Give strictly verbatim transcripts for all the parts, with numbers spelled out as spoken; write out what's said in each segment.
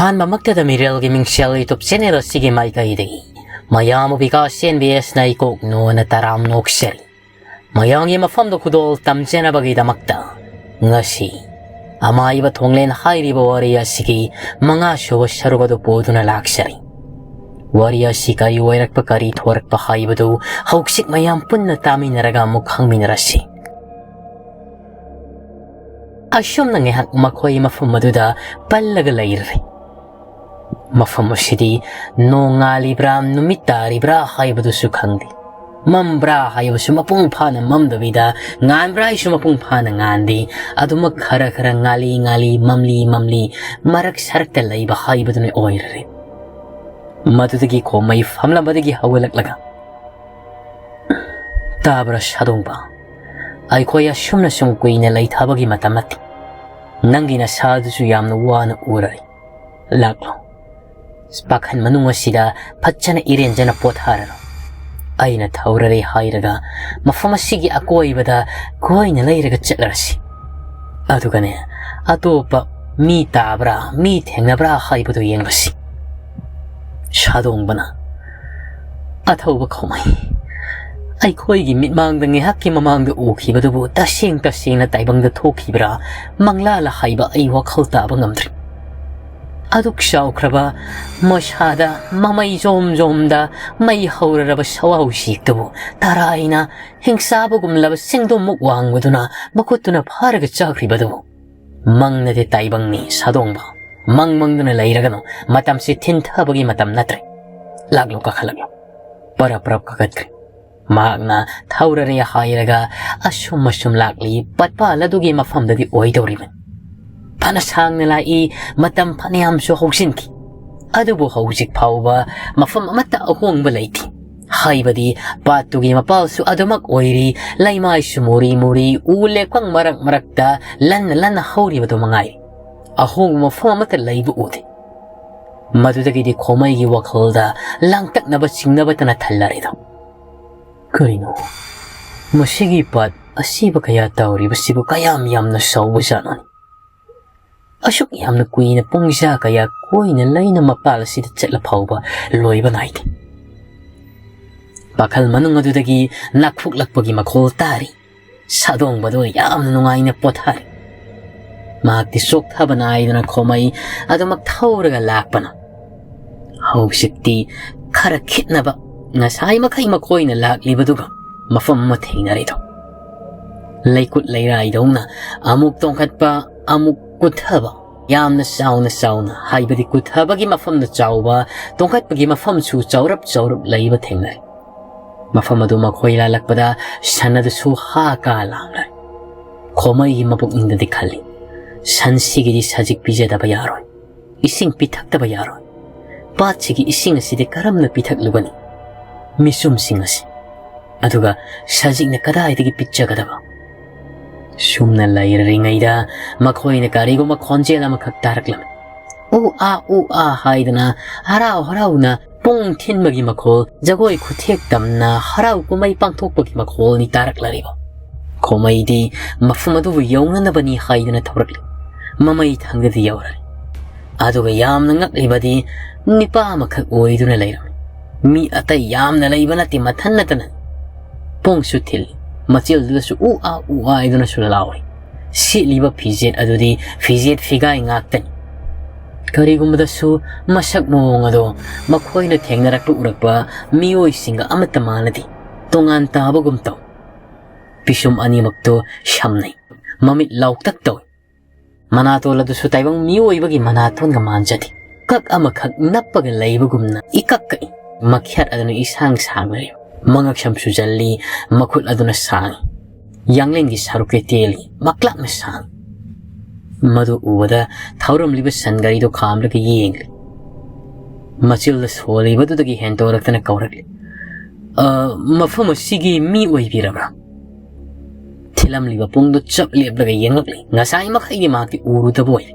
ꯑꯍꯥꯟꯕꯃꯛꯇꯗ ꯃꯤꯔꯦꯜꯒꯤ ꯃꯤꯡꯁꯦꯜ YouTube channel ꯑꯁꯤꯒꯤ ꯃꯥꯏꯀꯩꯗꯒꯤ ꯃꯌꯥꯝꯕꯨ ꯕꯤꯀꯥꯁ ꯑꯦꯟ ꯕꯤ ꯑꯦꯁꯅ ꯏꯀꯣꯛ ꯅꯣꯟꯅ ꯇꯔꯥꯝ ꯅꯣꯛꯆꯔꯤ꯫ ꯃꯌꯥꯝꯒꯤ ꯃꯐꯝꯗ ꯈꯨꯗꯣꯜ ꯇꯝꯖꯅꯕꯒꯤꯗꯃꯛꯇ ꯉꯁꯤ ꯑꯃꯥꯏꯕ ꯊꯣꯡꯂꯦꯟ ꯍꯥꯏꯔꯤꯕ ꯋꯥꯔꯤ ꯑꯁꯤꯒꯤ ꯃꯉꯥꯁꯨꯕ ꯁꯔꯨꯛ ꯑꯗꯨ ꯄꯨꯗꯨꯅ ꯂꯥꯛꯆꯔꯤ꯫ ꯋꯥꯔꯤ ꯑꯁꯤ ꯀꯔꯤ ꯑꯣꯏꯔꯛꯄ, ꯀꯔꯤ ꯊꯣꯔꯛꯄ ꯍꯥꯏꯕꯗꯨ ꯍꯧꯖꯤꯛ ꯃꯌꯥꯝ ꯄꯨꯟꯅ ꯇꯥꯃꯤꯟꯅꯔꯒ ꯑꯃꯨꯛ ꯈꯪꯃꯤꯟꯅꯔꯁꯤ꯫ ꯑꯁꯨꯝꯅ ꯉꯥꯏꯍꯥꯛ ꯃꯈꯣꯏ ꯃꯐꯝ ꯑꯗꯨꯗ ꯄꯜꯂꯒ ꯂꯩꯔꯦ꯫ ꯃꯐꯝ ꯑꯁꯤꯗꯤ ꯅꯣꯡꯉꯥꯜꯂꯤꯕ꯭ꯔꯥ, ꯅꯨꯃꯤꯠ ꯇꯥꯔꯤꯕ꯭ꯔꯥ ꯍꯥꯏꯕꯗꯨꯁꯨ ꯈꯪꯗꯦ꯫ ꯃꯝꯕ꯭ꯔꯥ ꯍꯥꯏꯕꯁꯨ ꯃꯄꯨꯡ ꯐꯥꯅ ꯃꯝꯗꯕꯤꯗ, ꯉꯥꯟꯕ꯭ꯔꯥ ꯍꯥꯏꯁꯨ ꯃꯄꯨꯡ ꯐꯥꯅ ꯉꯥꯟꯗꯦ꯫ ꯑꯗꯨꯃꯛ ꯈꯔ ꯈꯔ ꯉꯥꯜꯂꯤ ꯉꯥꯜꯂꯤ, ꯃꯝꯂꯤ ꯃꯝꯂꯤ, ꯃꯔꯛ ꯁꯔꯛꯇ ꯂꯩꯕ ꯍꯥꯏꯕꯗꯨꯅ ꯑꯣꯏꯔꯔꯦ꯫ ꯃꯗꯨꯗꯒꯤ ꯈꯣꯃꯩ ꯐꯝꯂꯝꯕꯗꯒꯤ ꯍꯧꯒꯠꯂꯛꯂꯒ, "ꯇꯥꯕ꯭ꯔꯥ ꯁꯥꯗꯣꯡꯕ? ꯑꯩꯈꯣꯏ ꯑꯁꯨꯝꯅ ꯁꯨꯝ ꯀꯨꯏꯅ ꯂꯩꯊꯕꯒꯤ ꯃꯇꯝ ꯅꯠꯇꯦ꯫ ꯅꯪꯒꯤ ꯅꯁꯥꯗꯨꯁꯨ ꯌꯥꯝꯅ ꯋꯥꯅ ꯎꯔꯦ꯫ ꯂꯥꯛꯂꯣ꯫ ꯄꯥꯈꯟ ꯃꯅꯨꯡ ꯑꯁꯤꯗ ꯐꯖꯅ ꯏꯔꯦꯟꯖꯅ ꯄꯣꯊꯥꯔꯔꯣ꯫ ꯑꯩꯅ ꯊꯧꯔꯔꯦ ꯍꯥꯏꯔꯒ ꯃꯐꯝ ꯑꯁꯤꯒꯤ ꯑꯀꯣꯏꯕꯗ ꯀꯣꯏꯅ ꯂꯩꯔꯒ ꯆꯠꯂꯔꯁꯤ꯫ ꯑꯗꯨꯒꯅꯦ, ꯑꯇꯣꯞꯄ ꯃꯤ ꯇꯥꯕ꯭ꯔꯥ, ꯃꯤ ꯊꯦꯡꯅꯕ꯭ꯔꯥ ꯍꯥꯏꯕꯗꯨ ꯌꯦꯡꯂꯁꯤ꯫" ꯁꯥꯗꯣꯡꯕꯅ, "ꯑꯊꯧꯕ ꯈꯣꯃꯩ, ꯑꯩꯈꯣꯏꯒꯤ ꯃꯤꯠꯃꯥꯡꯗ ꯉꯥꯏꯍꯥꯛꯀꯤ ꯃꯃꯥꯡꯗ ꯎꯈꯤꯕꯗꯨꯕꯨ ꯇꯁꯦꯡ ꯇꯁꯦꯡꯅ ꯇꯥꯏꯕꯪꯗ ꯊꯣꯛꯈꯤꯕ꯭ꯔꯥ, ꯃꯪꯂꯥꯂ ꯍꯥꯏꯕ ꯑꯩ ꯋꯥꯈꯜ ꯇꯥꯕ ꯉꯝꯗ꯭ꯔꯦ꯫ ꯑꯗꯨꯛ ꯆꯥꯎꯈ꯭ꯔꯕ ꯃꯁꯥꯗ ꯃꯃꯩ ꯖꯣꯝ ꯖꯣꯝꯗ ꯃꯩ ꯍꯧꯔꯔꯕ ꯁꯋꯥꯎ ꯎꯆꯦꯛꯇꯨꯕꯨ ꯇꯔꯥꯏꯅ ꯍꯤꯡꯆꯥꯕꯒꯨꯝꯂꯕ ꯆꯤꯡꯗꯨꯝꯃꯨꯛ ꯋꯥꯡꯕꯗꯨꯅ ꯃꯈꯨꯠꯇꯨꯅ ꯐꯥꯔꯒ ꯆꯥꯈ꯭ꯔꯤꯕꯗꯨꯕꯨ꯫ ꯃꯪꯅꯗꯤ ꯇꯥꯏꯕꯪꯅꯤ ꯁꯥꯗꯣꯡꯕ꯫ ꯃꯪ ꯃꯪꯗꯨꯅ ꯂꯩꯔꯒꯅꯨ꯫ ꯃꯇꯝꯁꯤ ꯊꯤꯟꯊꯕꯒꯤ ꯃꯇꯝ ꯅꯠꯇ꯭ꯔꯦ꯫ ꯂꯥꯛꯂꯣ, ꯀꯥꯈꯠꯂꯛꯂꯣ꯫" ꯄꯔꯞ ꯄꯔꯞ ꯀꯥꯈꯠꯈ꯭ꯔꯦ꯫ ꯃꯍꯥꯛꯅ ꯊꯧꯔꯔꯦ ꯍꯥꯏꯔꯒ ꯑꯁꯨꯝ ꯑꯁꯨꯝ ꯂꯥꯛꯂꯤ꯫ ꯄꯠꯄꯥꯜ ꯑꯗꯨꯒꯤ ꯃꯐꯝꯗꯗꯤ ꯑꯣꯏꯗꯧꯔꯤꯕꯅꯤ꯫ ꯐꯅ ꯁꯥꯡꯅ ꯂꯥꯛꯏ, ꯃꯇꯝ ꯐꯅꯌꯥꯝꯁꯨ ꯍꯧꯖꯤꯟꯈꯤ꯫ ꯑꯗꯨꯕꯨ ꯍꯧꯖꯤꯛ ꯐꯥꯎꯕ ꯃꯐꯝ ꯑꯃꯠꯇ ꯑꯍꯣꯡꯕ ꯂꯩꯇꯦ꯫ ꯍꯥꯏꯕꯗꯤ ꯄꯥꯠꯇꯨꯒꯤ ꯃꯄꯥꯜꯁꯨ ꯑꯗꯨꯃꯛ ꯑꯣꯏꯔꯤ, ꯂꯩꯃꯥꯏꯁꯨ ꯃꯨꯔꯤ ꯃꯨꯔꯤ, ꯎ ꯂꯦꯞꯀꯪ ꯃꯔꯛ ꯃꯔꯛꯇ ꯂꯟꯅ ꯂꯟꯅ ꯍꯧꯔꯤꯕꯗꯨ ꯃꯉꯥꯏꯔꯦ꯫ ꯑꯍꯣꯡꯕ ꯃꯐꯝ ꯑꯃꯠꯇ ꯂꯩꯕ ꯎꯗꯦ꯫ ꯃꯗꯨꯗꯒꯤꯗꯤ ꯈꯣꯃꯩꯒꯤ ꯋꯥꯈꯜꯗ ꯂꯥꯡꯇꯛꯅꯕ ꯆꯤꯡꯅꯕꯇꯅ ꯊꯜꯂꯔꯦꯗꯣ꯫ ꯀꯔꯤꯅꯣ? ꯃꯁꯤꯒꯤ ꯄꯥꯠ ꯑꯁꯤꯕ ꯀꯌꯥ ꯇꯧꯔꯤꯕꯁꯤꯕꯨ ꯀꯌꯥꯝ ꯌꯥꯝꯅ ꯆꯥꯎꯕꯖꯥꯠꯅꯣꯅꯦ? ꯑꯁꯨꯛ ꯌꯥꯝꯅ ꯀꯨꯏꯅ ꯄꯨꯡꯖꯥ ꯀꯌꯥ ꯀꯣꯏꯅ ꯂꯩꯅ ꯃꯄꯥꯜ ꯑꯁꯤꯗ ꯆꯠꯂ ꯐꯥꯎꯕ ꯂꯣꯏꯕ ꯅꯥꯏꯗꯦ꯫ ꯄꯥꯈꯜ ꯃꯅꯨꯡ ꯑꯗꯨꯗꯒꯤ ꯅꯥꯈꯣꯛꯂꯛꯄꯒꯤ ꯃꯈꯣꯜ ꯇꯥꯔꯤ꯫ ꯁꯥꯗꯣꯡꯕꯗꯨ ꯌꯥꯝꯅ ꯅꯨꯡꯉꯥꯏꯅ ꯄꯣꯊꯥꯔꯤ꯫ ꯃꯍꯥꯛꯇꯤ ꯆꯣꯛꯊꯕ ꯅꯥꯏꯗꯅ ꯈꯣꯃꯩ ꯑꯗꯨꯃꯛ ꯊꯧꯔꯒ ꯂꯥꯛꯄꯅ꯫ ꯍꯧꯖꯤꯛꯇꯤ ꯈꯔ ꯈꯦꯠꯅꯕ, ꯉꯁꯥꯏ ꯃꯈꯩ ꯃꯈꯣꯏꯅ ꯂꯥꯛꯂꯤꯕꯗꯨꯒ ꯃꯐꯝ ꯑꯃ ꯊꯦꯡꯅꯔꯦꯗꯣ꯫ ꯂꯩꯀꯨꯠ ꯂꯩꯔꯥꯏꯗꯧꯅ ꯑꯃꯨꯛ ꯇꯣꯡꯈꯠꯄ, ꯑꯃꯨꯛ ꯀꯨꯠꯊꯕ, ꯌꯥꯝꯅ ꯆꯥꯎꯅ ꯆꯥꯎꯅ, ꯍꯥꯏꯕꯗꯤ ꯀꯨꯠꯊꯕꯒꯤ ꯃꯐꯝꯅ ꯆꯥꯎꯕ, ꯇꯣꯡꯈꯠꯄꯒꯤ ꯃꯐꯝꯁꯨ ꯆꯥꯎꯔꯞ ꯆꯥꯎꯔꯞ ꯂꯩꯕ ꯊꯦꯡꯅꯔꯦ꯫ ꯃꯐꯝ ꯑꯗꯨ ꯃꯈꯣꯏ ꯂꯥꯜꯂꯛꯄꯗ ꯁꯟ ꯑꯗꯨꯁꯨ ꯍꯥ ꯀꯥ ꯂꯥꯡꯂꯔꯦ꯫ ꯈꯣꯃꯩꯒꯤ ꯃꯄꯨꯛꯅꯤꯡꯗꯗꯤ ꯈꯜꯂꯤ, "ꯁꯟꯁꯤꯒꯤꯗꯤ ꯁꯖꯤꯛ ꯄꯤꯖꯗꯕ ꯌꯥꯔꯣꯏ, ꯏꯁꯤꯡ ꯄꯤꯊꯛꯇꯕ ꯌꯥꯔꯣꯏ꯫ ꯄꯥꯠꯁꯤꯒꯤ ꯏꯁꯤꯡ ꯑꯁꯤꯗꯤ ꯀꯔꯝꯅ ꯄꯤꯊꯛꯂꯨꯒꯅꯤ? ꯃꯤꯆꯨꯝꯁꯤꯡ ꯑꯁꯤ, ꯑꯗꯨꯒ ꯁꯖꯤꯛꯅ ꯀꯗꯥꯏꯗꯒꯤ ꯄꯤꯠꯆꯒꯗꯕ?" ꯁꯨꯝꯅ ꯂꯩꯔꯤꯉꯩꯗ ꯃꯈꯣꯏꯅ ꯀꯔꯤꯒꯨꯝꯕ ꯈꯣꯟꯖꯦꯜ ꯑꯃꯈꯛ ꯇꯥꯔꯛꯂꯝꯃꯤ꯫ "ꯎ ꯑꯥ, ꯎ ꯑꯥ" ꯍꯥꯏꯗꯅ ꯍꯔꯥꯎ ꯍꯔꯥꯎꯅ ꯄꯨꯡ ꯊꯤꯟꯕꯒꯤ ꯃꯈꯣꯜ, ꯖꯒꯣꯏ ꯈꯨꯊꯦꯛ ꯇꯝꯅ ꯍꯔꯥꯎ ꯀꯨꯝꯍꯩ ꯄꯥꯡꯊꯣꯛꯄꯒꯤ ꯃꯈꯣꯜꯅꯤ ꯇꯥꯔꯛꯂꯔꯤꯕ꯫ ꯈꯣꯃꯩꯗꯤ ꯃꯐꯝ ꯑꯗꯨꯕꯨ ꯌꯧꯅꯅꯕꯅꯤ ꯍꯥꯏꯗꯨꯅ ꯊꯧꯔꯛꯂꯤ꯫ ꯃꯃꯩ ꯊꯪꯗꯗꯤ ꯌꯧꯔꯔꯦ꯫ ꯑꯗꯨꯒ ꯌꯥꯝꯅ ꯉꯛꯂꯤꯕꯗꯤ ꯅꯨꯄꯥ ꯑꯃꯈꯛ ꯑꯣꯏꯗꯨꯅ ꯂꯩꯔꯝꯃꯤ꯫ ꯃꯤ ꯑꯇꯩ ꯌꯥꯝꯅ ꯂꯩꯕ ꯅꯠꯇꯦ, ꯃꯊꯟ ꯅꯠꯇꯅ꯫ ꯄꯣꯡꯁꯨ ꯊꯤꯜꯂꯤ, ꯃꯆꯤꯜꯗꯨꯗꯁꯨ ꯎ ꯑꯥ ꯎ ꯑꯥ ꯍꯥꯏꯗꯨꯅꯁꯨ ꯂꯥꯎꯔꯤ꯫ ꯁꯦꯠꯂꯤꯕ ꯐꯤꯖꯦꯠ ꯑꯗꯨꯗꯤ ꯐꯤꯖꯦꯠ ꯐꯤꯒꯥꯏ ꯉꯥꯛꯇꯅꯤ꯫ ꯀꯔꯤꯒꯨꯝꯕꯗꯁꯨ ꯃꯁꯛ ꯃꯑꯣꯡ ꯑꯗꯣ ꯃꯈꯣꯏꯅ ꯊꯦꯡꯅꯔꯛꯄ ꯎꯔꯛꯄ ꯃꯤꯑꯣꯏꯁꯤꯡꯒ ꯑꯃꯠꯇ ꯃꯥꯟꯅꯗꯦ꯫ ꯇꯣꯉꯥꯟ ꯇꯥꯕꯒꯨꯝ ꯇꯧ꯫ ꯄꯤꯁꯨꯝ ꯑꯅꯤꯃꯛꯇꯨ ꯁꯝꯅꯩ꯫ ꯃꯃꯤꯠ ꯂꯥꯎꯇꯛ ꯇꯧꯏ꯫ ꯃꯅꯥꯇꯣꯟ ꯑꯗꯨꯁꯨ ꯇꯥꯏꯕꯪ ꯃꯤꯑꯣꯏꯕꯒꯤ ꯃꯅꯥꯇꯣꯟꯒ ꯃꯥꯟꯖꯗꯦ꯫ ꯀꯛ ꯑꯃꯈꯛ ꯅꯞꯄꯒ ꯂꯩꯕꯒꯨꯝꯅ ꯏꯀꯛ ꯀꯛꯏ꯫ ꯃꯈ꯭ꯌꯥꯠ ꯑꯗꯨꯅ ꯏꯁꯥꯡ ꯁꯥꯡꯅ ꯂꯩ꯫ ꯃꯉꯛꯁꯝ ꯁꯨꯖꯜꯂꯤ, ꯃꯈꯨꯠ ꯑꯗꯨꯅ ꯁꯥꯡꯏ꯫ ꯌꯥꯡꯂꯦꯟꯒꯤ ꯁꯔꯨꯛꯇꯤ ꯇꯦꯜꯂꯤ, ꯃꯀ꯭ꯂꯥꯛꯅ ꯁꯥꯡꯏ꯫ ꯃꯗꯨ ꯎꯕꯗ ꯊꯧꯔꯝꯂꯤꯕ ꯁꯟ ꯒꯥꯔꯤꯗꯨ ꯈꯥꯝꯂꯒ ꯌꯦꯡꯂꯤ꯫ ꯃꯆꯤꯜꯗ ꯁꯣꯜꯂꯤꯕꯗꯨꯗꯒꯤ ꯍꯦꯟꯗꯣꯔꯛꯇꯅ ꯀꯧꯔꯛꯂꯤ, "ꯑ, ꯃꯐꯝ ꯑꯁꯤꯒꯤ ꯃꯤ ꯑꯣꯏꯕꯤꯔꯕ꯭ꯔꯥ?" ꯊꯤꯜꯂꯝꯂꯤꯕ ꯄꯨꯡꯗꯨ ꯆꯞ ꯂꯦꯞꯂꯒ ꯌꯦꯡꯂꯛꯂꯤ꯫ ꯉꯁꯥꯏ ꯃꯈꯩꯗꯤ ꯃꯍꯥꯛꯇꯤ ꯎꯔꯨꯗꯕ ꯑꯣꯏꯔꯦ꯫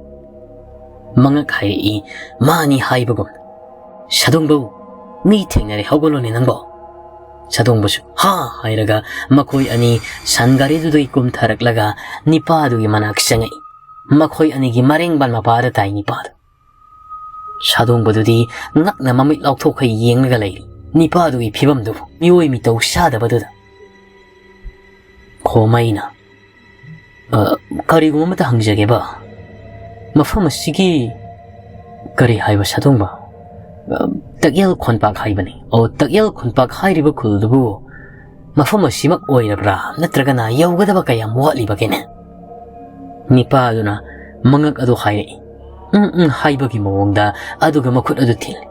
ꯃꯉꯛ ꯍꯥꯏꯔꯛꯏ, ꯃꯥꯅꯤ ꯍꯥꯏꯕꯒꯨꯝ꯫ "ꯁꯥꯗꯣꯡꯕꯧ, ꯃꯤ ꯊꯦꯡꯅꯔꯦ, ꯍꯧꯒꯠꯂꯣꯅꯦ ꯅꯪꯕꯣ!" ꯁꯥꯗꯣꯡꯕꯁꯨ "ꯍꯥ" ꯍꯥꯏꯔꯒ ꯃꯈꯣꯏ ꯑꯅꯤ ꯁꯟ ꯒꯥꯔꯤꯗꯨꯗꯒꯤ ꯀꯨꯝꯊꯔꯛꯂꯒ ꯅꯤꯄꯥꯗꯨꯒꯤ ꯃꯅꯥꯛ ꯆꯪꯉꯛꯏ꯫ ꯃꯈꯣꯏ ꯑꯅꯤꯒꯤ ꯃꯔꯦꯡꯕꯥꯟ ꯃꯄꯥꯗ ꯇꯥꯏ ꯅꯤꯄꯥꯗꯨ꯫ ꯁꯥꯗꯣꯡꯕꯗꯨꯗꯤ ꯉꯛꯅ ꯃꯃꯤꯠ ꯂꯥꯎꯊꯣꯛꯈꯩ ꯌꯦꯡꯂꯒ ꯂꯩꯔꯤ꯫ ꯅꯤꯄꯥꯗꯨꯒꯤ ꯐꯤꯕꯝꯗꯨꯕꯨ ꯃꯤꯑꯣꯏ ꯃꯤꯇꯧ ꯆꯥꯗꯕꯗꯨꯗ꯫ ꯈꯣꯃꯩꯅ, "ꯑ, ꯀꯔꯤꯒꯨꯝꯕ ꯑꯃꯇ ꯍꯪꯖꯒꯦꯕ꯫ ꯃꯐꯝ ꯑꯁꯤꯒꯤ ꯀꯔꯤ ꯍꯥꯏꯕ ꯁꯥꯗꯣꯡꯕ? ꯑ, ꯇꯛꯌꯦꯜ ꯈꯣꯟꯄꯥꯛ ꯍꯥꯏꯕꯅꯤ꯫ ꯑꯣ, ꯇꯛꯌꯦꯜ ꯈꯣꯟꯄꯥꯛ ꯍꯥꯏꯔꯤꯕ ꯈꯨꯜꯗꯨꯕꯨ ꯃꯐꯝ ꯑꯁꯤꯃꯛ ꯑꯣꯏꯔꯕ꯭ꯔꯥ? ꯅꯠꯇ꯭ꯔꯒꯅ ꯌꯧꯒꯗꯕ ꯀꯌꯥꯝ ꯋꯥꯠꯂꯤꯕꯒꯦꯅꯦ?" ꯅꯤꯄꯥ ꯑꯗꯨꯅ ꯃꯉꯛ ꯑꯗꯨ ꯍꯥꯏꯔꯛꯏ꯫ "ꯎꯝ, ꯎꯝ" ꯍꯥꯏꯕꯒꯤ ꯃꯑꯣꯡꯗ ꯑꯗꯨꯒ ꯃꯈꯨꯠ ꯑꯗꯨ ꯊꯤꯜꯂꯤ꯫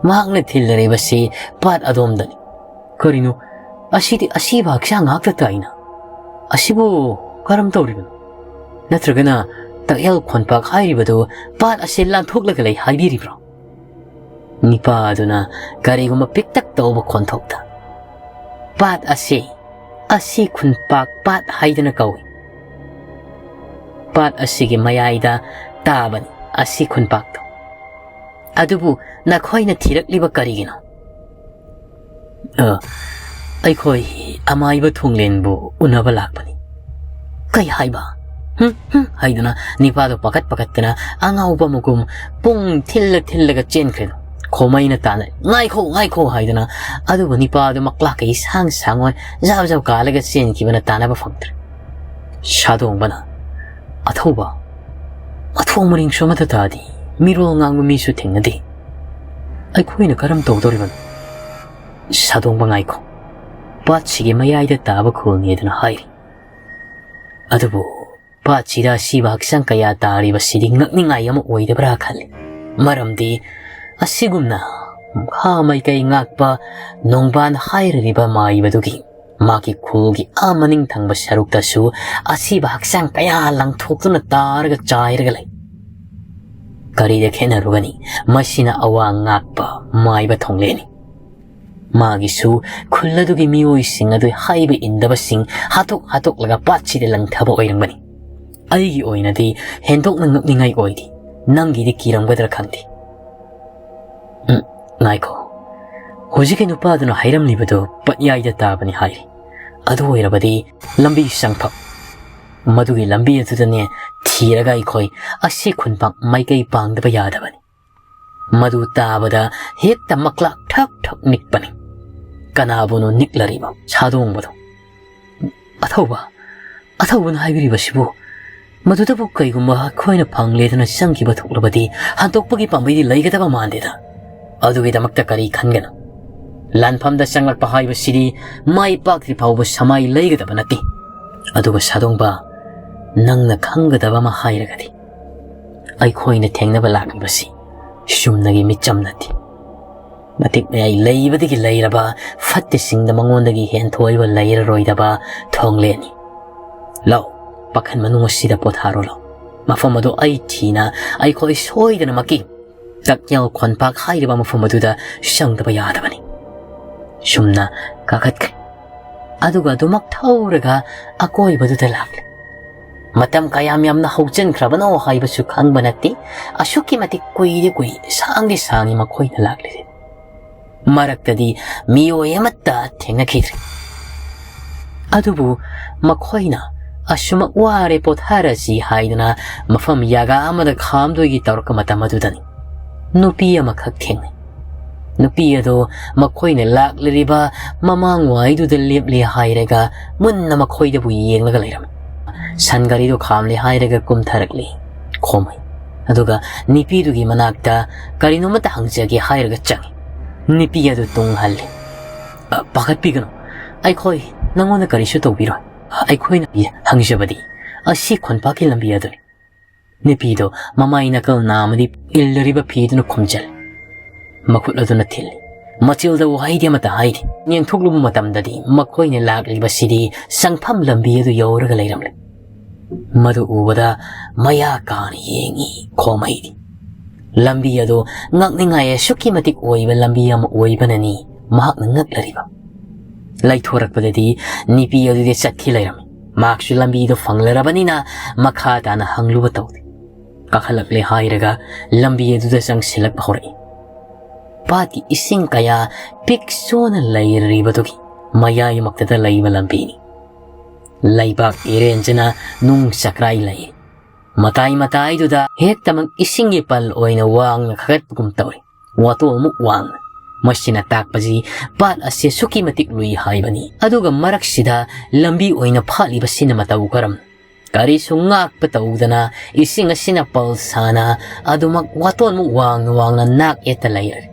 ꯃꯍꯥꯛꯅ ꯊꯤꯜꯂꯔꯤꯕꯁꯤ ꯄꯥꯠ ꯑꯗꯣꯝꯗꯅꯤ꯫ "ꯀꯔꯤꯅꯣ? ꯑꯁꯤꯗꯤ ꯑꯁꯤꯕ ꯍꯛꯆꯥꯡ ꯉꯥꯛꯇ ꯇꯥꯏꯅ꯫ ꯑꯁꯤꯕꯨ ꯀꯔꯝ ꯇꯧꯔꯤꯕꯅꯣ? ꯅꯠꯇ꯭ꯔꯒꯅ ꯇꯛꯌꯦꯜ ꯈꯣꯟꯄꯥꯛ ꯍꯥꯏꯔꯤꯕꯗꯨ ꯄꯥꯠ ꯑꯁꯤ ꯂꯥꯟꯊꯣꯛꯂꯒ ꯂꯩ ꯍꯥꯏꯕꯤꯔꯤꯕ꯭ꯔꯣ?" ꯅꯤꯄꯥ ꯑꯗꯨꯅ ꯀꯔꯤꯒꯨꯝꯕ ꯄꯤꯛꯇꯛ ꯇꯧꯕ ꯈꯣꯟꯊꯣꯛꯇ, "ꯄꯥꯠ ꯑꯁꯤ, ꯑꯁꯤ ꯈꯨꯟꯄꯥꯛ ꯄꯥꯠ ꯍꯥꯏꯗꯅ ꯀꯧꯏ꯫ ꯄꯥꯠ ꯑꯁꯤꯒꯤ ꯃꯌꯥꯏꯗ ꯇꯥꯕꯅꯤ ꯑꯁꯤ ꯈꯨꯟꯄꯥꯛꯇꯣ꯫ ꯑꯗꯨꯕꯨ ꯅꯈꯣꯏꯅ ꯊꯤꯔꯛꯂꯤꯕ ꯀꯔꯤꯒꯤꯅꯣ?" "ꯑ, ꯑꯩꯈꯣꯏ ꯑꯃꯥꯏꯕ ꯊꯣꯡꯂꯦꯟꯕꯨ ꯎꯅꯕ ꯂꯥꯛꯄꯅꯤ꯫" "ꯀꯩ ꯍꯥꯏꯕ? ꯍꯨꯝ, ꯍꯨꯝ" ꯍꯥꯏꯗꯨꯅ ꯅꯤꯄꯥꯗꯣ ꯄꯥꯈꯠ ꯄꯥꯈꯠꯇꯅ ꯑꯉꯥꯎꯕ ꯑꯃꯒꯨꯝ ꯄꯨꯡ ꯊꯤꯜꯂ ꯊꯤꯜꯂꯒ ꯆꯦꯟꯈ꯭ꯔꯦ꯫ ꯈꯣꯃꯩꯅ ꯇꯥꯟꯅ, "ꯉꯥꯏꯈꯣ, ꯉꯥꯏꯈꯣ" ꯍꯥꯏꯗꯨꯅ꯫ ꯑꯗꯨꯕꯨ ꯅꯤꯄꯥꯗꯣ ꯃꯀ꯭ꯂꯥꯛꯀꯤ ꯁꯥꯡ ꯁꯥꯡꯉꯣꯏ ꯖꯥꯎ ꯖꯥꯎ ꯀꯥꯜꯂꯒ ꯆꯦꯟꯈꯤꯕꯅ ꯇꯥꯟꯅꯕ ꯐꯪꯗ꯭ꯔꯦ꯫ ꯁꯥꯗꯣꯡꯕꯅ, "ꯑꯊꯧꯕ, ꯑꯊꯣꯡ ꯃꯔꯤꯡꯁꯨ ꯑꯃꯠꯇ ꯇꯥꯗꯦ, ꯃꯤꯔꯣꯜ ꯉꯥꯡꯕ ꯃꯤꯁꯨ ꯊꯦꯡꯅꯗꯦ꯫ ꯑꯩꯈꯣꯏꯅ ꯀꯔꯝ ꯇꯧꯗꯧꯔꯤꯕꯅꯣ?" ꯁꯥꯗꯣꯡꯕ, "ꯉꯥꯏꯈꯣ, ꯄꯥꯠꯁꯤꯒꯤ ꯃꯌꯥꯏꯗ ꯇꯥꯕ ꯈꯨꯜꯅꯤ" ꯑꯗꯨꯅ ꯍꯥꯏꯔꯤ꯫ ꯑꯗꯨꯕꯨ ꯄꯥꯠꯁꯤꯗ ꯑꯁꯤꯕ ꯍꯛꯆꯥꯡ ꯀꯌꯥ ꯇꯥꯔꯤꯕꯁꯤꯗꯤ ꯉꯛꯅꯤꯡꯉꯥꯏ ꯑꯃ ꯑꯣꯏꯗꯕ꯭ꯔꯥ ꯈꯜꯂꯤ꯫ ꯃꯔꯝꯗꯤ ꯑꯁꯤꯒꯨꯝꯅ ꯃꯍꯥ ꯃꯥꯏꯀꯩ ꯉꯥꯛꯄ ꯅꯣꯡꯕꯥꯟ ꯍꯥꯏꯔꯤꯕ ꯃꯥꯏꯕꯗꯨꯒꯤ ꯃꯥꯒꯤ ꯈꯨꯜꯒꯤ ꯑꯥ ꯃꯅꯤꯡ ꯊꯪꯕ ꯁꯔꯨꯛꯇꯁꯨ ꯑꯁꯤꯕ ꯍꯛꯆꯥꯡ ꯀꯌꯥ ꯂꯪꯊꯣꯛꯇꯨꯅ ꯇꯥꯔꯒ ꯆꯥꯏꯔꯒ ꯂꯩ꯫ ꯀꯔꯤꯗ ꯈꯦꯠꯅꯔꯨꯒꯅꯤ? ꯃꯁꯤꯅ ꯑꯋꯥꯡ ꯉꯥꯛꯄ ꯃꯥꯏꯕ ꯊꯣꯡꯂꯦꯅꯤ꯫ ꯃꯥꯒꯤꯁꯨ ꯈꯨꯜ ꯑꯗꯨꯒꯤ ꯃꯤꯑꯣꯏꯁꯤꯡ ꯑꯗꯨ ꯍꯥꯏꯕ ꯏꯟꯗꯕꯁꯤꯡ ꯍꯥꯠꯇꯣꯛ ꯍꯥꯠꯇꯣꯛꯂꯒ ꯄꯥꯠꯁꯤꯗ ꯂꯪꯊꯕ ꯑꯣꯏꯔꯝꯒꯅꯤ꯫ ꯑꯩꯒꯤ ꯑꯣꯏꯅꯗꯤ ꯍꯦꯟꯗꯣꯛꯅ ꯉꯛꯅꯤꯡꯉꯥꯏ ꯑꯣꯏꯗꯦ꯫ ꯅꯪꯒꯤꯗꯤ ꯀꯤꯔꯝꯒꯗ꯭ꯔꯥ ꯈꯪꯗꯦ꯫ ꯎꯝ, ꯉꯥꯏꯈꯣ꯫ ꯍꯧꯖꯤꯛꯀꯤ ꯅꯨꯄꯥꯗꯨꯅ ꯍꯥꯏꯔꯝꯂꯤꯕꯗꯨ ꯄꯠꯌꯥꯏꯗ ꯇꯥꯕꯅꯤ ꯍꯥꯏꯔꯤ꯫ ꯑꯗꯨ ꯑꯣꯏꯔꯕꯗꯤ ꯂꯝꯕꯤ ꯆꯪꯐꯝ꯫ ꯃꯗꯨꯒꯤ ꯂꯝꯕꯤ ꯑꯗꯨꯗꯅꯦ ꯊꯤꯔꯒ ꯑꯩꯈꯣꯏ ꯑꯁꯤ ꯈꯨꯟꯄꯥꯛ ꯃꯥꯏꯀꯩ ꯄꯥꯡꯗꯕ ꯌꯥꯗꯕꯅꯤ꯫ ꯃꯗꯨ ꯇꯥꯕꯗ ꯍꯦꯛꯇ ꯃꯀ꯭ꯂꯥꯛ ꯊꯛ ꯊꯛ ꯅꯤꯛꯄꯅꯤ꯫ ꯀꯅꯥꯕꯨꯅꯣ ꯅꯤꯛꯂꯔꯤꯕ ꯁꯥꯗꯣꯡꯕꯗꯣ? "ꯑꯊꯧꯕ, ꯑꯊꯧꯕꯅ ꯍꯥꯏꯕꯤꯔꯤꯕꯁꯤꯕꯨ? ꯃꯗꯨꯗꯕꯨ ꯀꯩꯒꯨꯝꯕ ꯑꯩꯈꯣꯏꯅ ꯐꯪꯂꯦꯗꯅ ꯆꯪꯈꯤꯕ ꯊꯣꯛꯂꯕꯗꯤ ꯍꯟꯗꯣꯛꯄꯒꯤ ꯄꯥꯝꯕꯩꯗꯤ ꯂꯩꯒꯗꯕ ꯃꯥꯟꯗꯦꯗ꯫ ꯑꯗꯨꯒꯤꯗꯃꯛꯇ ꯀꯔꯤ ꯈꯟꯒꯅꯨ꯫ ꯂꯥꯟꯐꯝꯗ ꯆꯪꯂꯛꯄ ꯍꯥꯏꯕꯁꯤꯗꯤ ꯃꯥꯏ ꯄꯥꯛꯇ꯭ꯔꯤ ꯐꯥꯎꯕ ꯁꯃꯥꯏ ꯂꯩꯒꯗꯕ ꯅꯠꯇꯦ꯫ ꯑꯗꯨꯒ ꯁꯥꯗꯣꯡꯕ, ꯅꯪꯅ ꯈꯪꯒꯗꯕ ꯑꯃ ꯍꯥꯏꯔꯒꯗꯤ, ꯑꯩꯈꯣꯏꯅ ꯊꯦꯡꯅꯕ ꯂꯥꯛꯂꯤꯕꯁꯤ ꯆꯨꯝꯅꯒꯤ ꯃꯤꯆꯝ ꯅꯠꯇꯦ꯫ ꯃꯇꯤꯛ ꯃꯌꯥꯏ ꯂꯩꯕꯗꯒꯤ ꯂꯩꯔꯕ, ꯐꯠꯇ ꯁꯤꯡꯗ ꯃꯉꯣꯟꯗꯒꯤ ꯍꯦꯟꯊꯣꯏꯕ ꯂꯩꯔꯔꯣꯏꯗꯕ ꯊꯣꯡꯂꯦꯟꯅꯤ꯫ ꯂꯥꯛꯑꯣ, ꯄꯥꯈꯟ ꯃꯅꯨꯡ ꯑꯁꯤꯗ ꯄꯣꯊꯥꯔꯣ ꯂꯥꯛꯑꯣ꯫ ꯃꯐꯝ ꯑꯗꯨ ꯑꯩ ꯊꯤꯅ ꯑꯩꯈꯣꯏ ꯁꯣꯏꯗꯅꯃꯛꯀꯤ ꯇꯛꯌꯦꯜ ꯈꯣꯟꯄꯥꯛ ꯍꯥꯏꯔꯤꯕ ꯃꯐꯝ ꯑꯗꯨꯗ ꯆꯪꯗꯕ ꯌꯥꯗꯕꯅꯤ꯫" ꯁꯨꯝꯅ ꯀꯥꯈꯠꯈ꯭ꯔꯦ꯫ ꯑꯗꯨꯒ ꯑꯗꯨꯃꯛ ꯊꯧꯔꯒ ꯑꯀꯣꯏꯕꯗꯨꯗ ꯂꯥꯛꯂꯦ꯫ ꯃꯇꯝ ꯀꯌꯥꯝ ꯌꯥꯝꯅ ꯍꯧꯖꯤꯟꯈ꯭ꯔꯕꯅꯣ ꯍꯥꯏꯕꯁꯨ ꯈꯪꯕ ꯅꯠꯇꯦ꯫ ꯑꯁꯨꯛꯀꯤ ꯃꯇꯤꯛ ꯀꯨꯏꯗꯤ ꯀꯨꯏ, ꯁꯥꯡꯗꯤ ꯁꯥꯡꯉꯤ ꯃꯈꯣꯏꯅ ꯂꯥꯛꯂꯤꯁꯦ꯫ ꯃꯔꯛꯇꯗꯤ ꯃꯤꯑꯣꯏ ꯑꯃꯠꯇ ꯊꯦꯡꯅꯈꯤꯗ꯭ꯔꯦ꯫ ꯑꯗꯨꯕꯨ ꯃꯈꯣꯏꯅ ꯑꯁꯨꯃꯛ ꯋꯥꯔꯦ, ꯄꯣꯊꯥꯔꯁꯤ ꯍꯥꯏꯗꯨꯅ ꯃꯐꯝ ꯌꯥꯒꯥ ꯑꯃꯗ ꯈꯥꯝꯗꯣꯏꯒꯤ ꯇꯧꯔꯛꯄ ꯃꯇꯝ ꯑꯗꯨꯗꯅꯤ ꯅꯨꯄꯤ ꯑꯃꯈꯛ ꯊꯦꯡꯅꯩ꯫ ꯅꯨꯄꯤ ꯑꯗꯨ ꯃꯈꯣꯏꯅ ꯂꯥꯛꯂꯤꯕ ꯃꯃꯥꯡꯋꯥꯏꯗꯨꯗ ꯂꯦꯞꯂꯦ ꯍꯥꯏꯔꯒ ꯃꯨꯟꯅ ꯃꯈꯣꯏꯗꯕꯨ ꯌꯦꯡꯂꯒ ꯂꯩꯔꯝꯃꯤ꯫ ꯁꯟ ꯒꯥꯔꯤꯗꯨ ꯈꯥꯝꯂꯦ ꯍꯥꯏꯔꯒ ꯀꯨꯝꯊꯔꯛꯂꯤ ꯈꯣꯝꯍꯩ꯫ ꯑꯗꯨꯒ ꯅꯨꯄꯤꯗꯨꯒꯤ ꯃꯅꯥꯛꯇ ꯀꯔꯤꯅꯣꯃꯇ ꯍꯪꯖꯒꯦ ꯍꯥꯏꯔꯒ ꯆꯪꯉꯤ꯫ ꯅꯨꯄꯤ ꯑꯗꯨ ꯇꯨꯡ ꯍꯜꯂꯤ꯫ "ꯑ, ꯄꯥꯈꯠꯄꯤꯒꯅꯨ, ꯑꯩꯈꯣꯏ ꯅꯪꯉꯣꯟꯗ ꯀꯔꯤꯁꯨ ꯇꯧꯕꯤꯔꯣꯏ꯫ ꯑꯩꯈꯣꯏꯅ ꯍꯪꯖꯕꯗꯤ ꯑꯁꯤ ꯈꯣꯟꯄꯥꯛꯀꯤ ꯂꯝꯕꯤ ꯑꯗꯨꯅꯤ꯫" ꯅꯨꯄꯤꯗꯣ ꯃꯃꯥꯏ ꯅꯥꯀꯜ ꯅꯥꯝꯃꯗꯤ ꯏꯜꯂꯔꯤꯕ ꯐꯤꯗꯨꯅ ꯈꯨꯝꯖꯜꯂꯤ꯫ ꯃꯈꯨꯠ ꯑꯗꯨꯅ ꯊꯤꯜꯂꯤ꯫ ꯃꯆꯤꯜꯗ ꯋꯥꯍꯩꯗꯤ ꯑꯃꯠꯇ ꯍꯥꯏꯗꯦ꯫ ꯌꯦꯡꯊꯣꯛꯂꯨꯕ ꯃꯇꯝꯗꯗꯤ ꯃꯈꯣꯏꯅ ꯂꯥꯛꯂꯤꯕꯁꯤꯗꯤ ꯆꯪꯐꯝ ꯂꯝꯕꯤ ꯑꯗꯨ ꯌꯧꯔꯒ ꯂꯩꯔꯝꯂꯦ꯫ ꯃꯗꯨ ꯎꯕꯗ ꯃꯌꯥ ꯀꯥꯅ ꯌꯦꯡꯉꯤ ꯈꯣꯝꯍꯩꯗꯤ꯫ ꯂꯝꯕꯤ ꯑꯗꯨ ꯉꯛꯅꯤꯡꯉꯥꯏ ꯑꯁꯨꯛꯀꯤ ꯃꯇꯤꯛ ꯑꯣꯏꯕ ꯂꯝꯕꯤ ꯑꯃ ꯑꯣꯏꯕꯅꯅꯤ ꯃꯍꯥꯛꯅ ꯉꯛꯂꯔꯤꯕ꯫ ꯂꯩꯊꯣꯔꯛꯄꯗꯗꯤ ꯅꯨꯄꯤ ꯑꯗꯨꯗꯤ ꯆꯠꯈꯤ ꯂꯩꯔꯝꯃꯤ꯫ ꯃꯍꯥꯛꯁꯨ ꯂꯝꯕꯤꯗꯨ ꯐꯪꯂꯔꯕꯅꯤꯅ ꯃꯈꯥ ꯇꯥꯅ ꯍꯪꯂꯨꯕ ꯇꯧꯗꯦ꯫ ꯀꯥꯈꯠꯂꯛꯂꯦ ꯍꯥꯏꯔꯒ ꯂꯝꯕꯤ ꯑꯗꯨꯗ ꯆꯪꯁꯤꯜꯂꯛꯄ ꯍꯧꯔꯛꯏ꯫ ꯄꯥꯠꯀꯤ ꯏꯁꯤꯡ ꯀꯌꯥ ꯄꯤꯛ ꯆꯣꯅ ꯂꯩꯔꯤꯕꯗꯨꯒꯤ ꯃꯌꯥꯏꯃꯛꯇꯗ ꯂꯩꯕ ꯂꯝꯕꯤꯅꯤ꯫ ꯂꯩꯕꯥꯛ ꯏꯔꯦꯟꯖꯅ ꯅꯨꯡ ꯆꯀ꯭ꯔꯥꯏ ꯂꯩ꯫ ꯃꯇꯥꯏ ꯃꯇꯥꯏꯗꯨꯗ ꯍꯦꯛꯇꯃꯛ ꯏꯁꯤꯡꯒꯤ ꯄꯜ ꯑꯣꯏꯅ ꯋꯥꯡꯅ ꯈꯥꯒꯠꯄꯒꯨꯝ ꯇꯧꯔꯤ꯫ ꯋꯥꯇꯣꯜꯃꯨꯛ ꯋꯥꯡꯅ꯫ ꯃꯁꯤꯅ ꯇꯥꯛꯄꯁꯤ ꯄꯥꯠ ꯑꯁꯤ ꯑꯁꯨꯛꯀꯤ ꯃꯇꯤꯛ ꯂꯨꯏ ꯍꯥꯏꯕꯅꯤ꯫ ꯑꯗꯨꯒ ꯃꯔꯛꯁꯤꯗ ꯂꯝꯕꯤ ꯑꯣꯏꯅ ꯐꯥꯠꯂꯤꯕꯁꯤꯅ ꯃꯇꯧ ꯀꯔꯝ? ꯀꯔꯤꯁꯨ ꯉꯥꯛꯄ ꯇꯧꯗꯅ ꯏꯁꯤꯡ ꯑꯁꯤꯅ ꯄꯜ ꯁꯥꯅ ꯑꯗꯨꯃꯛ ꯋꯥꯇꯣꯟꯃꯨꯛ ꯋꯥꯡꯅ ꯋꯥꯡꯅ ꯅꯥꯛ ꯌꯦꯠꯇ ꯂꯩꯔꯦ꯫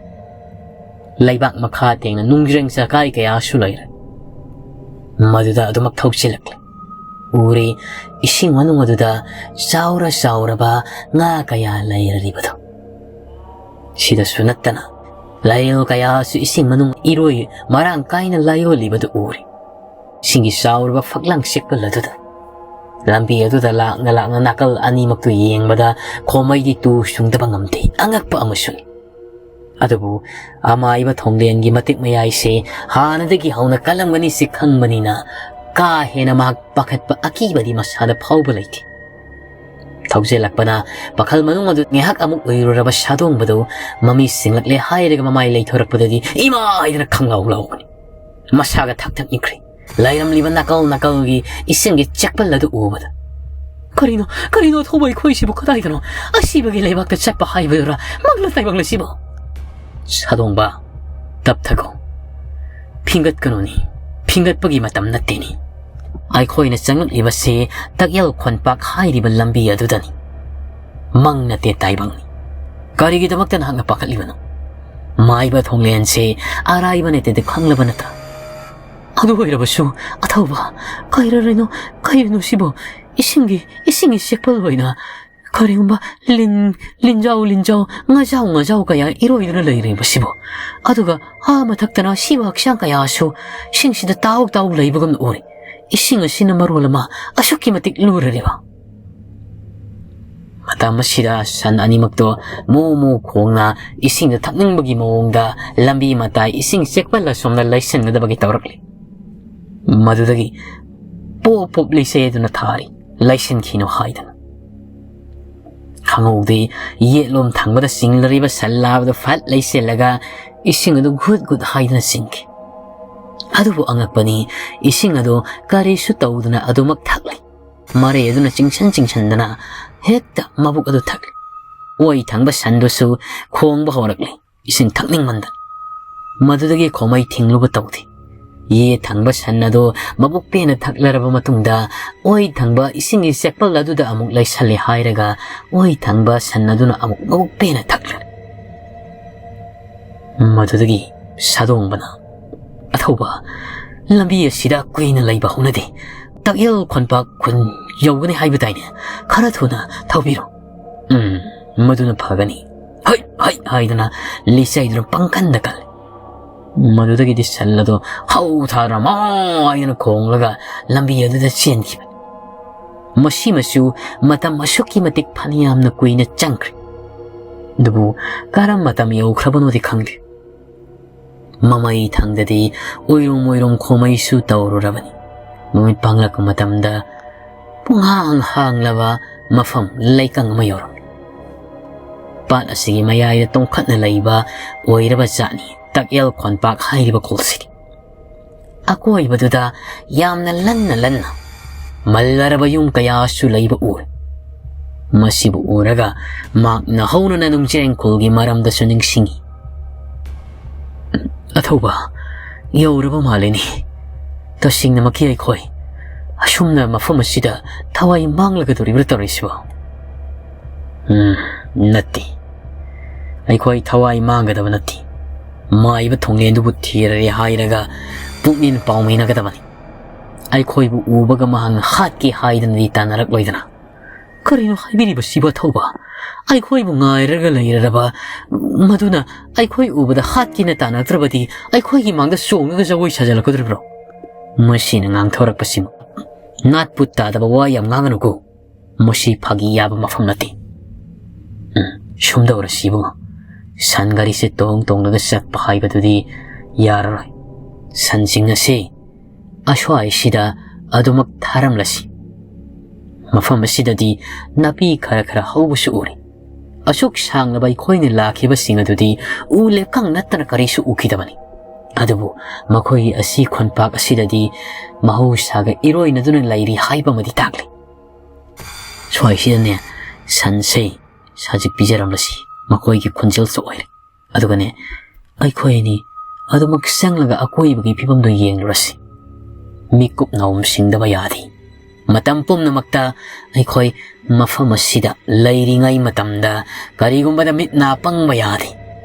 ꯂꯩꯕꯥꯛ ꯃꯈꯥ ꯊꯦꯡꯅ ꯅꯨꯡꯖ꯭ꯔꯦꯡ ꯆꯀꯥꯏ ꯀꯌꯥꯁꯨ ꯂꯩꯔꯦ꯫ ꯃꯗꯨꯗ ꯑꯗꯨꯃꯛ ꯊꯧꯆꯤꯜꯂꯛꯂꯦ꯫ ꯎꯔꯦ, ꯏꯁꯤꯡ ꯃꯅꯨꯡ ꯑꯗꯨꯗ ꯆꯥꯎꯔ ꯆꯥꯎꯔꯕ ꯉꯥ ꯀꯌꯥ ꯂꯩꯔꯤꯕꯗꯨ꯫ ꯁꯤꯗꯁꯨ ꯅꯠꯇꯅ ꯂꯥꯏꯔꯦꯜ ꯀꯌꯥꯁꯨ ꯏꯁꯤꯡ ꯃꯅꯨꯡ ꯏꯔꯣꯏ ꯃꯔꯥꯡ ꯀꯥꯏꯅ ꯂꯥꯏꯑꯣꯜꯂꯤꯕꯗꯨ ꯎꯔꯦ꯫ ꯏꯁꯤꯡꯒꯤ ꯆꯥꯎꯔꯕ ꯐꯛꯂꯥꯡ ꯆꯦꯛꯄꯜ ꯑꯗꯨꯗ ꯂꯝꯕꯤ ꯑꯗꯨꯗ ꯂꯥꯛꯅ ꯂꯥꯛꯅ ꯅꯥꯀꯜ ꯑꯅꯤꯃꯛꯇꯨ ꯌꯦꯡꯕꯗ ꯈꯣꯃꯩꯗꯤ ꯇꯨ ꯁꯨꯡꯗꯕ ꯉꯝꯗꯦ꯫ ꯑꯉꯛꯄ ꯑꯃꯁꯨꯅꯤ꯫ ꯑꯗꯨꯕꯨ ꯑꯃꯥꯏꯕ ꯊꯣꯡꯂꯦꯟꯒꯤ ꯃꯇꯤꯛ ꯃꯌꯥꯏꯁꯦ ꯍꯥꯟꯅꯗꯒꯤ ꯍꯧꯅ ꯀꯜꯂꯝꯒꯅꯤꯁꯤ ꯈꯪꯕꯅꯤꯅ ꯀꯥ ꯍꯦꯟꯅ ꯃꯍꯥꯛ ꯄꯥꯈꯠꯄ ꯑꯀꯤꯕꯗꯤ ꯃꯁꯥꯗ ꯐꯥꯎꯕ ꯂꯩꯇꯦ꯫ ꯊꯧꯖꯤꯜꯂꯛꯄꯅ ꯄꯥꯈꯜ ꯃꯅꯨꯡ ꯑꯗꯨ ꯉꯥꯏꯍꯥꯛ ꯑꯃꯨꯛ ꯎꯏꯔꯨꯔꯕ ꯁꯥꯗꯣꯡꯕꯗꯨ ꯃꯃꯤ ꯁꯤꯡꯂꯛꯂꯦ ꯍꯥꯏꯔꯒ ꯃꯃꯥꯏ ꯂꯩꯊꯣꯔꯛꯄꯗꯗꯤ ꯏꯃꯥ ꯍꯥꯏꯗꯅ ꯈꯪꯂꯥꯎ ꯂꯥꯎꯕꯅꯤ꯫ ꯃꯁꯥꯒ ꯊꯛ ꯊꯛ ꯅꯤꯛꯈ꯭ꯔꯦ꯫ ꯂꯩꯔꯝꯂꯤꯕ ꯅꯥꯀꯜ ꯅꯥꯀꯜꯒꯤ ꯏꯁꯤꯡꯒꯤ ꯆꯦꯛꯄꯜ ꯑꯗꯨ ꯎꯕꯗ꯫ "ꯀꯔꯤꯅꯣ, ꯀꯔꯤꯅꯣ ꯊꯧꯕ ꯑꯩꯈꯣꯏꯁꯤꯕꯨ ꯀꯗꯥꯏꯗꯅꯣ? ꯑꯁꯤꯕꯒꯤ ꯂꯩꯕꯥꯛꯇ ꯆꯠꯄ ꯍꯥꯏꯕꯗꯨꯔ? ꯃꯪꯂ ꯇꯥꯏꯕꯪꯂ ꯁꯤꯕꯨ?" "ꯁꯥꯗꯣꯡꯕ, ꯇꯞꯊꯈꯣ꯫ ꯐꯤꯡꯒꯠꯀꯅꯨꯅꯤ꯫ ꯐꯤꯡꯒꯠꯄꯒꯤ ꯃꯇꯝ ꯅꯠꯇꯦꯅꯤ꯫ ꯑꯩꯈꯣꯏꯅ ꯆꯪꯂꯛꯂꯤꯕꯁꯤ ꯇꯛꯌꯦꯜ ꯈꯣꯟꯄꯥꯛ ꯍꯥꯏꯔꯤꯕ ꯂꯝꯕꯤ ꯑꯗꯨꯗꯅꯤ꯫ ꯃꯪ ꯅꯠꯇꯦ, ꯇꯥꯏꯕꯪꯅꯤ꯫ ꯀꯔꯤꯒꯤꯗꯃꯛꯇ ꯅꯍꯥꯛꯅ ꯄꯥꯈꯠꯂꯤꯕꯅꯣ? ꯃꯥꯏꯕ ꯊꯣꯡꯂꯦꯟꯁꯤ ꯑꯔꯥꯏꯕ ꯅꯠꯇꯦꯗꯤ ꯈꯪꯂꯕ ꯅꯠꯇ꯭ꯔꯥ?" "ꯑꯗꯨ ꯑꯣꯏꯔꯕꯁꯨ ꯑꯊꯧꯕ, ꯀꯩꯔꯔꯤꯅꯣ, ꯀꯩꯅꯣ ꯁꯤꯕꯨ? ꯏꯁꯤꯡꯒꯤ, ꯏꯁꯤꯡꯒꯤ ꯆꯦꯛꯄꯜ ꯑꯣꯏꯅ ꯀꯔꯤꯒꯨꯝꯕ ꯂꯤꯟ, ꯂꯤꯟꯖꯥꯎ, ꯂꯤꯟꯖꯥꯎ, ꯉꯥꯖꯥꯎ, ꯉꯥꯖꯥꯎ ꯀꯌꯥ ꯏꯔꯣꯏꯗꯨꯅ ꯂꯩꯔꯤꯕꯁꯤꯕꯨ? ꯑꯗꯨꯒ ꯑꯥ ꯃꯊꯛꯇꯅ ꯑꯁꯤꯕ ꯍꯛꯆꯥꯡ ꯀꯌꯥꯁꯨ ꯏꯁꯤꯡꯁꯤꯗ ꯇꯥꯎ ꯇꯥꯎ ꯂꯩꯕꯒꯨꯝꯅ ꯎꯔꯤ꯫ ꯏꯁꯤꯡ ꯑꯁꯤꯅ ꯃꯔꯣꯜ ꯑꯃ ꯑꯁꯨꯛꯀꯤ ꯃꯇꯤꯛ ꯂꯨꯔꯔꯤꯕ?" ꯃꯇꯝ ꯑꯁꯤꯗ ꯁꯟ ꯑꯅꯤꯃꯛꯇꯣ ꯃꯣ ꯃꯣ ꯈꯣꯡꯅ ꯏꯁꯤꯡꯗ ꯊꯛꯅꯤꯡꯕꯒꯤ ꯃꯑꯣꯡꯗ ꯂꯝꯕꯤ ꯃꯇꯥꯏ ꯏꯁꯤꯡ ꯆꯦꯛꯄꯜ ꯑꯁꯣꯝꯗ ꯂꯩꯁꯤꯟꯒꯗꯕꯒꯤ ꯇꯧꯔꯛꯂꯤ꯫ ꯃꯗꯨꯗꯒꯤ ꯄꯣꯞ ꯄꯣꯞ ꯂꯩꯁꯦꯗꯨꯅ ꯊꯥꯔꯤ, ꯂꯩꯁꯤꯟꯈꯤꯅꯨ ꯍꯥꯏꯗꯅ꯫ ꯈꯪꯍꯧꯗꯦ, ꯌꯦꯠꯂꯣꯝ ꯊꯪꯕꯗ ꯆꯤꯡꯂꯔꯤꯕ ꯁꯟ ꯂꯥꯕꯗꯨ ꯐꯠ ꯂꯩꯁꯤꯜꯂꯒ ꯏꯁꯤꯡ ꯑꯗꯨ ꯒꯨꯠ ꯒꯨꯠ ꯍꯥꯏꯗꯨꯅ ꯆꯤꯡꯈꯤ꯫ ꯑꯗꯨꯕꯨ ꯑꯉꯛꯄꯅꯤ, ꯏꯁꯤꯡ ꯑꯗꯨ ꯀꯔꯤꯁꯨ ꯇꯧꯗꯅ ꯑꯗꯨꯃꯛ ꯊꯛꯂꯤ꯫ ꯃꯔꯩ ꯑꯗꯨꯅ ꯆꯤꯡꯁꯟ ꯆꯤꯡꯁꯟꯗꯅ ꯍꯦꯛꯇ ꯃꯕꯨꯛ ꯑꯗꯨ ꯊꯛꯂꯤ꯫ ꯑꯣꯏ ꯊꯪꯕ ꯁꯟꯗꯨꯁꯨ ꯈꯣꯡꯕ ꯍꯧꯔꯛꯂꯤ, ꯏꯁꯤꯡ ꯊꯛꯅꯤꯡꯃꯟꯗꯅ꯫ ꯃꯗꯨꯗꯒꯤ ꯈꯣꯃꯩ ꯊꯤꯡꯂꯨꯕ ꯇꯧꯗꯦ꯫ ꯌꯦ ꯊꯪꯕ ꯁꯟ ꯑꯗꯨ ꯃꯕꯨꯛ ꯄꯦꯟꯅ ꯊꯛꯂꯔꯕ ꯃꯇꯨꯡꯗ, ꯑꯣꯏ ꯊꯪꯕ ꯏꯁꯤꯡꯒꯤ ꯆꯦꯛꯄꯜ ꯑꯗꯨꯗ ꯑꯃꯨꯛ ꯂꯩꯁꯜꯂꯦ ꯍꯥꯏꯔꯒ, ꯑꯣꯏ ꯊꯪꯕ ꯁꯟ ꯑꯗꯨꯅ ꯑꯃꯨꯛ ꯃꯕꯨꯛ ꯄꯦꯟꯅ ꯊꯛꯂꯦ꯫ ꯃꯗꯨꯗꯒꯤ ꯁꯥꯗꯣꯡꯕꯅ, "ꯑꯊꯧꯕ, ꯂꯝꯕꯤ ꯑꯁꯤꯗ ꯀꯨꯏꯅ ꯂꯩꯕ ꯍꯧꯅꯗꯦ꯫ ꯇꯛꯌꯦꯜ ꯈꯣꯟꯄꯥꯛ ꯈꯨꯟ ꯌꯧꯒꯅꯤ ꯍꯥꯏꯕ ꯇꯥꯏꯅꯦ꯫ ꯈꯔ ꯊꯨꯅ ꯊꯧꯕꯤꯔꯣ꯫" "ꯎꯝ, ꯃꯗꯨꯅ ꯐꯒꯅꯤ꯫ ꯍꯩ, ꯍꯩ" ꯍꯥꯏꯗꯨꯅ ꯂꯤꯆꯩꯗꯨꯅ ꯄꯪꯀꯟꯗ ꯀꯜꯂꯤ꯫ ꯃꯗꯨꯗꯒꯤꯗꯤ ꯁꯟ ꯑꯗꯨ ꯍꯧ ꯊꯥꯗꯨꯅ ꯃꯥꯏ ꯍꯥꯏꯗꯨꯅ ꯈꯣꯡꯂꯒ ꯂꯝꯕꯤ ꯑꯗꯨꯗ ꯆꯦꯟꯈꯤꯕꯅꯤ꯫ ꯃꯁꯤꯃꯁꯨ ꯃꯇꯝ ꯑꯁꯨꯛꯀꯤ ꯃꯇꯤꯛ ꯐꯅꯌꯥꯝꯅ ꯀꯨꯏꯅ ꯆꯪꯈ꯭ꯔꯦ꯫ ꯑꯗꯨꯕꯨ ꯀꯔꯝꯕ ꯃꯇꯝ ꯌꯧꯈ꯭ꯔꯕꯅꯣꯗꯤ ꯈꯪꯗꯦ꯫ ꯃꯃꯩ ꯊꯪꯗꯗꯤ ꯎꯏꯔꯨꯝ ꯎꯏꯔꯨꯝ ꯈꯣꯃꯩꯁꯨ ꯇꯧꯔꯨꯔꯕꯅꯤ꯫ ꯃꯃꯤꯠ ꯄꯥꯡꯂꯛꯄ ꯃꯇꯝꯗ ꯄꯨꯡꯍꯥꯡ ꯍꯥꯡꯂꯕ ꯃꯐꯝ ꯂꯩꯀꯪ ꯑꯃ ꯌꯧꯔꯝꯃꯤ꯫ ꯄꯥꯠ ꯑꯁꯤꯒꯤ ꯃꯌꯥꯏꯗ ꯇꯣꯡꯈꯠꯅ ꯂꯩꯕ ꯑꯣꯏꯔꯕ ꯖꯥꯠꯅꯤ ꯇꯛꯌꯦꯜ ꯈꯣꯟꯄꯥꯛ ꯍꯥꯏꯔꯤꯕ ꯈꯨꯜꯁꯤꯗꯤ꯫ ꯑꯀꯣꯏꯕꯗꯨꯗ ꯌꯥꯝꯅ ꯂꯟꯅ ꯂꯟꯅ ꯃꯜꯂꯔꯕ ꯌꯨꯝ ꯀꯌꯥꯁꯨ ꯂꯩꯕ ꯎꯔꯦ꯫ ꯃꯁꯤꯕꯨ ꯎꯔꯒ ꯃꯍꯥꯛꯅ ꯍꯧꯅꯅ ꯅꯨꯡꯖꯤꯔꯦꯡ ꯈꯨꯜꯒꯤ ꯃꯔꯝꯗꯁꯨ ꯅꯤꯡꯁꯤꯡꯉꯤ꯫ "ꯑꯊꯧꯕ, ꯌꯧꯔꯕ ꯃꯥꯜꯂꯤꯅꯤ꯫ ꯇꯁꯦꯡꯅꯃꯛꯀꯤ ꯑꯩꯈꯣꯏ ꯑꯁꯨꯝꯅ ꯃꯐꯝ ꯑꯁꯤꯗ ꯊꯋꯥꯏ ꯃꯥꯡꯂꯒꯗꯧꯔꯤꯕ꯭ꯔꯥ ꯇꯧꯔꯤꯁꯤꯕꯣ?" "ꯎꯝ, ꯅꯠꯇꯦ꯫ ꯑꯩꯈꯣꯏ ꯊꯋꯥꯏ ꯃꯥꯡꯒꯗꯕ ꯅꯠꯇꯦ꯫ ꯃꯥꯏꯕ ꯊꯣꯡꯂꯦꯟꯗꯨꯕꯨ ꯊꯤꯔꯔꯦ ꯍꯥꯏꯔꯒ ꯄꯨꯛꯅꯤꯡ ꯄꯥꯎꯃꯤꯟꯅꯒꯗꯕꯅꯤ꯫ ꯑꯩꯈꯣꯏꯕꯨ ꯎꯕꯒ ꯃꯍꯥꯛꯅ ꯍꯥꯠꯀꯦ ꯍꯥꯏꯗꯅꯗꯤ ꯇꯥꯟꯅꯔꯛꯂꯣꯏꯗꯅ꯫" "ꯀꯔꯤꯅꯣ ꯍꯥꯏꯕꯤꯔꯤꯕꯁꯤꯕꯨ ꯑꯊꯧꯕ? ꯑꯩꯈꯣꯏꯕꯨ ꯉꯥꯏꯔꯒ ꯂꯩꯔꯔꯕ ꯃꯗꯨꯅ ꯑꯩꯈꯣꯏ ꯎꯕꯗ ꯍꯥꯠꯀꯦꯅ ꯇꯥꯟꯅꯔꯛꯇ꯭ꯔꯕꯗꯤ ꯑꯩꯈꯣꯏꯒꯤ ꯃꯥꯡꯗ ꯆꯣꯡꯂꯒ ꯖꯒꯣꯏ ꯁꯥꯖꯤꯜꯂꯛꯀꯗꯧꯔꯤꯕ꯭ꯔꯣ?" ꯃꯁꯤꯅ ꯉꯥꯡꯊꯣꯔꯛꯄꯁꯤꯃ ꯅꯥꯠꯄꯨ ꯇꯥꯗꯕ ꯋꯥ ꯌꯥꯝ ꯉꯥꯡꯒꯅꯨꯀꯣ꯫ ꯃꯁꯤ ꯐꯥꯒꯤ ꯌꯥꯕ ꯃꯐꯝ ꯅꯠꯇꯦ꯫ ꯎꯝ, ꯁꯨꯝꯗꯧꯔꯁꯤꯕꯨ, ꯁꯟ ꯒꯥꯔꯤꯁꯦ ꯇꯣꯡ ꯇꯣꯡꯂꯒ ꯆꯠꯄ ꯍꯥꯏꯕꯗꯨꯗꯤ ꯌꯥꯔꯔꯣꯏ꯫ ꯁꯟꯁꯤꯡ ꯑꯁꯤ ꯑꯁ꯭ꯋꯥꯏꯁꯤꯗ ꯑꯗꯨꯃꯛ ꯊꯥꯔꯝꯂꯁꯤ꯫ ꯃꯐꯝ ꯑꯁꯤꯗꯗꯤ ꯅꯥꯄꯤ ꯈꯔ ꯈꯔ ꯍꯧꯕꯁꯨ ꯎꯔꯤ꯫ ꯑꯁꯨꯛ ꯁꯥꯡꯂꯕ ꯑꯩꯈꯣꯏꯅ ꯂꯥꯛꯈꯤꯕꯁꯤꯡ ꯑꯗꯨꯗꯤ ꯎ ꯂꯩꯀꯪ ꯅꯠꯇꯅ ꯀꯔꯤꯁꯨ ꯎꯈꯤꯗꯕꯅꯤ꯫ ꯑꯗꯨꯕꯨ ꯃꯈꯣꯏꯒꯤ ꯑꯁꯤ ꯈꯣꯟꯄꯥꯛ ꯑꯁꯤꯗꯗꯤ ꯃꯍꯧꯁꯥꯒ ꯏꯔꯣꯏꯅꯗꯨꯅ ꯂꯩꯔꯤ ꯍꯥꯏꯕ ꯑꯃꯗꯤ ꯇꯥꯛꯂꯤ꯫ ꯁ꯭ꯋꯥꯏꯁꯤꯗꯅꯦ ꯁꯟꯁꯦ ꯁꯥꯖꯤꯛ ꯄꯤꯖꯔꯝꯂꯁꯤ ꯃꯈꯣꯏꯒꯤ ꯈꯣꯟꯖꯦꯜꯁꯨ ꯑꯣꯏꯔꯦ꯫ ꯑꯗꯨꯒꯅꯦ ꯑꯩꯈꯣꯏ ꯑꯅꯤ ꯑꯗꯨꯃꯛ ꯆꯪꯂꯒ ꯑꯀꯣꯏꯕꯒꯤ ꯐꯤꯕꯝꯗꯨ ꯌꯦꯡꯂꯨꯔꯁꯤ꯫ ꯃꯤꯀꯨꯞ ꯅꯥꯎꯝ ꯁꯤꯡꯗꯕ ꯌꯥꯗꯦ꯫ ꯃꯇꯝ ꯄꯨꯝꯅꯃꯛꯇ ꯑꯩꯈꯣꯏ ꯃꯐꯝ ꯑꯁꯤꯗ ꯂꯩꯔꯤꯉꯩ ꯃꯇꯝꯗ ꯀꯔꯤꯒꯨꯝꯕꯗ ꯃꯤꯠ ꯅꯥ ꯄꯪꯕ ꯌꯥꯗꯦ꯫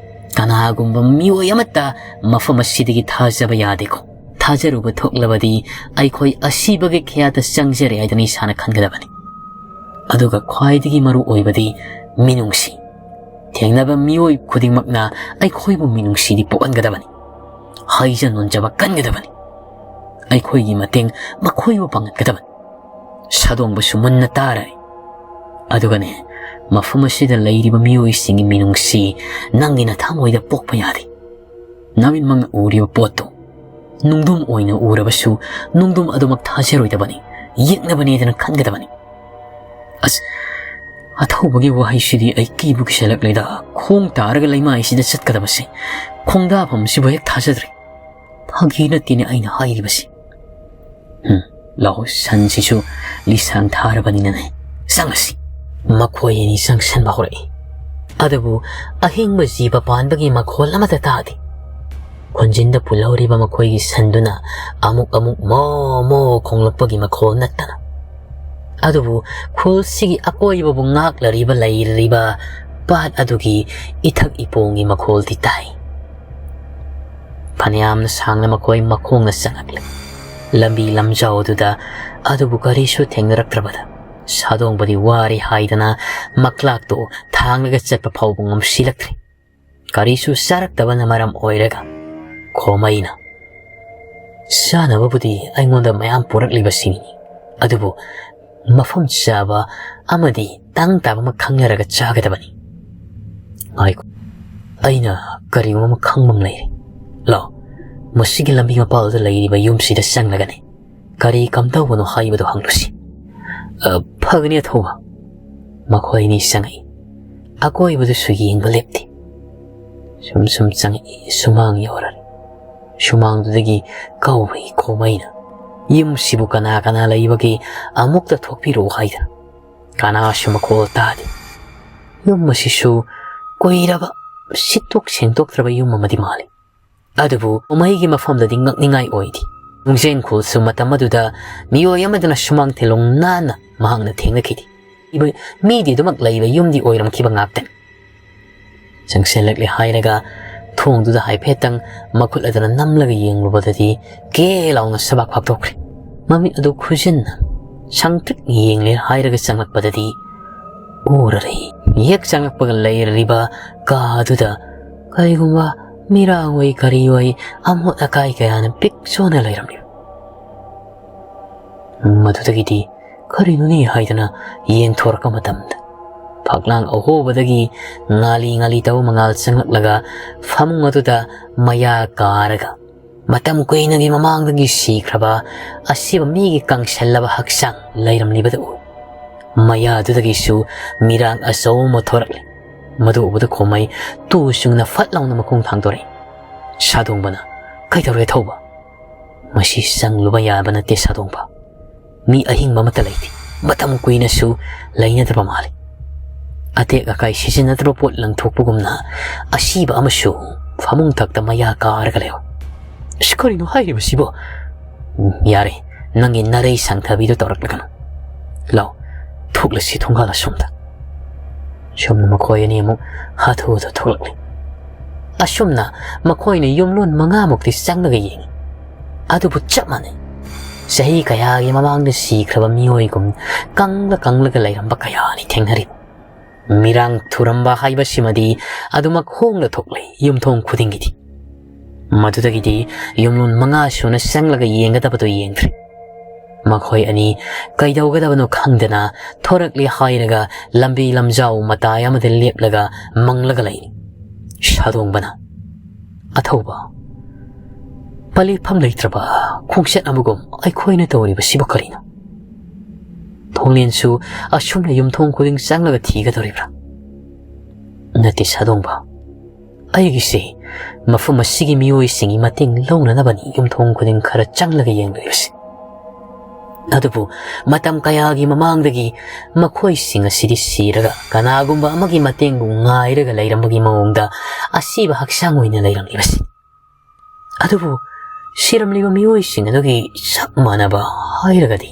ꯀꯅꯥꯒꯨꯝꯕ ꯃꯤꯑꯣꯏ ꯑꯃꯠꯇ ꯃꯐꯝ ꯑꯁꯤꯗꯒꯤ ꯊꯥꯖꯕ ꯌꯥꯗꯦꯀꯣ꯫ ꯊꯥꯖꯔꯨꯕ ꯊꯣꯛꯂꯕꯗꯤ ꯑꯩꯈꯣꯏ ꯑꯁꯤꯕꯒꯤ ꯈꯌꯥꯠꯇ ꯆꯪꯖꯔꯦ ꯍꯥꯏꯗꯅ ꯏꯁꯥꯅ ꯈꯟꯒꯗꯕꯅꯤ꯫ ꯑꯗꯨꯒ ꯈ꯭ꯋꯥꯏꯗꯒꯤ ꯃꯔꯨ ꯑꯣꯏꯕꯗꯤ ꯃꯤꯅꯨꯡꯁꯤ꯫ ꯊꯦꯡꯅꯕ ꯃꯤꯑꯣꯏ ꯈꯨꯗꯤꯡꯃꯛꯅ ꯑꯩꯈꯣꯏꯕꯨ ꯃꯤꯅꯨꯡꯁꯤꯗꯤ ꯄꯣꯛꯍꯟꯒꯗꯕꯅꯤ꯫ ꯍꯥꯏꯖ ꯅꯣꯟꯖꯕ ꯀꯟꯒꯗꯕꯅꯤ꯫ ꯑꯩꯈꯣꯏꯒꯤ ꯃꯇꯦꯡ ꯃꯈꯣꯏꯕꯨ ꯄꯥꯡꯍꯟꯒꯗꯕꯅꯤ꯫ ꯁꯥꯗꯣꯡꯕꯁꯨ ꯃꯨꯟꯅ ꯇꯥꯔꯦ꯫ ꯑꯗꯨꯒꯅꯦ, ꯃꯐꯝ ꯑꯁꯤꯗ ꯂꯩꯔꯤꯕ ꯃꯤꯑꯣꯏꯁꯤꯡꯒꯤ ꯃꯤꯅꯨꯡꯁꯤ ꯅꯪꯒꯤ ꯅꯊꯃꯣꯏꯗ ꯄꯣꯛꯄ ꯌꯥꯗꯦ꯫ ꯅꯃꯤꯠꯃꯛꯅ ꯎꯔꯤꯕ ꯄꯣꯠꯇꯨ ꯅꯨꯡꯗꯨꯝ ꯑꯣꯏꯅ ꯎꯔꯕꯁꯨ, ꯅꯨꯡꯗꯨꯝ ꯑꯗꯨꯃꯛ ꯊꯥꯖꯔꯣꯏꯗꯕꯅꯤ, ꯌꯦꯛꯅꯕꯅꯦꯗꯅ ꯈꯟꯒꯗꯕꯅꯤ꯫ ꯑꯁ, ꯑꯊꯧꯕꯒꯤ ꯋꯥꯍꯩꯁꯤꯗꯤ ꯑꯩ ꯀꯤꯕꯨ ꯀꯤꯁꯜꯂꯛꯂꯦꯗ꯫ ꯈꯣꯡ ꯇꯥꯔꯒ ꯂꯩꯃꯥꯏꯁꯤꯗ ꯆꯠꯀꯗꯕꯁꯦ ꯈꯣꯡꯗꯥꯐꯝꯁꯤꯕꯨ ꯍꯦꯛ ꯊꯥꯖꯗ꯭ꯔꯦ꯫ ꯐꯥꯒꯤ ꯅꯠꯇꯦꯅꯦ ꯑꯩꯅ ꯍꯥꯏꯔꯤꯕꯁꯤ꯫ ꯎꯝ, ꯂꯥꯛꯑꯣ, ꯁꯟꯁꯤꯁꯨ ꯂꯤꯁꯥꯡ ꯊꯥꯔꯕꯅꯤꯅꯅꯦ꯫ ꯆꯪꯉꯁꯤ꯫ ꯃꯈꯣꯏ ꯑꯅꯤ ꯆꯪꯁꯟꯕ ꯍꯧꯔꯛꯏ꯫ ꯑꯗꯨꯕꯨ ꯑꯍꯤꯡꯕ ꯖꯤꯕ ꯄꯥꯟꯕꯒꯤ ꯃꯈꯣꯜ ꯑꯃꯠꯇ ꯇꯥꯗꯦ꯫ ꯈꯣꯟꯖꯤꯟꯗ ꯄꯨꯜꯍꯧꯔꯤꯕ ꯃꯈꯣꯏꯒꯤ ꯁꯟꯗꯨꯅ ꯑꯃꯨꯛ ꯑꯃꯨꯛ ꯃꯣ ꯃꯣ ꯈꯣꯡꯂꯛꯄꯒꯤ ꯃꯈꯣꯜ ꯅꯠꯇꯅ꯫ ꯑꯗꯨꯕꯨ ꯈꯨꯜꯁꯤꯒꯤ ꯑꯀꯣꯏꯕꯕꯨ ꯉꯥꯛꯂꯔꯤꯕ ꯂꯩꯔꯤꯕ ꯄꯥꯠ ꯑꯗꯨꯒꯤ ꯏꯊꯛ ꯏꯄꯣꯡꯒꯤ ꯃꯈꯣꯜꯗꯤ ꯇꯥꯏ꯫ ꯐꯅꯌꯥꯝꯅ ꯁꯥꯡꯅ ꯃꯈꯣꯏ ꯃꯈꯣꯡꯅ ꯆꯪꯂꯛꯂꯦ꯫ ꯂꯝꯕꯤ ꯂꯝꯖꯥꯎ ꯑꯗꯨꯗ ꯑꯗꯨꯕꯨ ꯀꯔꯤꯁꯨ ꯊꯦꯡꯅꯔꯛꯇ꯭ꯔꯕꯗ ꯁꯥꯗꯣꯡꯕꯗꯤ ꯋꯥꯔꯦ ꯍꯥꯏꯗꯅ ꯃꯀ꯭ꯂꯥꯛꯇꯨ ꯊꯥꯡꯂꯒ ꯆꯠꯄ ꯐꯥꯎꯕ ꯉꯝꯁꯤꯜꯂꯛꯇ꯭ꯔꯦ꯫ ꯀꯔꯤꯁꯨ ꯆꯥꯔꯛꯇꯕꯅ ꯃꯔꯝ ꯑꯣꯏꯔꯒ ꯈꯣꯃꯩꯅ, "ꯆꯥꯅꯕꯕꯨꯗꯤ ꯑꯩꯉꯣꯟꯗ ꯃꯌꯥꯝ ꯄꯨꯔꯛꯂꯤꯕꯁꯤꯅꯤ, ꯑꯗꯨꯕꯨ ꯃꯐꯝ ꯆꯥꯕ ꯑꯃꯗꯤ ꯇꯥꯡ ꯇꯥꯕ ꯑꯃ ꯈꯪꯅꯔꯒ ꯆꯥꯒꯗꯕꯅꯤ꯫ ꯉꯥꯏꯈꯣ, ꯑꯩꯅ ꯀꯔꯤꯒꯨꯝꯕ ꯑꯃ ꯈꯪꯕ ꯑꯃ ꯂꯩꯔꯦ꯫ ꯂꯥꯛꯑꯣ, ꯃꯁꯤꯒꯤ ꯂꯝꯕꯤ ꯃꯄꯥꯜꯗ ꯂꯩꯔꯤꯕ ꯌꯨꯝꯁꯤꯗ ꯆꯪꯂꯒꯅꯦ ꯀꯔꯤ ꯀꯝꯗꯧꯕꯅꯣ ꯍꯥꯏꯕꯗꯨ ꯍꯪꯂꯨꯁꯤ꯫" "ꯑ, ꯐꯒꯅꯤ ꯑꯊꯧꯕ꯫" ꯃꯈꯣꯏ ꯑꯅꯤ ꯆꯪꯉꯛꯏ꯫ ꯑꯀꯣꯏꯕꯗꯨꯁꯨ ꯌꯦꯡꯕ ꯂꯦꯞꯇꯦ꯫ ꯁꯨꯝ ꯁꯨꯝ ꯆꯪꯉꯛꯏ, ꯁꯨꯃꯥꯡ ꯌꯧꯔꯔꯦ꯫ ꯁꯨꯃꯥꯡꯗꯨꯗꯒꯤ ꯀꯧꯔꯤ ꯈꯣꯃꯩꯅ, "ꯌꯨꯝꯁꯤꯕꯨ ꯀꯅꯥ ꯀꯅꯥ ꯂꯩꯕꯒꯦ? ꯑꯃꯨꯛꯇ ꯊꯣꯛꯄꯤꯔꯛꯎ" ꯍꯥꯏꯗꯅ꯫ ꯀꯅꯥꯁꯨ ꯃꯈꯣꯜ ꯇꯥꯗꯦ꯫ ꯌꯨꯝ ꯑꯁꯤꯁꯨ ꯀꯨꯏꯔꯕ ꯁꯤꯠꯇꯣꯛ ꯁꯦꯡꯗꯣꯛꯇ꯭ꯔꯕ ꯌꯨꯝ ꯑꯃꯗꯤ ꯃꯥꯜꯂꯤ꯫ ꯑꯗꯨꯕꯨ ꯀꯨꯝꯍꯩꯒꯤ ꯃꯐꯝꯗꯗꯤ ꯉꯛꯅꯤꯡꯉꯥꯏ ꯑꯣꯏꯗꯦ꯫ ꯅꯨꯡꯖꯦꯟꯈꯨꯜꯁꯨ ꯃꯇꯝ ꯑꯗꯨꯗ ꯃꯤꯑꯣꯏ ꯑꯃꯗꯨꯅ ꯁꯨꯃꯥꯡ ꯊꯤꯂꯣꯡ ꯅꯥꯟꯅ ꯃꯍꯥꯛꯅ ꯊꯦꯡꯅꯈꯤꯗꯦ꯫ ꯃꯤꯗꯤ ꯑꯗꯨꯃꯛ ꯂꯩꯕ ꯌꯨꯝꯗꯤ ꯑꯣꯏꯔꯝꯈꯤꯕ ꯉꯥꯛꯇꯅꯤ꯫ ꯆꯪꯁꯤꯜꯂꯛꯂꯦ ꯍꯥꯏꯔꯒ ꯊꯣꯡꯗꯨꯗ ꯍꯥꯏꯐꯦꯠꯇꯪ ꯃꯈꯨꯠ ꯑꯗꯨꯅ ꯅꯝꯂꯒ ꯌꯦꯡꯂꯨꯕꯗꯗꯤ ꯀꯦ ꯂꯥꯎꯅ ꯁꯕꯥꯛ ꯐꯥꯛꯇꯣꯛꯈ꯭ꯔꯦ꯫ ꯃꯃꯤꯠ ꯑꯗꯨ ꯈꯨꯖꯤꯟꯅ ꯁꯪꯇ꯭ꯔꯤꯛ ꯌꯦꯡꯂꯦ ꯍꯥꯏꯔꯒ ꯆꯪꯂꯛꯄꯗꯗꯤ ꯎꯔꯔꯦ꯫ ꯍꯦꯛ ꯆꯪꯂꯛꯄꯒ ꯂꯩꯔꯤꯕ ꯀꯥ ꯑꯗꯨꯗ ꯀꯔꯤꯒꯨꯝꯕ ꯃꯤꯔꯥꯡ ꯑꯣꯏ ꯀꯔꯤ ꯑꯣꯏ ꯑꯃꯣꯠ ꯑꯀꯥꯏ ꯀꯌꯥꯅ ꯄꯤꯛ ꯆꯣꯟꯅ ꯂꯩꯔꯝꯂꯤ꯫ ꯃꯗꯨꯗꯒꯤꯗꯤ ꯀꯔꯤꯅꯣꯅꯦ ꯍꯥꯏꯗꯅ ꯌꯦꯡꯊꯣꯔꯛꯄ ꯃꯇꯝꯗ ꯐꯛꯂꯥꯡ ꯑꯍꯣꯕꯗꯒꯤ ꯉꯥꯂꯤ ꯉꯥꯂꯤ ꯇꯧꯕ ꯃꯉꯥꯜ ꯆꯪꯂꯛꯂꯒ ꯐꯃꯨꯡ ꯑꯗꯨꯗ ꯃꯌꯥ ꯀꯥꯔꯒ ꯃꯇꯝ ꯀꯨꯏꯅꯒꯤ ꯃꯃꯥꯡꯗꯒꯤ ꯁꯤꯈ꯭ꯔꯕ ꯑꯁꯤꯕ ꯃꯤꯒꯤ ꯀꯪꯁꯜꯂꯕ ꯍꯛꯆꯥꯡ ꯂꯩꯔꯝꯂꯤꯕꯗꯨ ꯎꯏ꯫ ꯃꯌꯥꯗꯨꯗꯒꯤꯁꯨ ꯃꯤꯔꯥꯡ ꯑꯆꯧꯕ ꯑꯃ ꯊꯣꯔꯛꯂꯤ꯫ ꯃꯗꯨ ꯎꯕꯗ ꯈꯣꯃꯩ ꯇꯨ ꯆꯨꯡꯅ ꯐꯠ ꯂꯥꯎꯅ ꯃꯈꯣꯡ ꯊꯥꯡꯗꯣꯔꯛꯏ꯫ ꯁꯥꯗꯣꯡꯕꯅ, "ꯀꯩꯗꯧꯔꯦ ꯊꯧꯕ? ꯃꯁꯤ ꯆꯪꯂꯨꯕ ꯌꯥꯕ ꯅꯠꯇꯦ ꯁꯥꯗꯣꯡꯕ꯫ ꯃꯤ ꯑꯍꯤꯡꯕ ꯑꯃꯠꯇ ꯂꯩꯇꯦ꯫ ꯃꯇꯝ ꯀꯨꯏꯅꯁꯨ ꯂꯩꯅꯗꯕ ꯃꯥꯜꯂꯤ꯫ ꯑꯇꯦꯛ ꯑꯀꯥꯏ ꯁꯤꯖꯤꯟꯅꯗꯕ ꯄꯣꯠ ꯂꯪꯊꯣꯛꯄꯒꯨꯝꯅ ꯑꯁꯤꯕ ꯑꯃꯁꯨ ꯐꯃꯨꯡ ꯊꯛꯇ ꯃꯌꯥ ꯀꯥꯔꯒ ꯂꯩꯍꯧꯏ꯫ ꯑꯁ, ꯀꯔꯤꯅꯣ ꯍꯥꯏꯔꯤꯕꯁꯤꯕꯣ?" "ꯎꯝ, ꯌꯥꯔꯦ, ꯅꯪꯒꯤ ꯅꯔꯩ ꯁꯪꯊꯕꯤꯗꯣ ꯇꯧꯔꯛꯂꯒꯅꯨ꯫ ꯂꯥꯎ, ꯊꯣꯛꯂꯁꯤ ꯊꯣꯡꯒꯥꯜ ꯑꯁꯣꯝꯗ꯫" ꯁꯣꯝꯅ ꯃꯈꯣꯏ ꯑꯅꯤ ꯑꯃꯨꯛ ꯍꯥꯊꯨ ꯍꯥꯊꯨ ꯊꯣꯛꯂꯛꯂꯤ꯫ ꯑꯁꯨꯝꯅ ꯃꯈꯣꯏꯅ ꯌꯨꯝꯂꯣꯟ ꯃꯉꯥꯃꯨꯛꯇꯤ ꯆꯪꯂꯒ ꯌꯦꯡꯉꯤ꯫ ꯑꯗꯨꯕꯨ ꯆꯞ ꯃꯥꯟꯅꯩ꯫ ꯆꯍꯤ ꯀꯌꯥꯒꯤ ꯃꯃꯥꯡꯗ ꯁꯤꯈ꯭ꯔꯕ ꯃꯤꯑꯣꯏꯒꯨꯝ ꯀꯪꯂ ꯀꯪꯂꯒ ꯂꯩꯔꯝꯕ ꯀꯌꯥꯅꯤ ꯊꯦꯡꯅꯔꯤꯕ꯫ ꯃꯤꯔꯥꯡ ꯊꯨꯔꯝꯕ ꯍꯥꯏꯕꯁꯤꯃꯗꯤ ꯑꯗꯨꯃꯛ ꯍꯣꯡꯅ ꯊꯣꯛꯂꯦ ꯌꯨꯝꯊꯣꯡ ꯈꯨꯗꯤꯡꯒꯤꯗꯤ꯫ ꯃꯗꯨꯗꯒꯤꯗꯤ ꯌꯨꯝꯂꯣꯟ ꯃꯉꯥ ꯁꯨꯅ ꯆꯪꯂꯒ ꯌꯦꯡꯒꯗꯕꯗꯨ ꯌꯦꯡꯗ꯭ꯔꯦ꯫ ꯃꯈꯣꯏ ꯑꯅꯤ ꯀꯩꯗꯧꯒꯗꯕꯅꯣ ꯈꯪꯗꯅ ꯊꯣꯔꯛꯂꯦ ꯍꯥꯏꯔꯒ ꯂꯝꯕꯤ ꯂꯝꯖꯥꯎ ꯃꯇꯥꯏ ꯑꯃꯗ ꯂꯦꯞꯂꯒ ꯃꯪꯂꯒ ꯂꯩꯔꯤ꯫ ꯁꯥꯗꯣꯡꯕꯅ, "ꯑꯊꯧꯕ, ꯄꯂꯤꯐꯝ ꯂꯩꯇ꯭ꯔꯕ ꯈꯣꯡꯆꯠ ꯑꯃꯒꯨꯝ ꯑꯩꯈꯣꯏꯅ ꯇꯧꯔꯤꯕꯁꯤꯕꯨ ꯀꯔꯤꯅꯣ? ꯊꯣꯡꯂꯦꯟꯁꯨ ꯑꯁꯨꯝꯅ ꯌꯨꯝꯊꯣꯡ ꯈꯨꯗꯤꯡ ꯆꯪꯂꯒ ꯊꯤꯒꯗꯧꯔꯤꯕ꯭ꯔꯥ?" "ꯅꯠꯇꯦ ꯁꯥꯗꯣꯡꯕ, ꯑꯩꯒꯤꯁꯦ ꯃꯐꯝ ꯑꯁꯤꯒꯤ ꯃꯤꯑꯣꯏꯁꯤꯡꯒꯤ ꯃꯇꯦꯡ ꯂꯧꯅꯅꯕꯅꯤ ꯌꯨꯝꯊꯣꯡ ꯈꯨꯗꯤꯡ ꯈꯔ ꯆꯪꯂꯒ ꯌꯦꯡꯂꯤꯕꯁꯤ꯫ ꯑꯗꯨꯕꯨ ꯃꯇꯝ ꯀꯌꯥꯒꯤ ꯃꯃꯥꯡꯗꯒꯤ ꯃꯈꯣꯏꯁꯤꯡ ꯑꯁꯤꯗꯤ ꯁꯤꯔꯒ ꯀꯅꯥꯒꯨꯝꯕ ꯑꯃꯒꯤ ꯃꯇꯦꯡꯕꯨ ꯉꯥꯏꯔꯒ ꯂꯩꯔꯝꯕꯒꯤ ꯃꯑꯣꯡꯗ ꯑꯁꯤꯕ ꯍꯛꯆꯥꯡ ꯑꯣꯏꯅ ꯂꯩꯔꯝꯂꯤꯕꯁꯤ꯫ ꯑꯗꯨꯕꯨ ꯁꯤꯔꯝꯂꯤꯕ ꯃꯤꯑꯣꯏꯁꯤꯡ ꯑꯗꯨꯒꯤ ꯆꯞ ꯃꯥꯟꯅꯕ ꯍꯥꯏꯔꯒꯗꯤ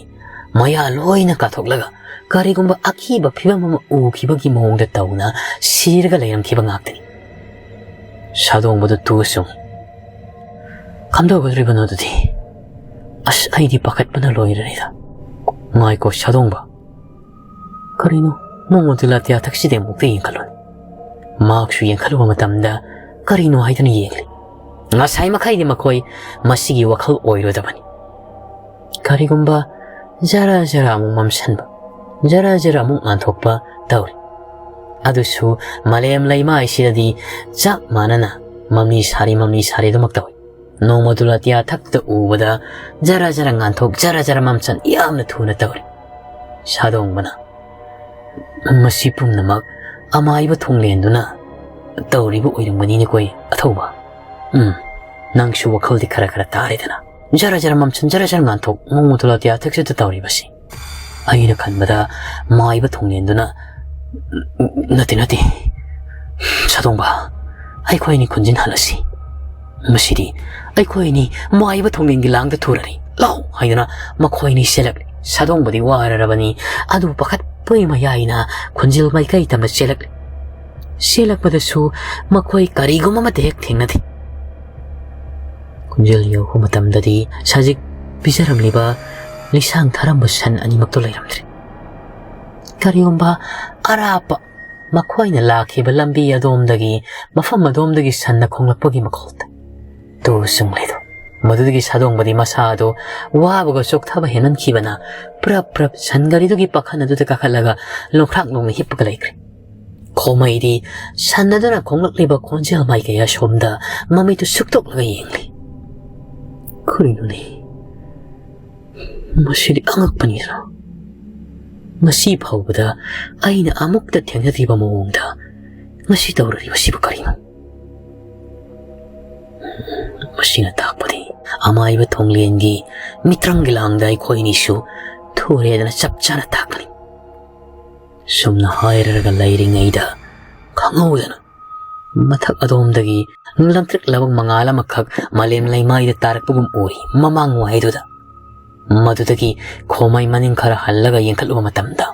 ꯃꯌꯥ ꯂꯣꯏꯅ ꯀꯥꯊꯣꯛꯂꯒ ꯀꯔꯤꯒꯨꯝꯕ ꯑꯀꯤꯕ ꯐꯤꯕꯝ ꯑꯃ ꯎꯈꯤꯕꯒꯤ ꯃꯑꯣꯡꯗ ꯇꯧꯅ ꯁꯤꯔꯒ ꯂꯩꯔꯝꯈꯤꯕ ꯉꯥꯛꯇꯅꯤ꯫ ꯁꯥꯗꯣꯡꯕꯗꯨ ꯇꯨ ꯁꯨꯝ ꯀꯝꯗꯧꯒꯗꯧꯔꯤꯕꯅꯣ ꯑꯗꯨꯗꯤ? ꯑꯁ, ꯑꯩꯗꯤ ꯄꯥꯈꯠꯄꯅ ꯂꯣꯏꯔꯦꯗ꯫ ꯉꯥꯏꯀꯣ ꯁꯥꯗꯣꯡꯕ, ꯀꯔꯤꯅꯣ? ꯅꯣꯡꯃ ꯗꯨꯂꯥꯇꯤꯌꯥ ꯊꯛꯁꯤꯗ ꯑꯃꯨꯛꯇ ꯌꯦꯡꯈꯠꯂꯨꯅꯤ꯫ ꯃꯍꯥꯛꯁꯨ ꯌꯦꯡꯈꯠꯂꯨꯕ ꯃꯇꯝꯗ ꯀꯔꯤꯅꯣ ꯍꯥꯏꯗꯅ ꯌꯦꯡꯂꯤ꯫ ꯉꯁꯥꯏ ꯃꯈꯩꯗꯤ ꯃꯈꯣꯏ ꯃꯁꯤꯒꯤ ꯋꯥꯈꯜ ꯑꯣꯏꯔꯣꯏꯗꯕꯅꯤ꯫ ꯀꯔꯤꯒꯨꯝꯕ ꯖꯔ ꯖꯔ ꯑꯃꯨꯛ ꯃꯝꯁꯟꯕ, ꯖꯔ ꯖꯔ ꯑꯃꯨꯛ ꯉꯥꯟꯊꯣꯛꯄ ꯇꯧꯔꯤ꯫ ꯑꯗꯨꯁꯨ ꯃꯥꯂꯦꯝ ꯂꯩꯃꯥꯏꯁꯤꯗꯗꯤ ꯆꯞ ꯃꯥꯟꯅꯅ ꯃꯃꯤ ꯁꯥꯔꯤ, ꯃꯃꯤ ꯁꯥꯔꯤ ꯑꯗꯨꯃꯛ ꯇꯧꯏ꯫ ꯅꯣꯡꯃ ꯗꯨꯂꯥꯇꯤꯌꯥ ꯊꯛꯇ ꯎꯕꯗ ꯖꯔ ꯖꯔ ꯉꯥꯟꯊꯣꯛ, ꯖꯔ ꯖꯔ ꯃꯝꯁꯟ ꯌꯥꯝꯅ ꯊꯨꯅ ꯇꯧꯔꯤ꯫ ꯁꯥꯗꯣꯡꯕꯅ ꯃꯁꯤ ꯄꯨꯝꯅꯃꯛ ꯑꯃꯥꯏꯕ ꯊꯣꯡꯂꯦꯟꯗꯨꯅ ꯇꯧꯔꯤꯕ ꯑꯣꯏꯔꯝꯒꯅꯤꯅꯦꯀꯣ, ꯑꯊꯧꯕ꯫ ꯎꯝ, ꯅꯪꯁꯨ ꯋꯥꯈꯜꯗꯤ ꯈꯔ ꯈꯔ ꯇꯥꯔꯦꯗꯅ꯫ ꯖꯔ ꯖꯔ ꯃꯝꯁꯟ, ꯖꯔ ꯖꯔ ꯉꯥꯟꯊꯣꯛ, ꯅꯣꯡꯃ ꯗꯨꯂꯥꯇꯤꯌꯥ ꯊꯛꯁꯤꯗ ꯇꯧꯔꯤꯕꯁꯤ꯫ ꯑꯩꯅ ꯈꯟꯕꯗ ꯃꯥꯏꯕ ꯊꯣꯡꯂꯦꯟꯗꯨꯅ, "ꯅꯠꯇꯦ, ꯅꯠꯇꯦ, ꯁꯥꯗꯣꯡꯕ, ꯑꯩꯈꯣꯏ ꯑꯅꯤ ꯈꯨꯟꯖꯤꯟ ꯍꯜꯂꯁꯤ꯫ ꯃꯁꯤꯗꯤ ꯑꯩꯈꯣꯏ ꯑꯅꯤ ꯃꯥꯏꯕ ꯊꯣꯡꯂꯦꯟꯒꯤ ꯂꯥꯡꯗ ꯊꯨꯔꯔꯤ꯫ ꯂꯥꯎ!" ꯍꯥꯏꯗꯨꯅ ꯃꯈꯣꯏ ꯑꯅꯤ ꯆꯦꯜꯂꯛꯂꯤ꯫ ꯁꯥꯗꯣꯡꯕꯗꯤ ꯋꯥꯔꯔꯕꯅꯤ, ꯑꯗꯨꯕꯨ ꯄꯥꯈꯠꯄꯒꯤ ꯃꯌꯥꯏꯅ ꯈꯨꯟꯖꯤꯜ ꯃꯥꯏꯀꯩ ꯇꯝꯅ ꯆꯦꯜꯂꯛꯂꯤ꯫ ꯆꯦꯜꯂꯛꯄꯗꯁꯨ ꯃꯈꯣꯏ ꯀꯔꯤꯒꯨꯝꯕ ꯑꯃꯠꯇ ꯍꯦꯛ ꯊꯦꯡꯅꯗꯦ꯫ ꯈꯨꯟꯖꯤꯜ ꯌꯧꯔꯛꯄ ꯃꯇꯝꯗꯗꯤ ꯁꯖꯤꯛ ꯄꯤꯖꯔꯝꯂꯤꯕ ꯂꯤꯁꯥꯡ ꯊꯥꯔꯝꯕ ꯁꯟ ꯑꯅꯤꯃꯛꯇꯣ ꯂꯩꯔꯝꯗ꯭ꯔꯦ꯫ ꯀꯔꯤꯒꯨꯝꯕ ꯑꯔꯥꯞꯄ ꯃꯈꯣꯏꯅ ꯂꯥꯛꯈꯤꯕ ꯂꯝꯕꯤ ꯑꯗꯣꯝꯗꯒꯤ, ꯃꯐꯝ ꯑꯗꯣꯝꯗꯒꯤ ꯁꯟꯅ ꯈꯣꯡꯂꯛꯄꯒꯤ ꯃꯈꯣꯜ ꯇꯥꯏ꯫ ꯇꯨ ꯆꯨꯡꯂꯦꯗꯣ꯫ ꯃꯗꯨꯗꯒꯤ ꯁꯥꯗꯣꯡꯕꯗꯤ ꯃꯁꯥ ꯑꯗꯨ ꯋꯥꯕꯒ ꯆꯣꯛꯊꯕ ꯍꯦꯟꯃꯟꯈꯤꯕꯅ ꯄ꯭ꯔꯞ ꯄ꯭ꯔꯞ ꯁꯟ ꯒꯥꯔꯤꯗꯨꯒꯤ ꯄꯥꯈꯟ ꯑꯗꯨꯗ ꯀꯥꯈꯠꯂꯒ ꯂꯣꯡꯈ꯭ꯔꯥꯛ ꯂꯣꯡꯅ ꯍꯤꯞꯄꯒ ꯂꯩꯈ꯭ꯔꯦ꯫ ꯈꯣꯃꯩꯗꯤ ꯁꯟ ꯑꯗꯨꯅ ꯈꯣꯡꯂꯛꯂꯤꯕ ꯈꯣꯟꯖꯦꯜ ꯃꯥꯏꯀꯩ ꯑꯁꯣꯝꯗ ꯃꯃꯤꯠꯇꯨ ꯁꯨꯛꯇꯣꯛꯂꯒ ꯌꯦꯡꯂꯤ꯫ ꯀꯔꯤꯅꯣꯅꯦ? ꯃꯁꯤꯗꯤ ꯑꯉꯛꯄꯅꯤꯗꯅ꯫ ꯉꯁꯤ ꯐꯥꯎꯕꯗ ꯑꯩꯅ ꯑꯃꯨꯛꯇ ꯊꯦꯡꯅꯗ꯭ꯔꯤꯕ ꯃꯑꯣꯡꯗ ꯉꯁꯤ ꯇꯧꯔꯛꯂꯤꯕꯁꯤꯕꯨ ꯀꯔꯤꯅꯣ? ꯃꯁꯤꯅ ꯇꯥꯛꯄꯗꯤ ꯑꯃꯥꯏꯕ ꯊꯣꯡꯂꯦꯟꯒꯤ ꯃꯤꯇ꯭ꯔꯪꯒꯤ ꯂꯥꯡꯗ ꯑꯩꯈꯣꯏ ꯑꯅꯤꯁꯨ ꯊꯨꯔꯦꯗꯅ ꯆꯞ ꯆꯥꯅ ꯇꯥꯛꯀꯅꯤ꯫ ꯁꯨꯝꯅ ꯍꯥꯏꯔꯒ ꯂꯩꯔꯤꯉꯩꯗ ꯈꯪꯍꯧꯗꯅ ꯃꯊꯛ ꯑꯗꯣꯝꯗꯒꯤ ꯂꯪꯇ꯭ꯔꯤꯛ ꯂꯪꯕ ꯃꯉꯥꯜ ꯑꯃꯈꯛ ꯃꯥꯂꯦꯝ ꯂꯩꯃꯥꯏꯗ ꯇꯥꯔꯛꯄꯒꯨꯝ ꯎꯔꯤ꯫ ꯃꯃꯥꯡ ꯋꯥꯏꯗꯨꯗ ꯃꯗꯨꯗꯒꯤ ꯈꯣꯃꯩ ꯃꯅꯤꯡ ꯈꯔ ꯍꯜꯂꯒ ꯌꯦꯡꯈꯠꯂꯨꯕ ꯃꯇꯝꯗ,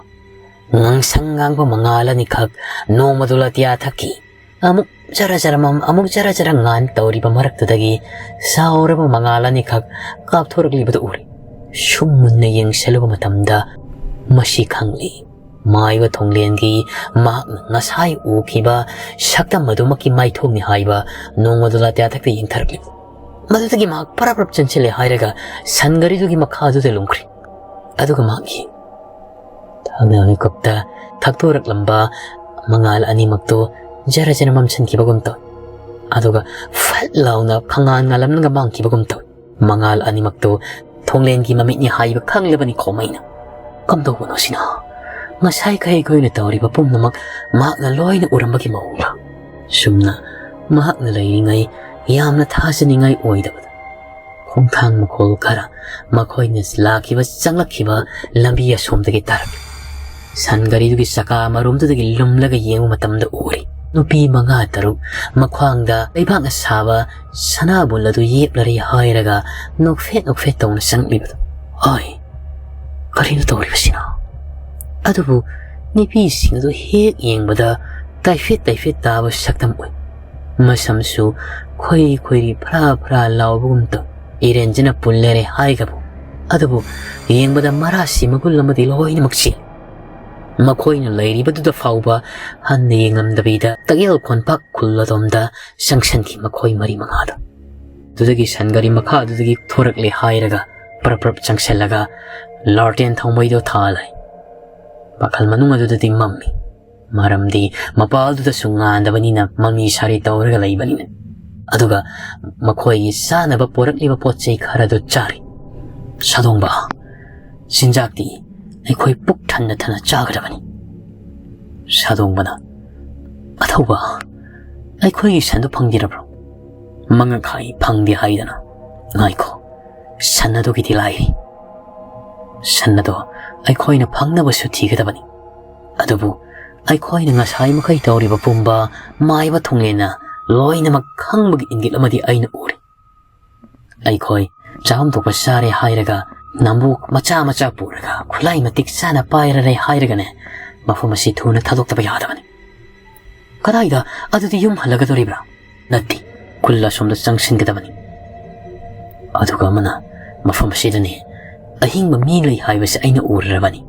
ꯉꯥꯡꯁꯪ ꯉꯥꯡꯕ ꯃꯉꯥꯜ ꯑꯅꯤꯈꯛ ꯅꯣꯡꯃꯗꯣ ꯑꯇꯤꯌꯥ ꯊꯛꯀꯤ ꯑꯃꯨꯛ ꯖꯔ ꯖꯔ ꯃꯝ, ꯑꯃꯨꯛ ꯖꯔ ꯖꯔ ꯉꯥꯟ ꯇꯧꯔꯤꯕ ꯃꯔꯛꯇꯨꯗꯒꯤ ꯆꯥꯎꯔꯕ ꯃꯉꯥꯜ ꯑꯅꯤꯈꯛ ꯀꯥꯞꯊꯣꯔꯛꯂꯤꯕꯗꯨ ꯎꯔꯤ꯫ ꯁꯨꯝ ꯃꯨꯟꯅ ꯌꯦꯡꯁꯤꯜꯂꯨꯕ ꯃꯇꯝꯗ ꯃꯁꯤ ꯈꯪꯂꯤ꯫ ꯃꯥꯏꯕ ꯊꯣꯡꯂꯦꯟꯒꯤ ꯃꯍꯥꯛꯅ ꯉꯁꯥꯏ ꯎꯈꯤꯕ ꯁꯛꯇꯝ ꯑꯗꯨꯃꯛꯀꯤ ꯃꯥꯏꯊꯣꯡꯅꯤ ꯍꯥꯏꯕ ꯅꯣꯡꯃꯗꯣ ꯑꯇꯤꯌꯥ ꯊꯛꯇ ꯌꯦꯡꯊꯔꯛꯂꯤ꯫ ꯃꯗꯨꯗꯒꯤ ꯃꯍꯥꯛ ꯄꯔꯞ ꯄꯔꯞ ꯆꯦꯟꯁꯤꯜꯂꯦ ꯍꯥꯏꯔꯒ ꯁꯟ ꯒꯥꯔꯤꯗꯨꯒꯤ ꯃꯈꯥꯗꯨꯗ ꯂꯨꯝꯈ꯭ꯔꯦ꯫ ꯑꯗꯨꯒ ꯃꯍꯥꯛꯀꯤ ꯊꯥꯡꯅ ꯃꯤꯀꯨꯞꯇ ꯊꯛꯇꯣꯔꯛꯂꯝꯕ ꯃꯉꯥꯜ ꯑꯅꯤꯃꯛꯇꯨ ꯖꯔ ꯖꯔ ꯃꯝꯁꯤꯟꯈꯤꯕꯒꯨꯝ ꯇꯧꯏ꯫ ꯑꯗꯨꯒ ꯐꯠ ꯂꯥꯎꯅ ꯈꯪꯉꯥꯟ ꯉꯥꯜꯂꯝꯂꯒ ꯃꯥꯡꯈꯤꯕꯒꯨꯝ ꯇꯧꯏ꯫ ꯃꯉꯥꯜ ꯑꯅꯤꯃꯛꯇꯨ ꯊꯣꯡꯂꯦꯟꯒꯤ ꯃꯃꯤꯠꯅꯤ ꯍꯥꯏꯕ ꯈꯪꯂꯕꯅꯤ ꯈꯣꯃꯩꯅ꯫ "ꯀꯝꯗꯧꯕꯅꯣ ꯁꯤꯅ? ꯉꯁꯥꯏꯈꯩ ꯑꯩꯈꯣꯏꯅ ꯇꯧꯔꯤꯕ ꯄꯨꯝꯅꯃꯛ ꯃꯍꯥꯛꯅ ꯂꯣꯏꯅ ꯎꯔꯝꯕꯒꯤ ꯃꯑꯣꯡꯂ?" ꯁꯨꯝꯅ ꯃꯍꯥꯛꯅ ꯂꯩꯔꯤꯉꯩ ꯌꯥꯝꯅ ꯊꯥꯖꯅꯤꯡꯉꯥꯏ ꯑꯣꯏꯗꯕꯗ ꯈꯣꯡꯊꯥꯡ ꯃꯈꯣꯜ ꯈꯔ ꯃꯈꯣꯏꯅ ꯂꯥꯛꯈꯤꯕ ꯆꯪꯂꯛꯈꯤꯕ ꯂꯝꯕꯤ ꯑꯁꯣꯝꯗꯒꯤ ꯇꯥꯔꯛꯏ꯫ ꯁꯟ ꯒꯥꯔꯤꯗꯨꯒꯤ ꯆꯀꯥ ꯑꯃꯔꯣꯝꯗꯨꯗꯒꯤ ꯂꯨꯝꯂꯒ ꯌꯦꯡꯕ ꯃꯇꯝꯗ ꯎꯔꯤ, ꯅꯨꯄꯤ ꯃꯉꯥ ꯇꯔꯨꯛ ꯃꯈ꯭ꯋꯥꯡꯗ ꯂꯩꯕꯥꯛꯅ ꯁꯥꯕ ꯁꯅꯥꯕꯨꯜ ꯑꯗꯨ ꯌꯦꯞꯂꯔꯦ ꯍꯥꯏꯔꯒ ꯅꯣꯛꯐꯦꯠ ꯅꯣꯛꯐꯦꯠ ꯇꯧꯅ ꯆꯪꯂꯛꯂꯤꯕꯗꯨ꯫ "ꯍꯣꯏ, ꯀꯔꯤꯅꯣ ꯇꯧꯔꯤꯕꯁꯤꯅ?" ꯑꯗꯨꯕꯨ ꯅꯨꯄꯤꯁꯤꯡ ꯑꯗꯨ ꯍꯦꯛ ꯌꯦꯡꯕꯗ ꯇꯥꯏꯐꯦꯠ ꯇꯥꯏꯐꯦꯠ ꯇꯥꯕ ꯁꯛꯇꯝ ꯎꯏ꯫ ꯃꯁꯝꯁꯨ ꯈꯣꯏꯔꯤ ꯈꯣꯏꯔꯤ ꯐ꯭ꯔꯥ ꯐ꯭ꯔꯥ ꯂꯥꯎꯕꯒꯨꯝ ꯇꯧꯏ꯫ ꯏꯔꯦꯟꯖꯅ ꯄꯨꯜꯂꯦꯔꯦ ꯍꯥꯏꯒꯕꯨ꯫ ꯑꯗꯨꯕꯨ ꯌꯦꯡꯕꯗ ꯃꯔꯥꯁꯤ ꯃꯒꯨꯟ ꯑꯃꯗꯤ ꯂꯣꯏꯅꯃꯛ ꯆꯦꯜꯂꯤ꯫ ꯃꯈꯣꯏꯅ ꯂꯩꯔꯤꯕꯗꯨꯗ ꯐꯥꯎꯕ ꯍꯟꯅ ꯌꯦꯡꯂꯝꯗꯕꯤꯗ ꯇꯛꯌꯦꯜ ꯈꯣꯟꯄꯥꯛ ꯈꯨꯜ ꯑꯗꯣꯝꯗ ꯆꯪꯁꯤꯟꯈꯤ ꯃꯈꯣꯏ ꯃꯔꯤ ꯃꯉꯥꯗꯣ꯫ ꯑꯗꯨꯗꯒꯤ ꯁꯟ ꯒꯥꯔꯤ ꯃꯈꯥ ꯑꯗꯨꯗꯒꯤ ꯊꯣꯔꯛꯂꯦ ꯍꯥꯏꯔꯒ ꯄ꯭ꯔꯞ ꯄ꯭ꯔꯞ ꯆꯪꯁꯤꯜꯂꯒ ꯂꯥꯔꯇꯦꯟ ꯊꯥꯎꯃꯩꯗꯣ ꯊꯥꯜꯂꯦ꯫ ꯃꯈꯜ ꯃꯅꯨꯡ ꯑꯗꯨꯗꯗꯤ ꯃꯝꯃꯤ꯫ ꯃꯔꯝꯗꯤ ꯃꯄꯥꯜꯗꯨꯗꯁꯨ ꯉꯥꯟꯗꯕꯅꯤꯅ ꯃꯃꯤ ꯁꯥꯔꯤ ꯇꯧꯔꯒ ꯂꯩꯕꯅꯤꯅ꯫ ꯑꯗꯨꯒ ꯃꯈꯣꯏꯒꯤ ꯆꯥꯅꯕ ꯄꯣꯔꯛꯂꯤꯕ ꯄꯣꯠ ꯆꯩ ꯈꯔꯗꯨ ꯆꯥꯔꯤ꯫ "ꯁꯥꯗꯣꯡꯕ, ꯆꯤꯟꯖꯥꯛꯇꯤ ꯑꯩꯈꯣꯏ ꯄꯨꯛ ꯊꯟꯅ ꯊꯟꯅ ꯆꯥꯒꯗꯕꯅꯤ꯫" ꯁꯥꯗꯣꯡꯕꯅ, "ꯑꯊꯧꯕ, ꯑꯩꯈꯣꯏꯒꯤ ꯁꯟꯗꯨ ꯐꯪꯕꯤꯔꯕ꯭ꯔꯣ?" ꯃꯉꯛ ꯍꯥꯏ ꯐꯪꯗꯦ ꯍꯥꯏꯗꯅ꯫ ꯉꯥꯏꯈꯣ, ꯁꯟ ꯑꯗꯨꯒꯤꯗꯤ ꯂꯥꯏꯔꯤ꯫ ꯁꯟ ꯑꯗꯣ ꯑꯩꯈꯣꯏꯅ ꯐꯪꯅꯕꯁꯨ ꯊꯤꯒꯗꯕꯅꯤ꯫ ꯑꯗꯨꯕꯨ ꯑꯩꯈꯣꯏꯅ ꯉꯁꯥꯏ ꯃꯈꯩ ꯇꯧꯔꯤꯕ ꯄꯨꯝꯕ ꯃꯥꯏꯕ ꯊꯣꯡꯂꯦꯟꯅ ꯂꯣꯏꯅꯃꯛ ꯈꯪꯕꯒꯤ ꯏꯪꯒꯤꯠ ꯑꯃꯗꯤ ꯑꯩꯅ ꯎꯔꯤ꯫ ꯑꯩꯈꯣꯏ ꯆꯥꯐꯝ ꯊꯣꯛꯄ ꯆꯥꯔꯦ ꯍꯥꯏꯔꯒ, ꯅꯝꯕꯨ ꯃꯆꯥ ꯃꯆꯥ ꯄꯨꯔꯒ, ꯈꯨꯠꯂꯥꯏ ꯃꯇꯤꯛ ꯆꯥꯅ ꯄꯥꯏꯔꯔꯦ ꯍꯥꯏꯔꯒꯅꯦ, ꯃꯐꯝ ꯑꯁꯤ ꯊꯨꯅ ꯊꯥꯗꯣꯛꯇꯕ ꯌꯥꯗꯕꯅꯤ꯫ ꯀꯗꯥꯏꯗ? ꯑꯗꯨꯗꯤ ꯌꯨꯝ ꯍꯜꯂꯒꯗꯧꯔꯤꯕ꯭ꯔꯥ? ꯅꯠꯇꯦ, ꯈꯨꯜ ꯑꯁꯣꯝꯗ ꯆꯪꯁꯤꯟꯒꯗꯕꯅꯤ꯫ ꯑꯗꯨꯒ ꯑꯃꯅ, ꯃꯐꯝ ꯑꯁꯤꯗꯅꯤ ꯑꯍꯤꯡꯕ ꯃꯤ ꯂꯩ ꯍꯥꯏꯕꯁꯤ ꯑꯩꯅ ꯎꯔꯔꯕꯅꯤ꯫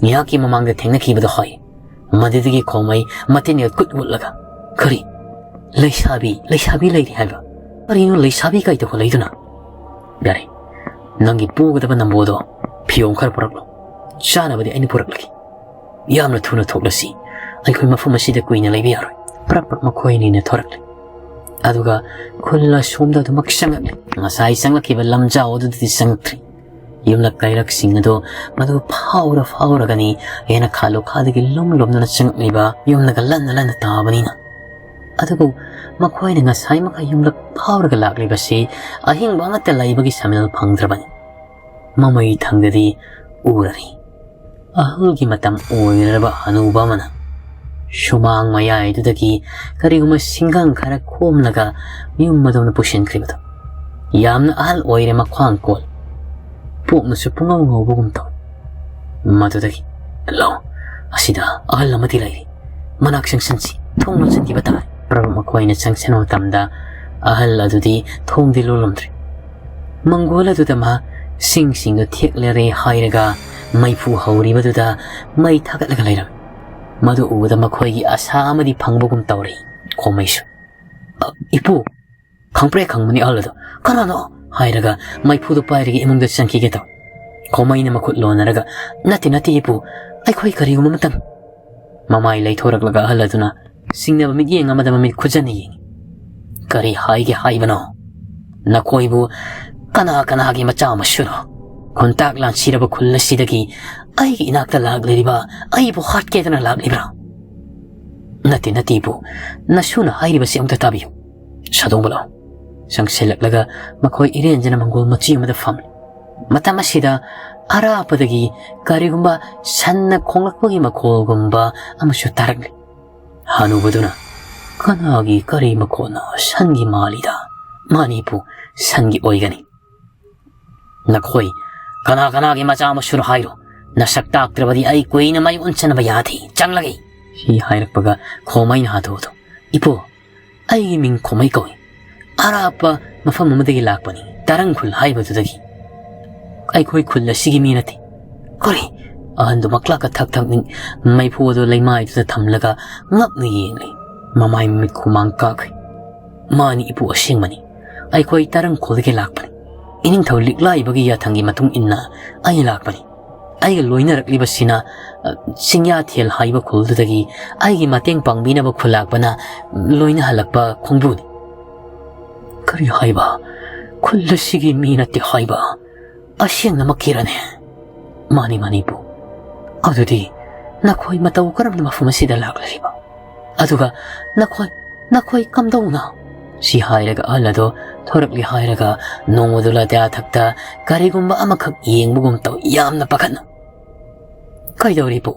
ꯉꯥꯏꯍꯥꯛꯀꯤ ꯃꯃꯥꯡꯗ ꯊꯦꯡꯅꯈꯤꯕꯗꯣ ꯍꯣꯏ꯫ ꯃꯗꯨꯗꯒꯤ ꯈꯣꯡꯃꯩ ꯃꯇꯤꯟꯒ ꯀꯨꯠ ꯎꯠꯂꯒ, "ꯀꯔꯤ? ꯂꯩꯁꯥꯕꯤ, ꯂꯩꯁꯥꯕꯤ ꯂꯩꯔꯤ ꯍꯥꯏꯕ? ꯀꯔꯤꯅꯣ ꯂꯩꯁꯥꯕꯤ ꯀꯥꯏ ꯇꯧꯈꯠꯂꯛꯏꯗꯨꯅ?" "ꯌꯥꯔꯦ, ꯅꯪꯒꯤ ꯄꯨꯒꯗꯕ ꯅꯝꯕꯣꯗꯣ ꯐꯤꯌꯣꯡ ꯈꯔ ꯄꯨꯔꯛꯂꯣ꯫ ꯆꯥꯅꯕꯗꯤ ꯑꯩꯅ ꯄꯨꯔꯛꯂꯒꯦ꯫ ꯌꯥꯝꯅ ꯊꯨꯅ ꯊꯣꯛꯂꯁꯤ꯫ ꯑꯩꯈꯣꯏ ꯃꯐꯝ ꯑꯁꯤꯗ ꯀꯨꯏꯅ ꯂꯩꯕ ꯌꯥꯔꯣꯏ꯫" ꯄ꯭ꯔꯞ ꯄ꯭ꯔꯞ ꯃꯈꯣꯏ ꯑꯅꯤꯅ ꯊꯣꯔꯛꯂꯦ꯫ ꯑꯗꯨꯒ ꯈꯨꯜ ꯑꯁꯣꯝꯗ ꯑꯗꯨꯃꯛ ꯆꯪꯂꯛꯂꯦ꯫ ꯉꯁꯥꯏ ꯆꯪꯂꯛꯈꯤꯕ ꯂꯝꯖꯥꯎ ꯑꯗꯨꯗꯗꯤ ꯆꯪꯂꯛꯇ꯭ꯔꯤ꯫ ꯌꯨꯝꯂꯛ ꯀꯩꯔꯛꯁꯤꯡ ꯑꯗꯨ ꯃꯗꯨ ꯐꯥꯎꯔ ꯐꯥꯎꯔꯒꯅꯤ ꯍꯦꯟꯅ ꯈꯥ ꯂꯨꯈꯥꯗꯒꯤ ꯂꯨꯝ ꯂꯨꯝꯗꯨꯅ ꯆꯪꯂꯛꯂꯤꯕ ꯌꯨꯝꯅꯒ ꯂꯟꯅ ꯂꯟꯅ ꯇꯥꯕꯅꯤꯅ꯫ ꯑꯗꯨꯕꯨ ꯃꯈꯣꯏꯅ ꯉꯁꯥꯏ ꯃꯈꯩ ꯌꯨꯝꯂꯛ ꯐꯥꯎꯔꯒ ꯂꯥꯛꯂꯤꯕꯁꯤ ꯑꯍꯤꯡꯕ ꯑꯃꯠꯇ ꯂꯩꯕꯒꯤ ꯁꯃꯤꯜ ꯐꯪꯗ꯭ꯔꯕꯅꯤ꯫ ꯃꯃꯩ ꯊꯪꯗꯗꯤ ꯎꯔꯔꯤ꯫ ꯑꯍꯜꯒꯤ ꯃꯇꯝ ꯑꯣꯏꯔꯕ ꯍꯅꯨꯕ ꯑꯃꯅ ꯁꯨꯃꯥꯡ ꯃꯌꯥꯏꯗꯨꯗꯒꯤ ꯀꯔꯤꯒꯨꯝꯕ ꯁꯤꯡꯒꯪ ꯈꯔ ꯈꯣꯝꯂꯒ ꯌꯨꯝ ꯑꯗꯣꯝꯗ ꯄꯨꯁꯤꯟꯈ꯭ꯔꯤꯕꯗꯨ꯫ ꯌꯥꯝꯅ ꯑꯍꯜ ꯑꯣꯏꯔꯦ, ꯃꯈ꯭ꯋꯥꯡ ꯀꯣꯜ꯫ ꯄꯣꯛꯅꯁꯨ ꯄꯨꯡꯉꯧ ꯉꯧꯕꯒꯨꯝ ꯇꯧꯏ꯫ ꯃꯗꯨꯗꯒꯤ, "ꯂꯧ, ꯑꯁꯤꯗ ꯑꯍꯜ ꯑꯃꯗꯤ ꯂꯩꯔꯤ꯫ ꯃꯅꯥꯛ ꯆꯪꯁꯤꯟꯁꯤ, ꯊꯣꯡ ꯂꯣꯟꯁꯤꯟꯈꯤꯕ ꯇꯥꯔꯦ꯫" ꯄ꯭ꯔꯚꯨ ꯃꯈꯣꯏꯅ ꯆꯪꯁꯤꯟꯕ ꯃꯇꯝꯗ ꯑꯍꯜ ꯑꯗꯨꯗꯤ ꯊꯣꯡꯗꯤ ꯂꯣꯜꯂꯝꯗ꯭ꯔꯤ꯫ ꯃꯪꯒꯣꯜ ꯑꯗꯨꯗ ꯃꯍꯥꯛ ꯁꯤꯡꯁꯤꯡꯗꯨ ꯊꯦꯛꯂꯔꯦ ꯍꯥꯏꯔꯒ ꯃꯩꯐꯨ ꯍꯧꯔꯤꯕꯗꯨꯗ ꯃꯩ ꯊꯥꯒꯠꯂꯒ ꯂꯩꯔꯝꯃꯤ꯫ ꯃꯗꯨ ꯎꯕꯗ ꯃꯈꯣꯏꯒꯤ ꯑꯁꯥ ꯑꯃꯗꯤ ꯐꯪꯕꯒꯨꯝ ꯇꯧꯔꯦ꯫ ꯈꯣꯃꯩꯁꯨ, "ꯑ, ꯏꯄꯨ, ꯈꯪꯄ꯭ꯔꯦꯛ ꯈꯪꯕꯅꯤ ꯑꯍꯜ ꯑꯗꯣ꯫ ꯀꯅꯥꯅꯣ?" ꯍꯥꯏꯔꯒ ꯃꯩꯐꯨꯗꯨ ꯄꯥꯏꯔꯒ ꯏꯃꯨꯡꯗ ꯆꯪꯈꯤꯒꯦ ꯇꯧ꯫ ꯈꯣꯃꯩꯅ ꯃꯈꯨꯠ ꯂꯣꯟꯅꯔꯒ, "ꯅꯠꯇꯦ, ꯅꯠꯇꯦ ꯏꯄꯨ, ꯑꯩꯈꯣꯏ ꯀꯔꯤꯒꯨꯝꯕ ꯑꯃꯇꯪ"꯫ ꯃꯃꯥꯏ ꯂꯩꯊꯣꯔꯛꯂꯒ ꯑꯍꯜ ꯑꯗꯨꯅ ꯁꯤꯡꯅꯕ ꯃꯤꯠꯌꯦꯡ ꯑꯃꯗ ꯃꯃꯤꯠ ꯈꯨꯖꯟꯅ ꯌꯦꯡꯉꯤ꯫ "ꯀꯔꯤ ꯍꯥꯏꯒꯦ ꯍꯥꯏꯕꯅꯣ? ꯅꯈꯣꯏꯕꯨ ꯀꯅꯥ ꯀꯅꯥꯒꯤ ꯃꯆꯥ ꯃꯁꯨꯅꯣ? ꯈꯨꯟꯇꯥꯛ ꯂꯥꯟꯁꯤꯔꯕ ꯈꯨꯜ ꯑꯁꯤꯗꯒꯤ ꯑꯩꯒꯤ ꯏꯅꯥꯛꯇ ꯂꯥꯛꯂꯤꯕ ꯑꯩꯕꯨ ꯍꯥꯠꯀꯦꯗꯅ ꯂꯥꯛꯂꯤꯕ꯭ꯔꯥ?" "ꯅꯠꯇꯦ, ꯅꯠꯇꯦ ꯏꯄꯨ, ꯅꯁꯨꯅ ꯍꯥꯏꯔꯤꯕꯁꯤ ꯑꯝꯇ ꯇꯥꯕꯤꯌꯨ꯫" "ꯁꯥꯗꯣꯡꯕ ꯂꯥꯛꯑꯣ꯫" ꯆꯪꯁꯤꯜꯂꯛꯂꯒ ꯃꯈꯣꯏ ꯏꯔꯦꯟꯖꯅ ꯃꯪꯒꯣꯜ ꯃꯆꯤ ꯑꯃꯗ ꯐꯝꯂꯤ꯫ ꯃꯇꯝ ꯑꯁꯤꯗ ꯑꯔꯥꯞꯄꯗꯒꯤ ꯀꯔꯤꯒꯨꯝꯕ ꯁꯟꯅ ꯈꯣꯡꯂꯛꯄꯒꯤ ꯃꯈꯣꯜꯒꯨꯝꯕ ꯑꯃꯁꯨ ꯇꯥꯔꯛꯂꯤ꯫ ꯍꯅꯨꯕꯗꯨꯅ, "ꯀꯅꯥꯒꯤ ꯀꯔꯤ ꯃꯈꯣꯟꯅꯣ? ꯁꯟꯒꯤ ꯃꯥꯜꯂꯤꯗ꯫ ꯃꯥꯅꯤꯄꯨ, ꯁꯟꯒꯤ ꯑꯣꯏꯒꯅꯤ꯫ ꯅꯈꯣꯏ ꯀꯅꯥ ꯀꯅꯥꯒꯤ ꯃꯆꯥ ꯃꯁꯨꯔꯣ ꯍꯥꯏꯔꯣ꯫ ꯅꯁꯛ ꯇꯥꯛꯇ꯭ꯔꯕꯗꯤ ꯑꯩ ꯀꯨꯏꯅ ꯃꯌꯣꯟ ꯆꯟꯅꯕ ꯌꯥꯗꯦ꯫ ꯆꯪꯂꯒꯦ!" ꯁꯤ ꯍꯥꯏꯔꯛꯄꯒ ꯈꯣꯃꯩꯅ ꯍꯥꯊꯨ ꯍꯥꯊꯨ, "ꯏꯄꯨ, ꯑꯩꯒꯤ ꯃꯤꯡ ꯈꯣꯃꯩ ꯀꯧꯏ꯫ ꯑꯔꯥꯞꯄ ꯃꯐꯝ ꯑꯃꯗꯒꯤ ꯂꯥꯛꯄꯅꯤ, ꯇꯔꯪ ꯈꯨꯜ ꯍꯥꯏꯕꯗꯨꯗꯒꯤ꯫ ꯑꯩꯈꯣꯏ ꯈꯨꯜ ꯑꯁꯤꯒꯤ ꯃꯤ ꯅꯠꯇꯦ꯫" "ꯀꯔꯤ?" ꯑꯍꯟꯗꯨ ꯃꯛꯂꯥꯛꯀ ꯊꯛ ꯊꯛ ꯅꯤꯛ ꯃꯩꯐꯨ ꯑꯗꯨ ꯂꯩꯃꯥꯏꯗꯨꯗ ꯊꯝꯂꯒ ꯉꯛꯅ ꯌꯦꯡꯂꯤ꯫ ꯃꯃꯥꯏ ꯃꯃꯤꯠ ꯈꯨꯃꯥꯡ ꯀꯥꯈ꯭ꯔꯦ꯫ "ꯃꯥꯅꯤ ꯏꯄꯨ, ꯑꯁꯦꯡꯕꯅꯤ꯫ ꯑꯩꯈꯣꯏ ꯇꯔꯪ ꯈꯨꯜꯗꯒꯤ ꯂꯥꯛꯄꯅꯤ꯫ ꯏꯅꯤꯡꯊꯧ ꯂꯤꯛꯂꯥꯏꯕꯒꯤ ꯌꯥꯊꯪꯒꯤ ꯃꯇꯨꯡ ꯏꯟꯅ ꯑꯩ ꯂꯥꯛꯄꯅꯤ꯫ ꯑꯩꯒ ꯂꯣꯏꯅꯔꯛꯂꯤꯕꯁꯤꯅ, ꯑ, ꯆꯤꯡꯌꯥꯊꯦꯜ ꯍꯥꯏꯕ ꯈꯨꯜꯗꯨꯗꯒꯤ ꯑꯩꯒꯤ ꯃꯇꯦꯡ ꯄꯥꯡꯕꯤꯅꯕ ꯈꯨꯜꯂꯥꯛꯄꯅ ꯂꯣꯏꯅꯍꯜꯂꯛꯄ ꯈꯣꯡꯕꯨꯅꯤ꯫" "ꯀꯔꯤ ꯍꯥꯏꯕ? ꯈꯨꯜ ꯑꯁꯤꯒꯤ ꯃꯤ ꯅꯠꯇꯦ ꯍꯥꯏꯕ? ꯑꯁꯦꯡꯅꯃꯛꯀꯤꯔꯅꯦ?" "ꯃꯥꯅꯤ, ꯃꯥꯅꯤ ꯏꯄꯨ꯫ ꯑꯗꯨꯗꯤ ꯅꯈꯣꯏ ꯃꯇꯧ ꯀꯔꯝꯅ ꯃꯐꯝ ꯑꯁꯤꯗ ꯂꯥꯛꯂꯤꯕ? ꯑꯗꯨꯒ ꯅꯈꯣꯏ, ꯅꯈꯣꯏ ꯀꯝꯗꯧꯅ?" ꯁꯤ ꯍꯥꯏꯔꯒ ꯑꯍꯜ ꯑꯗꯣ ꯊꯣꯔꯛꯂꯤ ꯍꯥꯏꯔꯒ ꯅꯣꯡꯃꯗꯨ ꯂꯥꯇ꯭ꯌꯥ ꯊꯛꯇ ꯀꯔꯤꯒꯨꯝꯕ ꯑꯃꯈꯛ ꯌꯦꯡꯕꯒꯨꯝ ꯇꯧ, ꯌꯥꯝꯅ ꯄꯥꯈꯠꯅ꯫ "ꯀꯩꯗꯧꯔꯤꯕꯣ?"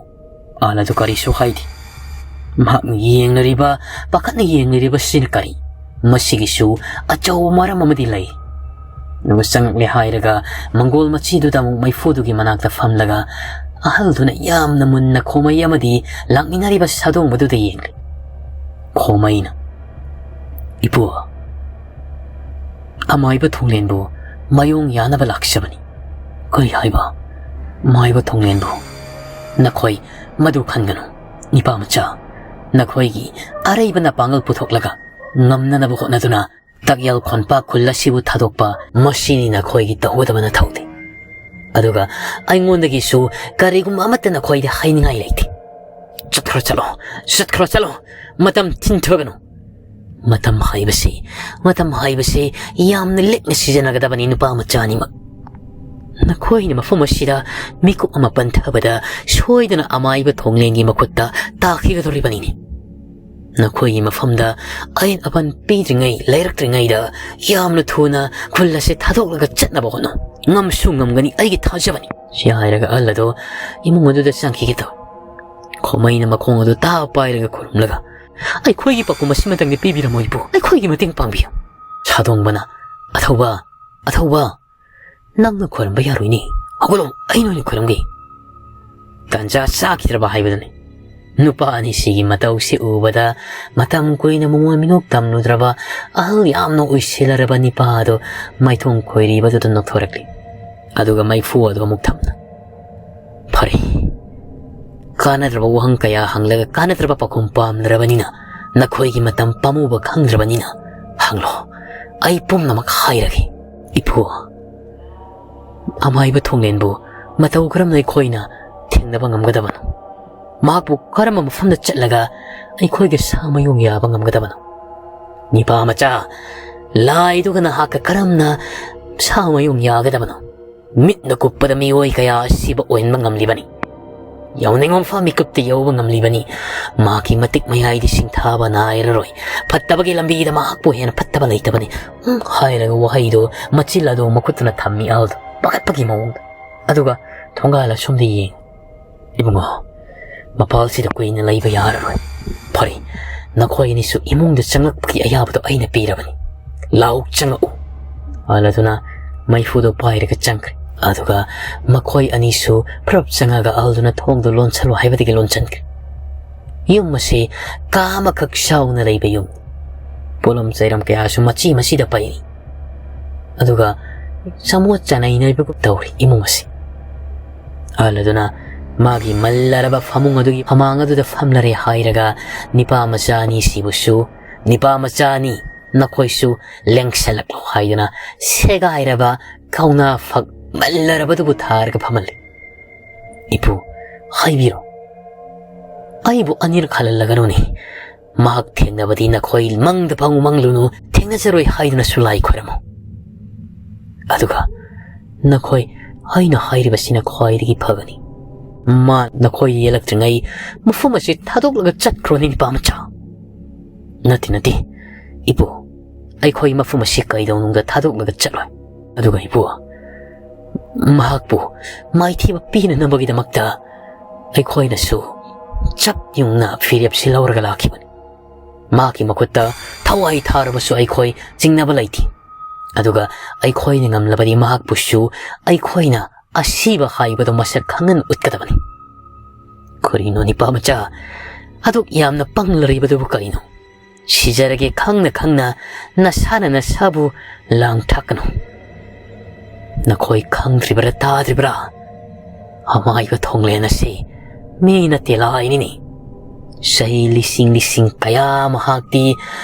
ꯑꯍꯜ ꯑꯗꯨ ꯀꯔꯤꯁꯨ ꯍꯥꯏꯗꯦ꯫ ꯃꯍꯥꯛꯅ ꯌꯦꯡꯂꯤꯕ, ꯄꯥꯈꯠꯅ ꯌꯦꯡꯂꯤꯕꯁꯤꯅ ꯀꯔꯤ? ꯃꯁꯤꯒꯤꯁꯨ ꯑꯆꯧꯕ ꯃꯔꯝ ꯑꯃꯗꯤ ꯂꯩ꯫ ꯑꯗꯨꯒ ꯆꯪꯂꯛꯂꯦ ꯍꯥꯏꯔꯒ ꯃꯪꯒꯣꯜ ꯃꯆꯤꯗꯨꯗ ꯑꯃꯨꯛ ꯃꯩꯐꯨꯗꯨꯒꯤ ꯃꯅꯥꯛꯇ ꯐꯝꯂꯒ ꯑꯍꯜꯗꯨꯅ ꯌꯥꯝꯅ ꯃꯨꯟꯅ ꯈꯣꯃꯩ ꯑꯃꯗꯤ ꯂꯥꯛꯃꯤꯟꯅꯔꯤꯕ ꯁꯥꯗꯣꯡꯕꯗꯨꯗ ꯌꯦꯡꯂꯤ꯫ ꯈꯣꯃꯩꯅ, "ꯏꯄꯨ, ꯑꯃꯥꯏꯕ ꯊꯣꯡꯂꯦꯟꯕꯨ ꯃꯌꯣꯡ ꯌꯥꯅꯕ ꯂꯥꯛꯆꯕꯅꯤ꯫" "ꯀꯔꯤ ꯍꯥꯏꯕ? ꯃꯥꯏꯕ ꯊꯣꯡꯂꯦꯟꯕꯨ?" "ꯅꯈꯣꯏ ꯃꯗꯨ ꯈꯟꯒꯅꯨ, ꯅꯤꯄꯥ ꯃꯆꯥ꯫ ꯅꯈꯣꯏꯒꯤ ꯑꯔꯩꯕ ꯅꯄꯥꯡꯒꯜ ꯄꯨꯊꯣꯛꯂꯒ ꯉꯝꯅꯅꯕ ꯍꯣꯠꯅꯗꯨꯅ ꯇꯛꯌꯦꯜ ꯈꯣꯟꯄꯥꯛ ꯈꯨꯜ ꯑꯁꯤꯕꯨ ꯊꯥꯗꯣꯛꯄ, ꯃꯁꯤꯅꯤ ꯅꯈꯣꯏꯒꯤ ꯇꯧꯒꯗꯕ ꯅꯊꯧꯗꯤ꯫ ꯑꯗꯨꯒ ꯑꯩꯉꯣꯟꯗꯒꯤꯁꯨ ꯀꯔꯤꯒꯨꯝꯕ ꯑꯃꯠꯇ ꯅꯈꯣꯏꯗ ꯍꯥꯏꯅꯤꯡꯉꯥꯏ ꯂꯩꯇꯦ꯫ ꯆꯠꯈ꯭ꯔꯣ ꯆꯠꯂꯣ, ꯆꯠꯈ꯭ꯔꯣ ꯆꯠꯂꯣ, ꯃꯇꯝ ꯊꯤꯟꯊꯒꯅꯨ꯫ ꯃꯇꯝ ꯍꯥꯏꯕꯁꯤ, ꯃꯇꯝ ꯍꯥꯏꯕꯁꯤ ꯌꯥꯝꯅ ꯂꯤꯛꯅ ꯁꯤꯖꯤꯟꯅꯒꯗꯕꯅꯤ, ꯅꯨꯄꯥ ꯃꯆꯥ ꯑꯅꯤꯃꯛ꯫ ꯅꯈꯣꯏꯅ ꯃꯐꯝ ꯑꯁꯤꯗ ꯃꯤꯀꯨꯞ ꯑꯃ ꯄꯟꯊꯕꯗ ꯁꯣꯏꯗꯅ ꯑꯃꯥꯏꯕ ꯊꯣꯡꯂꯦꯟꯒꯤ ꯃꯈꯨꯠꯇ ꯇꯥꯈꯤꯒꯗꯧꯔꯤꯕꯅꯤꯅꯦ꯫ ꯅꯈꯣꯏꯒꯤ ꯃꯐꯝꯗ ꯑꯌꯦꯠ ꯑꯄꯟ ꯄꯤꯗ꯭ꯔꯤꯉꯩ, ꯂꯩꯔꯛꯇ꯭ꯔꯤꯉꯩꯗ ꯌꯥꯝꯅ ꯊꯨꯅ ꯈꯨꯜ ꯑꯁꯤ ꯊꯥꯗꯣꯛꯂꯒ ꯆꯠꯅꯕ ꯍꯣꯠꯅꯧ꯫ ꯉꯝꯁꯨ ꯉꯝꯒꯅꯤ, ꯑꯩꯒꯤ ꯊꯥꯖꯕꯅꯤ꯫ ꯁꯤ ꯍꯥꯏꯔꯒ ꯑꯍꯜ ꯑꯗꯣ ꯏꯃꯨꯡ ꯑꯗꯨꯗ ꯆꯪꯈꯤꯒꯦ ꯇꯧꯏ꯫ ꯈꯣꯃꯩꯅ ꯃꯈꯣꯡ ꯑꯗꯨ ꯇꯥ ꯄꯥꯏꯔꯒ ꯈꯨꯔꯨꯝꯂꯒ, "ꯑꯩꯈꯣꯏꯒꯤ ꯄꯥꯎꯈꯨꯝ ꯑꯁꯤꯃꯇꯪꯗꯤ ꯄꯤꯕꯤꯔꯝꯃꯣ ꯏꯄꯨ, ꯑꯩꯈꯣꯏꯒꯤ ꯃꯇꯦꯡ ꯄꯥꯡꯕꯤꯌꯨ꯫" ꯁꯥꯗꯣꯡꯕꯅ, "ꯑꯊꯧꯕ, ꯑꯊꯧꯕ, ꯅꯪꯅ ꯈꯣꯏꯔꯝꯕ ꯌꯥꯔꯣꯏꯅꯦ꯫ ꯍꯧꯒꯠꯂꯣ, ꯑꯩꯅ ꯑꯣꯏꯅ ꯈꯣꯏꯔꯝꯒꯦ꯫" ꯇꯟꯖꯥ ꯆꯥꯈꯤꯗ꯭ꯔꯕ ꯍꯥꯏꯕꯗꯨꯅꯤ꯫ ꯅꯨꯄꯥ ꯑꯅꯤꯁꯤꯒꯤ ꯃꯇꯧꯁꯤ ꯎꯕꯗ, ꯃꯇꯝ ꯀꯨꯏꯅ ꯃꯃꯣꯟ ꯃꯤꯅꯣꯛ ꯇꯝꯂꯨꯗ꯭ꯔꯕ, ꯑꯍꯜ ꯌꯥꯝꯅ ꯑꯣꯏꯁꯤꯜꯂꯔꯕ ꯅꯤꯄꯥ ꯑꯗꯨ ꯃꯥꯏꯊꯣꯡ ꯈꯣꯏꯔꯤꯕꯗꯨꯗ ꯅꯣꯛꯊꯣꯔꯛꯂꯤ꯫ ꯑꯗꯨꯒ ꯃꯩꯐꯨ ꯑꯗꯨ ꯑꯃꯨꯛ ꯊꯝꯅ, "ꯐꯔꯦ, ꯀꯥꯟꯅꯗ꯭ꯔꯕ ꯋꯥꯍꯪ ꯀꯌꯥ ꯍꯪꯂꯒ ꯀꯥꯟꯅꯗ꯭ꯔꯕ ꯄꯥꯎꯈꯨꯝ ꯄꯥꯝꯂꯔꯕꯅꯤꯅ, ꯅꯈꯣꯏꯒꯤ ꯃꯇꯝ ꯄꯥꯝꯃꯨꯕ ꯈꯪꯗ꯭ꯔꯕꯅꯤꯅ, ꯍꯪꯂꯣ, ꯑꯩ ꯄꯨꯝꯅꯃꯛ ꯍꯥꯏꯔꯒꯦ꯫" "ꯏꯄꯨ, ꯑꯃꯥꯏꯕ ꯊꯣꯡꯂꯦꯟꯕꯨ ꯃꯇꯧ ꯀꯔꯝꯅ ꯑꯩꯈꯣꯏꯅ ꯊꯦꯡꯅꯕ ꯉꯝꯒꯗꯕꯅꯣ? ꯃꯍꯥꯛꯄꯨ ꯀꯔꯝꯕ ꯃꯐꯝꯗ ꯆꯠꯂꯒ ꯑꯩꯈꯣꯏꯒ ꯁꯥ ꯃꯌꯨꯡ ꯌꯥꯕ ꯉꯝꯒꯗꯕꯅꯣ? ꯅꯤꯄꯥ ꯃꯆꯥ, ꯂꯥꯏꯗꯨꯒ ꯅꯍꯥꯛꯀ ꯀꯔꯝꯅ ꯁꯥ ꯃꯌꯨꯡ ꯌꯥꯒꯗꯕꯅꯣ? ꯃꯤꯠꯅ ꯀꯨꯞꯄꯗ ꯃꯤꯑꯣꯏ ꯀꯌꯥ ꯑꯁꯤꯕ ꯑꯣꯏꯍꯟꯕ ꯉꯝꯂꯤꯕꯅꯤ꯫ ꯌꯥꯎꯅꯤꯡꯕ ꯃꯐꯝ ꯃꯤꯀꯨꯞꯇ ꯌꯧꯕ ꯉꯝꯂꯤꯕꯅꯤ꯫ ꯃꯍꯥꯛꯀꯤ ꯃꯇꯤꯛ ꯃꯌꯥꯏꯗꯤ ꯁꯤꯡꯊꯥꯕ ꯅꯥꯏꯔꯔꯣꯏ꯫ ꯐꯠꯇꯕꯒꯤ ꯂꯝꯕꯤꯗ ꯃꯍꯥꯛꯄꯨ ꯍꯦꯟꯅ ꯐꯠꯇꯕ ꯂꯩꯇꯕꯅꯤ꯫" ꯎꯝ ꯍꯥꯏꯔꯒ ꯋꯥꯍꯩꯗꯨ ꯃꯆꯤꯜ ꯑꯗꯨ ꯃꯈꯨꯠꯇꯨꯅ ꯊꯝꯃꯤ ꯑꯍꯜꯗꯨ ꯄꯥꯈꯠꯄꯒꯤ ꯃꯑꯣꯡꯗ꯫ ꯑꯗꯨꯒ ꯊꯣꯡꯒꯥꯜ ꯑꯁꯣꯝꯗ ꯌꯦꯡ, "ꯏꯕꯨꯡꯉꯣ, ꯃꯄꯥꯜꯁꯤꯗ ꯀꯨꯏꯅ ꯂꯩꯕ ꯌꯥꯔꯔꯣꯏ꯫ ꯐꯔꯦ, ꯅꯈꯣꯏ ꯑꯅꯤꯁꯨ ꯏꯃꯨꯡꯗ ꯆꯪꯂꯛꯄꯒꯤ ꯑꯌꯥꯕꯗꯣ ꯑꯩꯅ ꯄꯤꯔꯕꯅꯤ꯫ ꯂꯥꯎ, ꯆꯪꯂꯛꯎ꯫" ꯑꯍꯜ ꯑꯗꯨꯅ ꯃꯩꯐꯨꯗꯨ ꯄꯥꯏꯔꯒ ꯆꯪꯈ꯭ꯔꯦ꯫ ꯑꯗꯨꯒ ꯃꯈꯣꯏ ꯑꯅꯤꯁꯨ ꯄꯨꯂꯞ ꯆꯪꯉꯒ ꯑꯍꯜꯗꯨꯅ ꯊꯣꯡꯗꯨ ꯂꯣꯟꯁꯜꯂꯨ ꯍꯥꯏꯕꯗꯒꯤ ꯂꯣꯟꯁꯤꯟꯈ꯭ꯔꯦ꯫ ꯌꯨꯝ ꯑꯁꯤ ꯀꯥ ꯑꯃꯈꯛ ꯆꯥꯎꯅ ꯂꯩꯕ ꯌꯨꯝ꯫ ꯄꯣꯠꯂꯝ ꯆꯩꯔꯝ ꯀꯌꯥꯁꯨ ꯃꯆꯤ ꯃꯆꯤꯗ ꯄꯩꯔꯤ꯫ ꯑꯗꯨꯒ ꯆꯃꯣꯠ ꯆꯅꯩꯅꯕꯒꯨꯝ ꯇꯧꯔꯤ ꯏꯃꯨꯡ ꯑꯁꯤ꯫ ꯑꯍꯜ ꯑꯗꯨꯅ ꯃꯥꯒꯤ ꯃꯜꯂꯔꯕ ꯐꯃꯨꯡ ꯑꯗꯨꯒꯤ ꯐꯃꯥꯡ ꯑꯗꯨꯗ ꯐꯝꯂꯔꯦ ꯍꯥꯏꯔꯒ, ꯅꯤꯄꯥ ꯃꯆꯥ ꯑꯅꯤꯁꯤꯕꯨꯁꯨ, "ꯅꯤꯄꯥ ꯃꯆꯥ ꯑꯅꯤ, ꯅꯈꯣꯏꯁꯨ ꯂꯦꯡꯁꯜꯂꯛꯂꯣ" ꯍꯥꯏꯗꯨꯅ ꯁꯦꯒꯥꯏꯔꯕ ꯀꯧꯅꯥ ꯐꯛ ꯃꯜꯂꯔꯕꯗꯨꯕꯨ ꯊꯥꯔꯒ ꯐꯝꯍꯜꯂꯤ꯫ "ꯏꯄꯨ, ꯍꯥꯏꯕꯤꯔꯣ, ꯑꯩꯕꯨ ꯑꯅꯤꯔꯛ ꯍꯜꯍꯜꯂꯒꯅꯨꯅꯦ꯫ ꯃꯍꯥꯛ ꯊꯦꯡꯅꯕꯗꯤ ꯅꯈꯣꯏ ꯃꯪꯗ ꯐꯥꯎ ꯃꯪꯂꯨꯅꯨ, ꯊꯦꯡꯅꯖꯔꯣꯏ ꯍꯥꯏꯗꯨꯅꯁꯨ ꯂꯥꯏ ꯈꯣꯏꯔꯝꯃꯨ꯫" ꯑꯗꯨꯒ ꯅꯈꯣꯏ, ꯑꯩꯅ ꯍꯥꯏꯔꯤꯕꯁꯤꯅ ꯈ꯭ꯋꯥꯏꯗꯒꯤ ꯐꯒꯅꯤ꯫ ꯃꯥ ꯅꯈꯣꯏ ꯌꯦꯜꯂꯛꯇ꯭ꯔꯤꯉꯩ ꯃꯐꯝ ꯑꯁꯤ ꯊꯥꯗꯣꯛꯂꯒ ꯆꯠꯈ꯭ꯔꯣꯅꯦ, ꯅꯤꯄꯥ ꯃꯆꯥ꯫ "ꯅꯠꯇꯦ, ꯅꯠꯇꯦ, ꯏꯄꯨ, ꯑꯩꯈꯣꯏ ꯃꯐꯝ ꯑꯁꯤ ꯀꯩꯗꯧꯅꯨꯡꯗ ꯊꯥꯗꯣꯛꯂꯒ ꯆꯠꯂꯣꯏ꯫ ꯑꯗꯨꯒ ꯏꯄꯨ, ꯃꯍꯥꯛꯄꯨ ꯃꯥꯏꯊꯤꯕ ꯄꯤꯅꯅꯕꯒꯤꯗꯃꯛꯇ ꯑꯩꯈꯣꯏꯅꯁꯨ ꯆꯞ ꯌꯨꯡꯅ ꯐꯤꯔꯦꯞꯁꯤ ꯂꯧꯔꯒ ꯂꯥꯛꯈꯤꯕꯅꯤ꯫ ꯃꯍꯥꯛꯀꯤ ꯃꯈꯨꯠꯇ ꯊꯋꯥꯏ ꯊꯥꯔꯕꯁꯨ ꯑꯩꯈꯣꯏ ꯆꯤꯡꯅꯕ ꯂꯩꯇꯦ꯫ ꯑꯗꯨꯒ ꯑꯩꯈꯣꯏꯅ ꯉꯝꯂꯕꯗꯤ ꯃꯍꯥꯛꯄꯨꯁꯨ ꯑꯩꯈꯣꯏꯅ ꯑꯁꯤꯕ ꯍꯥꯏꯕꯗꯨ ꯃꯁꯛ ꯈꯪꯍꯟ ꯎꯠꯀꯗꯕꯅꯤ"꯫ "ꯀꯔꯤꯅꯣ, ꯅꯤꯄꯥ ꯃꯆꯥ? ꯑꯗꯨꯛ ꯌꯥꯝꯅ ꯄꯪꯂꯔꯤꯕꯗꯨꯕꯨ ꯀꯔꯤꯅꯣ? ꯁꯤꯖꯔꯒꯦ ꯈꯪꯅ ꯈꯪꯅ ꯅꯁꯥꯅ ꯅꯁꯥꯕꯨ ꯂꯥꯡꯊꯥꯛꯀꯅꯨ꯫ ꯅꯈꯣꯏ ꯈꯪꯗ꯭ꯔꯤꯕꯔꯥ, ꯇꯥꯗ꯭ꯔꯤꯕꯔꯥ? ꯑꯃꯥꯏꯕ ꯊꯣꯡꯂꯦꯟ ꯑꯁꯤ ꯃꯤ ꯅꯠꯇꯦ, ꯂꯥꯏꯅꯤꯅꯤ꯫ ꯆꯍꯤ ꯂꯤꯁꯤꯡ ꯂꯤꯁꯤꯡ ꯀꯌꯥ ꯃꯍꯥꯛꯇꯤ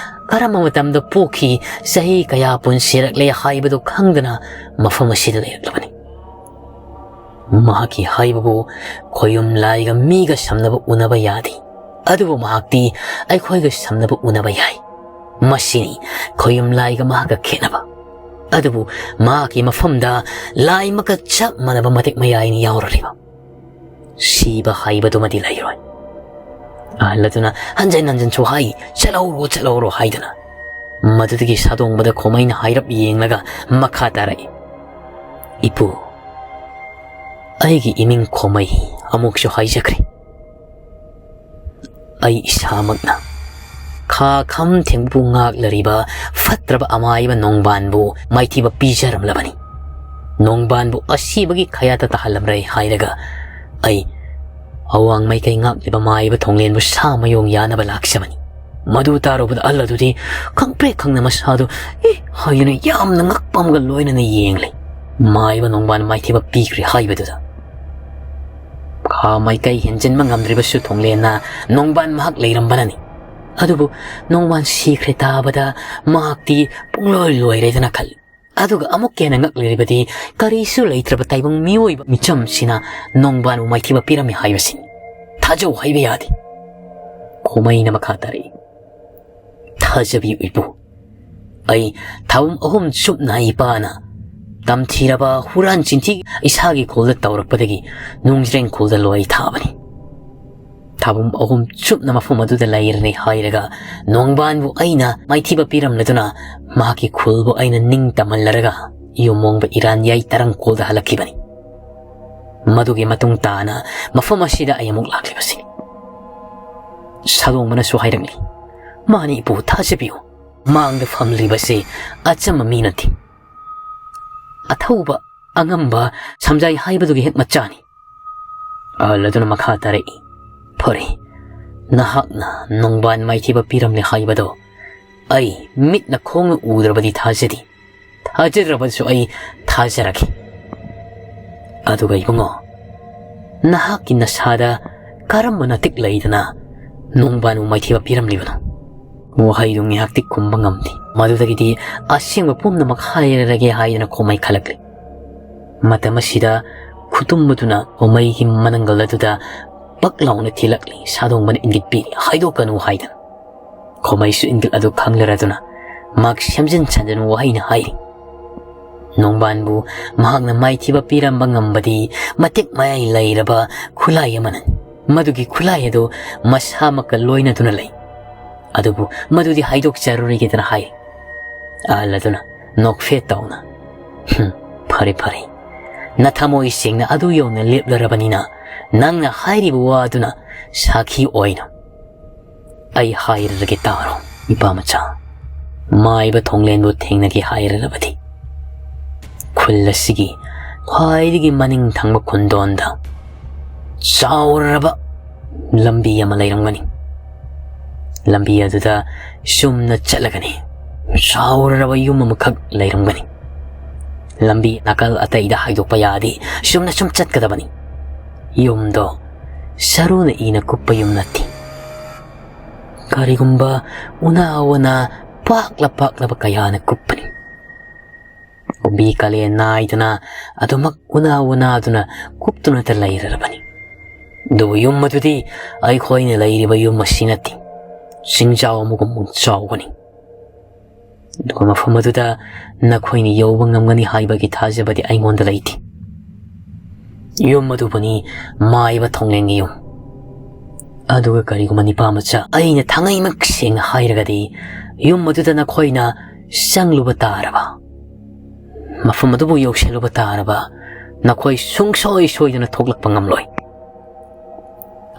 ꯀꯔꯝꯕ ꯃꯇꯝꯗ ꯄꯣꯛꯈꯤ, ꯆꯍꯤ ꯀꯌꯥ ꯄꯨꯟꯁꯤꯔꯛꯂꯦ ꯍꯥꯏꯕꯗꯨ ꯈꯪꯗꯅ ꯃꯐꯝ ꯑꯁꯤꯗ ꯂꯩꯔꯛꯂꯕꯅꯤ꯫ ꯃꯍꯥꯛꯀꯤ ꯍꯥꯏꯕꯕꯨ ꯈꯣꯌꯨꯝ ꯂꯥꯏꯒ ꯃꯤꯒ ꯁꯝꯅꯕ ꯎꯅꯕ ꯌꯥꯗꯦ, ꯑꯗꯨꯕꯨ ꯃꯍꯥꯛꯇꯤ ꯑꯩꯈꯣꯏꯒ ꯁꯝꯅꯕ ꯎꯅꯕ ꯌꯥꯏ꯫ ꯃꯁꯤꯅꯤ ꯈꯣꯌꯨꯝ ꯂꯥꯏꯒ ꯃꯍꯥꯛꯀ ꯈꯦꯠꯅꯕ꯫ ꯑꯗꯨꯕꯨ ꯃꯍꯥꯛꯀꯤ ꯃꯐꯝꯗ ꯂꯥꯏꯃꯛꯀ ꯆꯞ ꯃꯥꯟꯅꯕ ꯃꯇꯤꯛ ꯃꯌꯥꯏꯅꯤ ꯌꯥꯎꯔꯔꯤꯕ꯫ ꯁꯤꯕ ꯍꯥꯏꯕꯗꯨꯃꯗꯤ ꯂꯩꯔꯣꯏ"꯫ ꯑꯍꯜ ꯑꯗꯨꯅ ꯍꯟꯖꯤꯟ ꯍꯟꯖꯤꯟꯁꯨ ꯍꯥꯏ, "ꯆꯠꯍꯧꯔꯣ, ꯆꯠꯍꯧꯔꯣ" ꯍꯥꯏꯗꯨꯅ꯫ ꯃꯗꯨꯗꯒꯤ ꯁꯥꯗꯣꯡꯕꯗ ꯈꯣꯃꯩꯅ ꯍꯥꯏꯔꯞ ꯌꯦꯡꯂꯒ ꯃꯈꯥ ꯇꯥꯔꯛꯏ, "ꯏꯄꯨ, ꯑꯩꯒꯤ ꯏꯃꯤꯡ ꯈꯣꯃꯩ ꯑꯃꯨꯛꯁꯨ ꯍꯥꯏꯖꯈ꯭ꯔꯦ꯫ ꯑꯩ ꯏꯁꯥꯃꯛꯅ ꯈꯥ ꯈꯝ ꯊꯦꯡꯕꯕꯨ ꯉꯥꯛꯂꯔꯤꯕ ꯐꯠꯇ꯭ꯔꯕ ꯑꯃꯥꯏꯕ ꯅꯣꯡꯕꯥꯟꯕꯨ ꯃꯥꯏꯊꯤꯕ ꯄꯤꯖꯔꯝꯂꯕꯅꯤ꯫ ꯅꯣꯡꯕꯥꯟꯕꯨ ꯑꯁꯤꯕꯒꯤ ꯈꯌꯥꯠꯇ ꯇꯥꯍꯜꯂꯝꯂꯦ ꯍꯥꯏꯔꯒ ꯑꯩ ꯑꯋꯥꯡ ꯃꯥꯏꯀꯩ ꯉꯥꯛꯂꯤꯕ ꯃꯥꯏꯕ ꯊꯣꯡꯂꯦꯟꯕꯨ ꯁꯥ ꯃꯌꯣꯡ ꯌꯥꯅꯕ ꯂꯥꯛꯆꯕꯅꯤ"꯫ ꯃꯗꯨ ꯇꯥꯔꯨꯕꯗ ꯑꯍꯜ ꯑꯗꯨꯗꯤ ꯈꯪꯄ꯭ꯔꯦꯛ ꯈꯪꯅ ꯃꯁꯥꯗꯨ "ꯑꯦ" ꯍꯥꯏꯗꯨꯅ ꯌꯥꯝꯅ ꯉꯛꯄ ꯑꯃꯒ ꯂꯣꯏꯅꯅ ꯌꯦꯡꯂꯤ꯫ ꯃꯥꯏꯕ ꯅꯣꯡꯕꯥꯟ ꯃꯥꯏꯊꯤꯕ ꯄꯤꯈ꯭ꯔꯦ ꯍꯥꯏꯕꯗꯨꯗ꯫ ꯈꯥ ꯃꯥꯏꯀꯩ ꯍꯦꯟꯖꯤꯟꯕ ꯉꯝꯗ꯭ꯔꯤꯕꯁꯨ ꯊꯣꯡꯂꯦꯟꯅ ꯅꯣꯡꯕꯥꯟ ꯃꯍꯥꯛ ꯂꯩꯔꯝꯕꯅꯅꯤ꯫ ꯑꯗꯨꯕꯨ ꯅꯣꯡꯕꯥꯟ ꯁꯤꯈ꯭ꯔꯦ ꯇꯥꯕꯗ ꯃꯍꯥꯛꯇꯤ ꯄꯨꯡꯂꯣꯏ ꯂꯣꯏꯔꯦꯗꯅ ꯈꯜꯂꯤ꯫ ꯑꯗꯨꯒ ꯑꯃꯨꯛꯀ ꯍꯦꯟꯅ ꯉꯛꯂꯤꯕꯗꯤ ꯀꯔꯤꯁꯨ ꯂꯩꯇ꯭ꯔꯕ ꯇꯥꯏꯕꯪ ꯃꯤꯑꯣꯏꯕ ꯃꯤꯆꯝꯁꯤꯅ ꯅꯣꯡꯕꯥꯟꯕꯨ ꯃꯥꯏꯊꯤꯕ ꯄꯤꯔꯝꯃꯤ ꯍꯥꯏꯕꯁꯤꯅꯤ꯫ ꯊꯥꯖꯧ ꯍꯥꯏꯕ ꯌꯥꯗꯦ꯫ ꯈꯣꯃꯩꯅ ꯃꯈꯥ ꯇꯥꯔꯛꯏ, "ꯊꯥꯖꯕꯤꯌꯨ ꯏꯄꯨ, ꯑꯩ ꯊꯥꯕꯝ ꯑꯍꯨꯝ ꯆꯨꯞꯅ ꯏꯄꯥꯅ ꯇꯝꯊꯤꯔꯕ ꯍꯨꯔꯥꯟ ꯆꯤꯟꯊꯤ ꯏꯁꯥꯒꯤ ꯈꯨꯜꯗ ꯇꯧꯔꯛꯄꯗꯒꯤ ꯅꯣꯡꯖ꯭ꯔꯦꯡ ꯈꯨꯜꯗ ꯂꯣꯏ ꯊꯥꯕꯅꯤ꯫ ꯊꯥꯕꯨꯝ ꯑꯍꯨꯝ ꯆꯨꯞꯅ ꯃꯐꯝ ꯑꯗꯨꯗ ꯂꯩꯔꯅꯤ ꯍꯥꯏꯔꯒ ꯅꯣꯡꯕꯥꯟꯕꯨ ꯑꯩꯅ ꯃꯥꯏꯊꯤꯕ ꯄꯤꯔꯝꯂꯗꯨꯅ ꯃꯍꯥꯛꯀꯤ ꯈꯨꯜꯕꯨ ꯑꯩꯅ ꯅꯤꯡ ꯇꯝꯍꯜꯂꯔꯒ ꯌꯨꯝꯃꯣꯡꯕ ꯏꯔꯥꯟꯌꯥꯏ ꯇꯔꯪꯀꯣꯜꯗ ꯍꯜꯂꯛꯈꯤꯕꯅꯤ꯫ ꯃꯗꯨꯒꯤ ꯃꯇꯨꯡ ꯇꯥꯅ ꯃꯐꯝ ꯑꯁꯤꯗ ꯑꯩ ꯑꯃꯨꯛ ꯂꯥꯛꯂꯤꯕꯁꯤꯅꯤ꯫ ꯁꯥꯗꯣꯡꯕꯅꯁꯨ ꯍꯥꯏꯔꯛꯂꯤ, "ꯃꯥꯅꯤ ꯏꯄꯨ, ꯊꯥꯖꯕꯤꯌꯨ, ꯃꯥꯡꯗ ꯐꯝꯂꯤꯕꯁꯤ ꯑꯆꯝꯕ ꯃꯤ ꯅꯠꯇꯦ꯫ ꯑꯊꯧꯕ, ꯑꯉꯝꯕ ꯁꯝꯖꯥꯏ ꯍꯥꯏꯕꯗꯨꯒꯤ ꯍꯦꯛ ꯃꯆꯥꯅꯤ"꯫ ꯑꯍꯜ ꯑꯗꯨꯅ ꯃꯈꯥ ꯇꯥꯔꯛꯏ, "ꯐꯔꯦ, ꯅꯍꯥꯛꯅ ꯅꯣꯡꯕꯥꯟ ꯃꯥꯏꯊꯤꯕ ꯄꯤꯔꯝꯂꯦ ꯍꯥꯏꯕꯗꯣ ꯑꯩ ꯃꯤꯠꯅ ꯈꯣꯡꯅ ꯎꯗ꯭ꯔꯕꯗꯤ ꯊꯥꯖꯗꯦ꯫ ꯊꯥꯖꯗ꯭ꯔꯕꯁꯨ ꯑꯩ ꯊꯥꯖꯔꯒꯦ꯫ ꯑꯗꯨꯒ ꯏꯕꯨꯡꯉꯣ, ꯅꯍꯥꯛꯀꯤ ꯅꯁꯥꯗ ꯀꯔꯝꯕ ꯅꯇꯤꯛ ꯂꯩꯗꯅ ꯅꯣꯡꯕꯥꯟꯕꯨ ꯃꯥꯏꯊꯤꯕ ꯄꯤꯔꯝꯂꯤꯕꯅꯣ?" ꯋꯥꯍꯩꯗꯨ ꯉꯥꯏꯍꯥꯛꯇꯤ ꯈꯨꯝꯕ ꯉꯝꯗꯦ꯫ ꯃꯗꯨꯗꯒꯤꯗꯤ ꯑꯁꯦꯡꯕ ꯄꯨꯝꯅꯃꯛ ꯍꯥꯏꯔꯒꯦ ꯍꯥꯏꯗꯨꯅ ꯈꯣꯃꯩ ꯈꯜꯂꯛꯂꯤ꯫ ꯃꯇꯝ ꯑꯁꯤꯗ ꯈꯨꯇꯨꯝ ꯑꯗꯨꯅ ꯈꯣꯃꯩꯒꯤ ꯃꯅꯪꯒꯜ ꯑꯗꯨꯗ ꯄꯛ ꯂꯥꯎꯅ ꯊꯤꯜꯂꯛꯂꯤ꯫ ꯁꯥꯗꯣꯡꯕꯅ ꯏꯪꯒꯤꯠ ꯄꯤꯔꯤ, "ꯍꯥꯏꯗꯣꯛꯀꯅꯨ" ꯍꯥꯏꯗꯅ꯫ ꯈꯣꯃꯩꯁꯨ ꯏꯪꯒꯤꯠ ꯑꯗꯨ ꯈꯪꯂꯔꯗꯨꯅ ꯃꯍꯥꯛ ꯁꯦꯝꯖꯤꯟ ꯁꯥꯖꯤꯟ ꯋꯥꯍꯩꯅ ꯍꯥꯏꯔꯤ, "ꯅꯣꯡꯕꯥꯟꯕꯨ ꯃꯍꯥꯛꯅ ꯃꯥꯏꯊꯤꯕ ꯄꯤꯔꯝꯕ ꯉꯝꯕꯗꯤ ꯃꯇꯤꯛ ꯃꯌꯥꯏ ꯂꯩꯔꯕ ꯈꯨꯠꯂꯥꯏ ꯑꯃꯅꯤ꯫ ꯃꯗꯨꯒꯤ ꯈꯨꯠꯂꯥꯏ ꯑꯗꯨ ꯃꯁꯥꯃꯛꯀ ꯂꯣꯏꯅꯗꯨꯅ ꯂꯩ꯫ ꯑꯗꯨꯕꯨ ꯃꯗꯨꯗꯤ ꯍꯥꯏꯗꯣꯛꯆꯔꯔꯣꯏꯒꯦꯗꯅ" ꯍꯥꯏ꯫ ꯑꯍꯜ ꯑꯗꯨꯅ ꯅꯣꯛꯐꯦꯠ ꯇꯧꯅ, "ꯍꯨꯝ, ꯐꯔꯦ, ꯐꯔꯦ꯫ ꯅꯊꯃꯣꯏ ꯁꯦꯡꯅ ꯑꯗꯨ ꯌꯧꯅ ꯂꯦꯞꯂꯔꯕꯅꯤꯅ ꯅꯪꯅ ꯍꯥꯏꯔꯤꯕ ꯋꯥ ꯑꯗꯨꯅ ꯁꯥꯈꯤ ꯑꯣꯏꯅ꯫ ꯑꯩ ꯍꯥꯏꯔꯒꯦ ꯇꯥꯔꯣ, ꯏꯄꯥ ꯃꯆꯥ꯫ ꯃꯥꯏꯕ ꯊꯣꯡꯂꯦꯟꯕꯨ ꯊꯦꯡꯅꯒꯦ ꯍꯥꯏꯔꯕꯗꯤ ꯈꯨꯜ ꯑꯁꯤꯒꯤ ꯈ꯭ꯋꯥꯏꯗꯒꯤ ꯃꯅꯤꯡ ꯊꯪꯕ ꯈꯨꯟꯗꯣꯟꯗ ꯆꯥꯎꯔꯕ ꯂꯝꯕꯤ ꯑꯃ ꯂꯩꯔꯝꯒꯅꯤ꯫ ꯂꯝꯕꯤ ꯑꯗꯨꯗ ꯆꯨꯝꯅ ꯆꯠꯂꯒꯅꯤ ꯆꯥꯎꯔꯕ ꯌꯨꯝ ꯑꯃꯈꯛ ꯂꯩꯔꯝꯒꯅꯤ꯫ ꯂꯝꯕꯤ ꯅꯥꯀꯜ ꯑꯇꯩꯗ ꯍꯥꯏꯗꯣꯛꯄ ꯌꯥꯗꯦ, ꯆꯨꯝꯅ ꯁꯨꯝ ꯆꯠꯀꯗꯕꯅꯤ꯫ ꯌꯨꯝꯗꯣ ꯁꯔꯨꯅ ꯏꯅ ꯀꯨꯞꯄ ꯌꯨꯝ ꯅꯠꯇꯦ꯫ ꯀꯔꯤꯒꯨꯝꯕ ꯎꯅꯥ ꯋꯥꯅꯥ ꯄꯥꯛꯂ ꯄꯥꯛꯂꯕ ꯀꯌꯥꯅ ꯀꯨꯞꯄꯅꯤ꯫ ꯀꯨꯝꯕꯤ ꯀꯥꯂꯦꯟ ꯅꯥꯏꯗꯅ ꯑꯗꯨꯃꯛ ꯎꯅꯥ ꯋꯥꯅꯥꯗꯨꯅ ꯀꯨꯞꯇꯨꯅꯇ ꯂꯩꯔꯔꯕꯅꯤ꯫ ꯑꯗꯨꯕꯨ ꯌꯨꯝ ꯑꯗꯨꯗꯤ ꯑꯩꯈꯣꯏꯅ ꯂꯩꯔꯤꯕ ꯌꯨꯝ ꯑꯁꯤ ꯅꯠꯇꯦ, ꯆꯤꯡꯖꯥꯎ ꯑꯃꯒꯨꯝ ꯆꯥꯎꯒꯅꯤ꯫ ꯑꯗꯨꯒ ꯃꯐꯝ ꯑꯗꯨꯗ ꯅꯈꯣꯏꯅ ꯌꯧꯕ ꯉꯝꯒꯅꯤ ꯍꯥꯏꯕꯒꯤ ꯊꯥꯖꯕꯗꯤ ꯑꯩꯉꯣꯟꯗ ꯂꯩꯇꯦ꯫ ꯌꯨꯝ ꯑꯗꯨꯕꯨꯅꯤ ꯃꯥꯏꯕ ꯊꯣꯡꯂꯦꯟꯒꯤ ꯌꯨꯝ꯫ ꯑꯗꯨꯒ ꯀꯔꯤꯒꯨꯝꯕ ꯅꯤꯄꯥ ꯃꯆꯥ, ꯑꯩꯅ ꯊꯥꯡꯉꯩꯃꯛ ꯁꯦꯡꯅ ꯍꯥꯏꯔꯒꯗꯤ, ꯌꯨꯝ ꯑꯗꯨꯗ ꯅꯈꯣꯏꯅ ꯆꯪꯂꯨꯕ ꯇꯥꯔꯕ, ꯃꯐꯝ ꯑꯗꯨꯕꯨ ꯌꯧꯁꯤꯜꯂꯨꯕ ꯇꯥꯔꯕ, ꯅꯈꯣꯏ ꯁꯨꯡꯁꯣꯏ ꯁꯣꯏꯗꯅ ꯊꯣꯛꯂꯛꯄ ꯉꯝꯂꯣꯏ꯫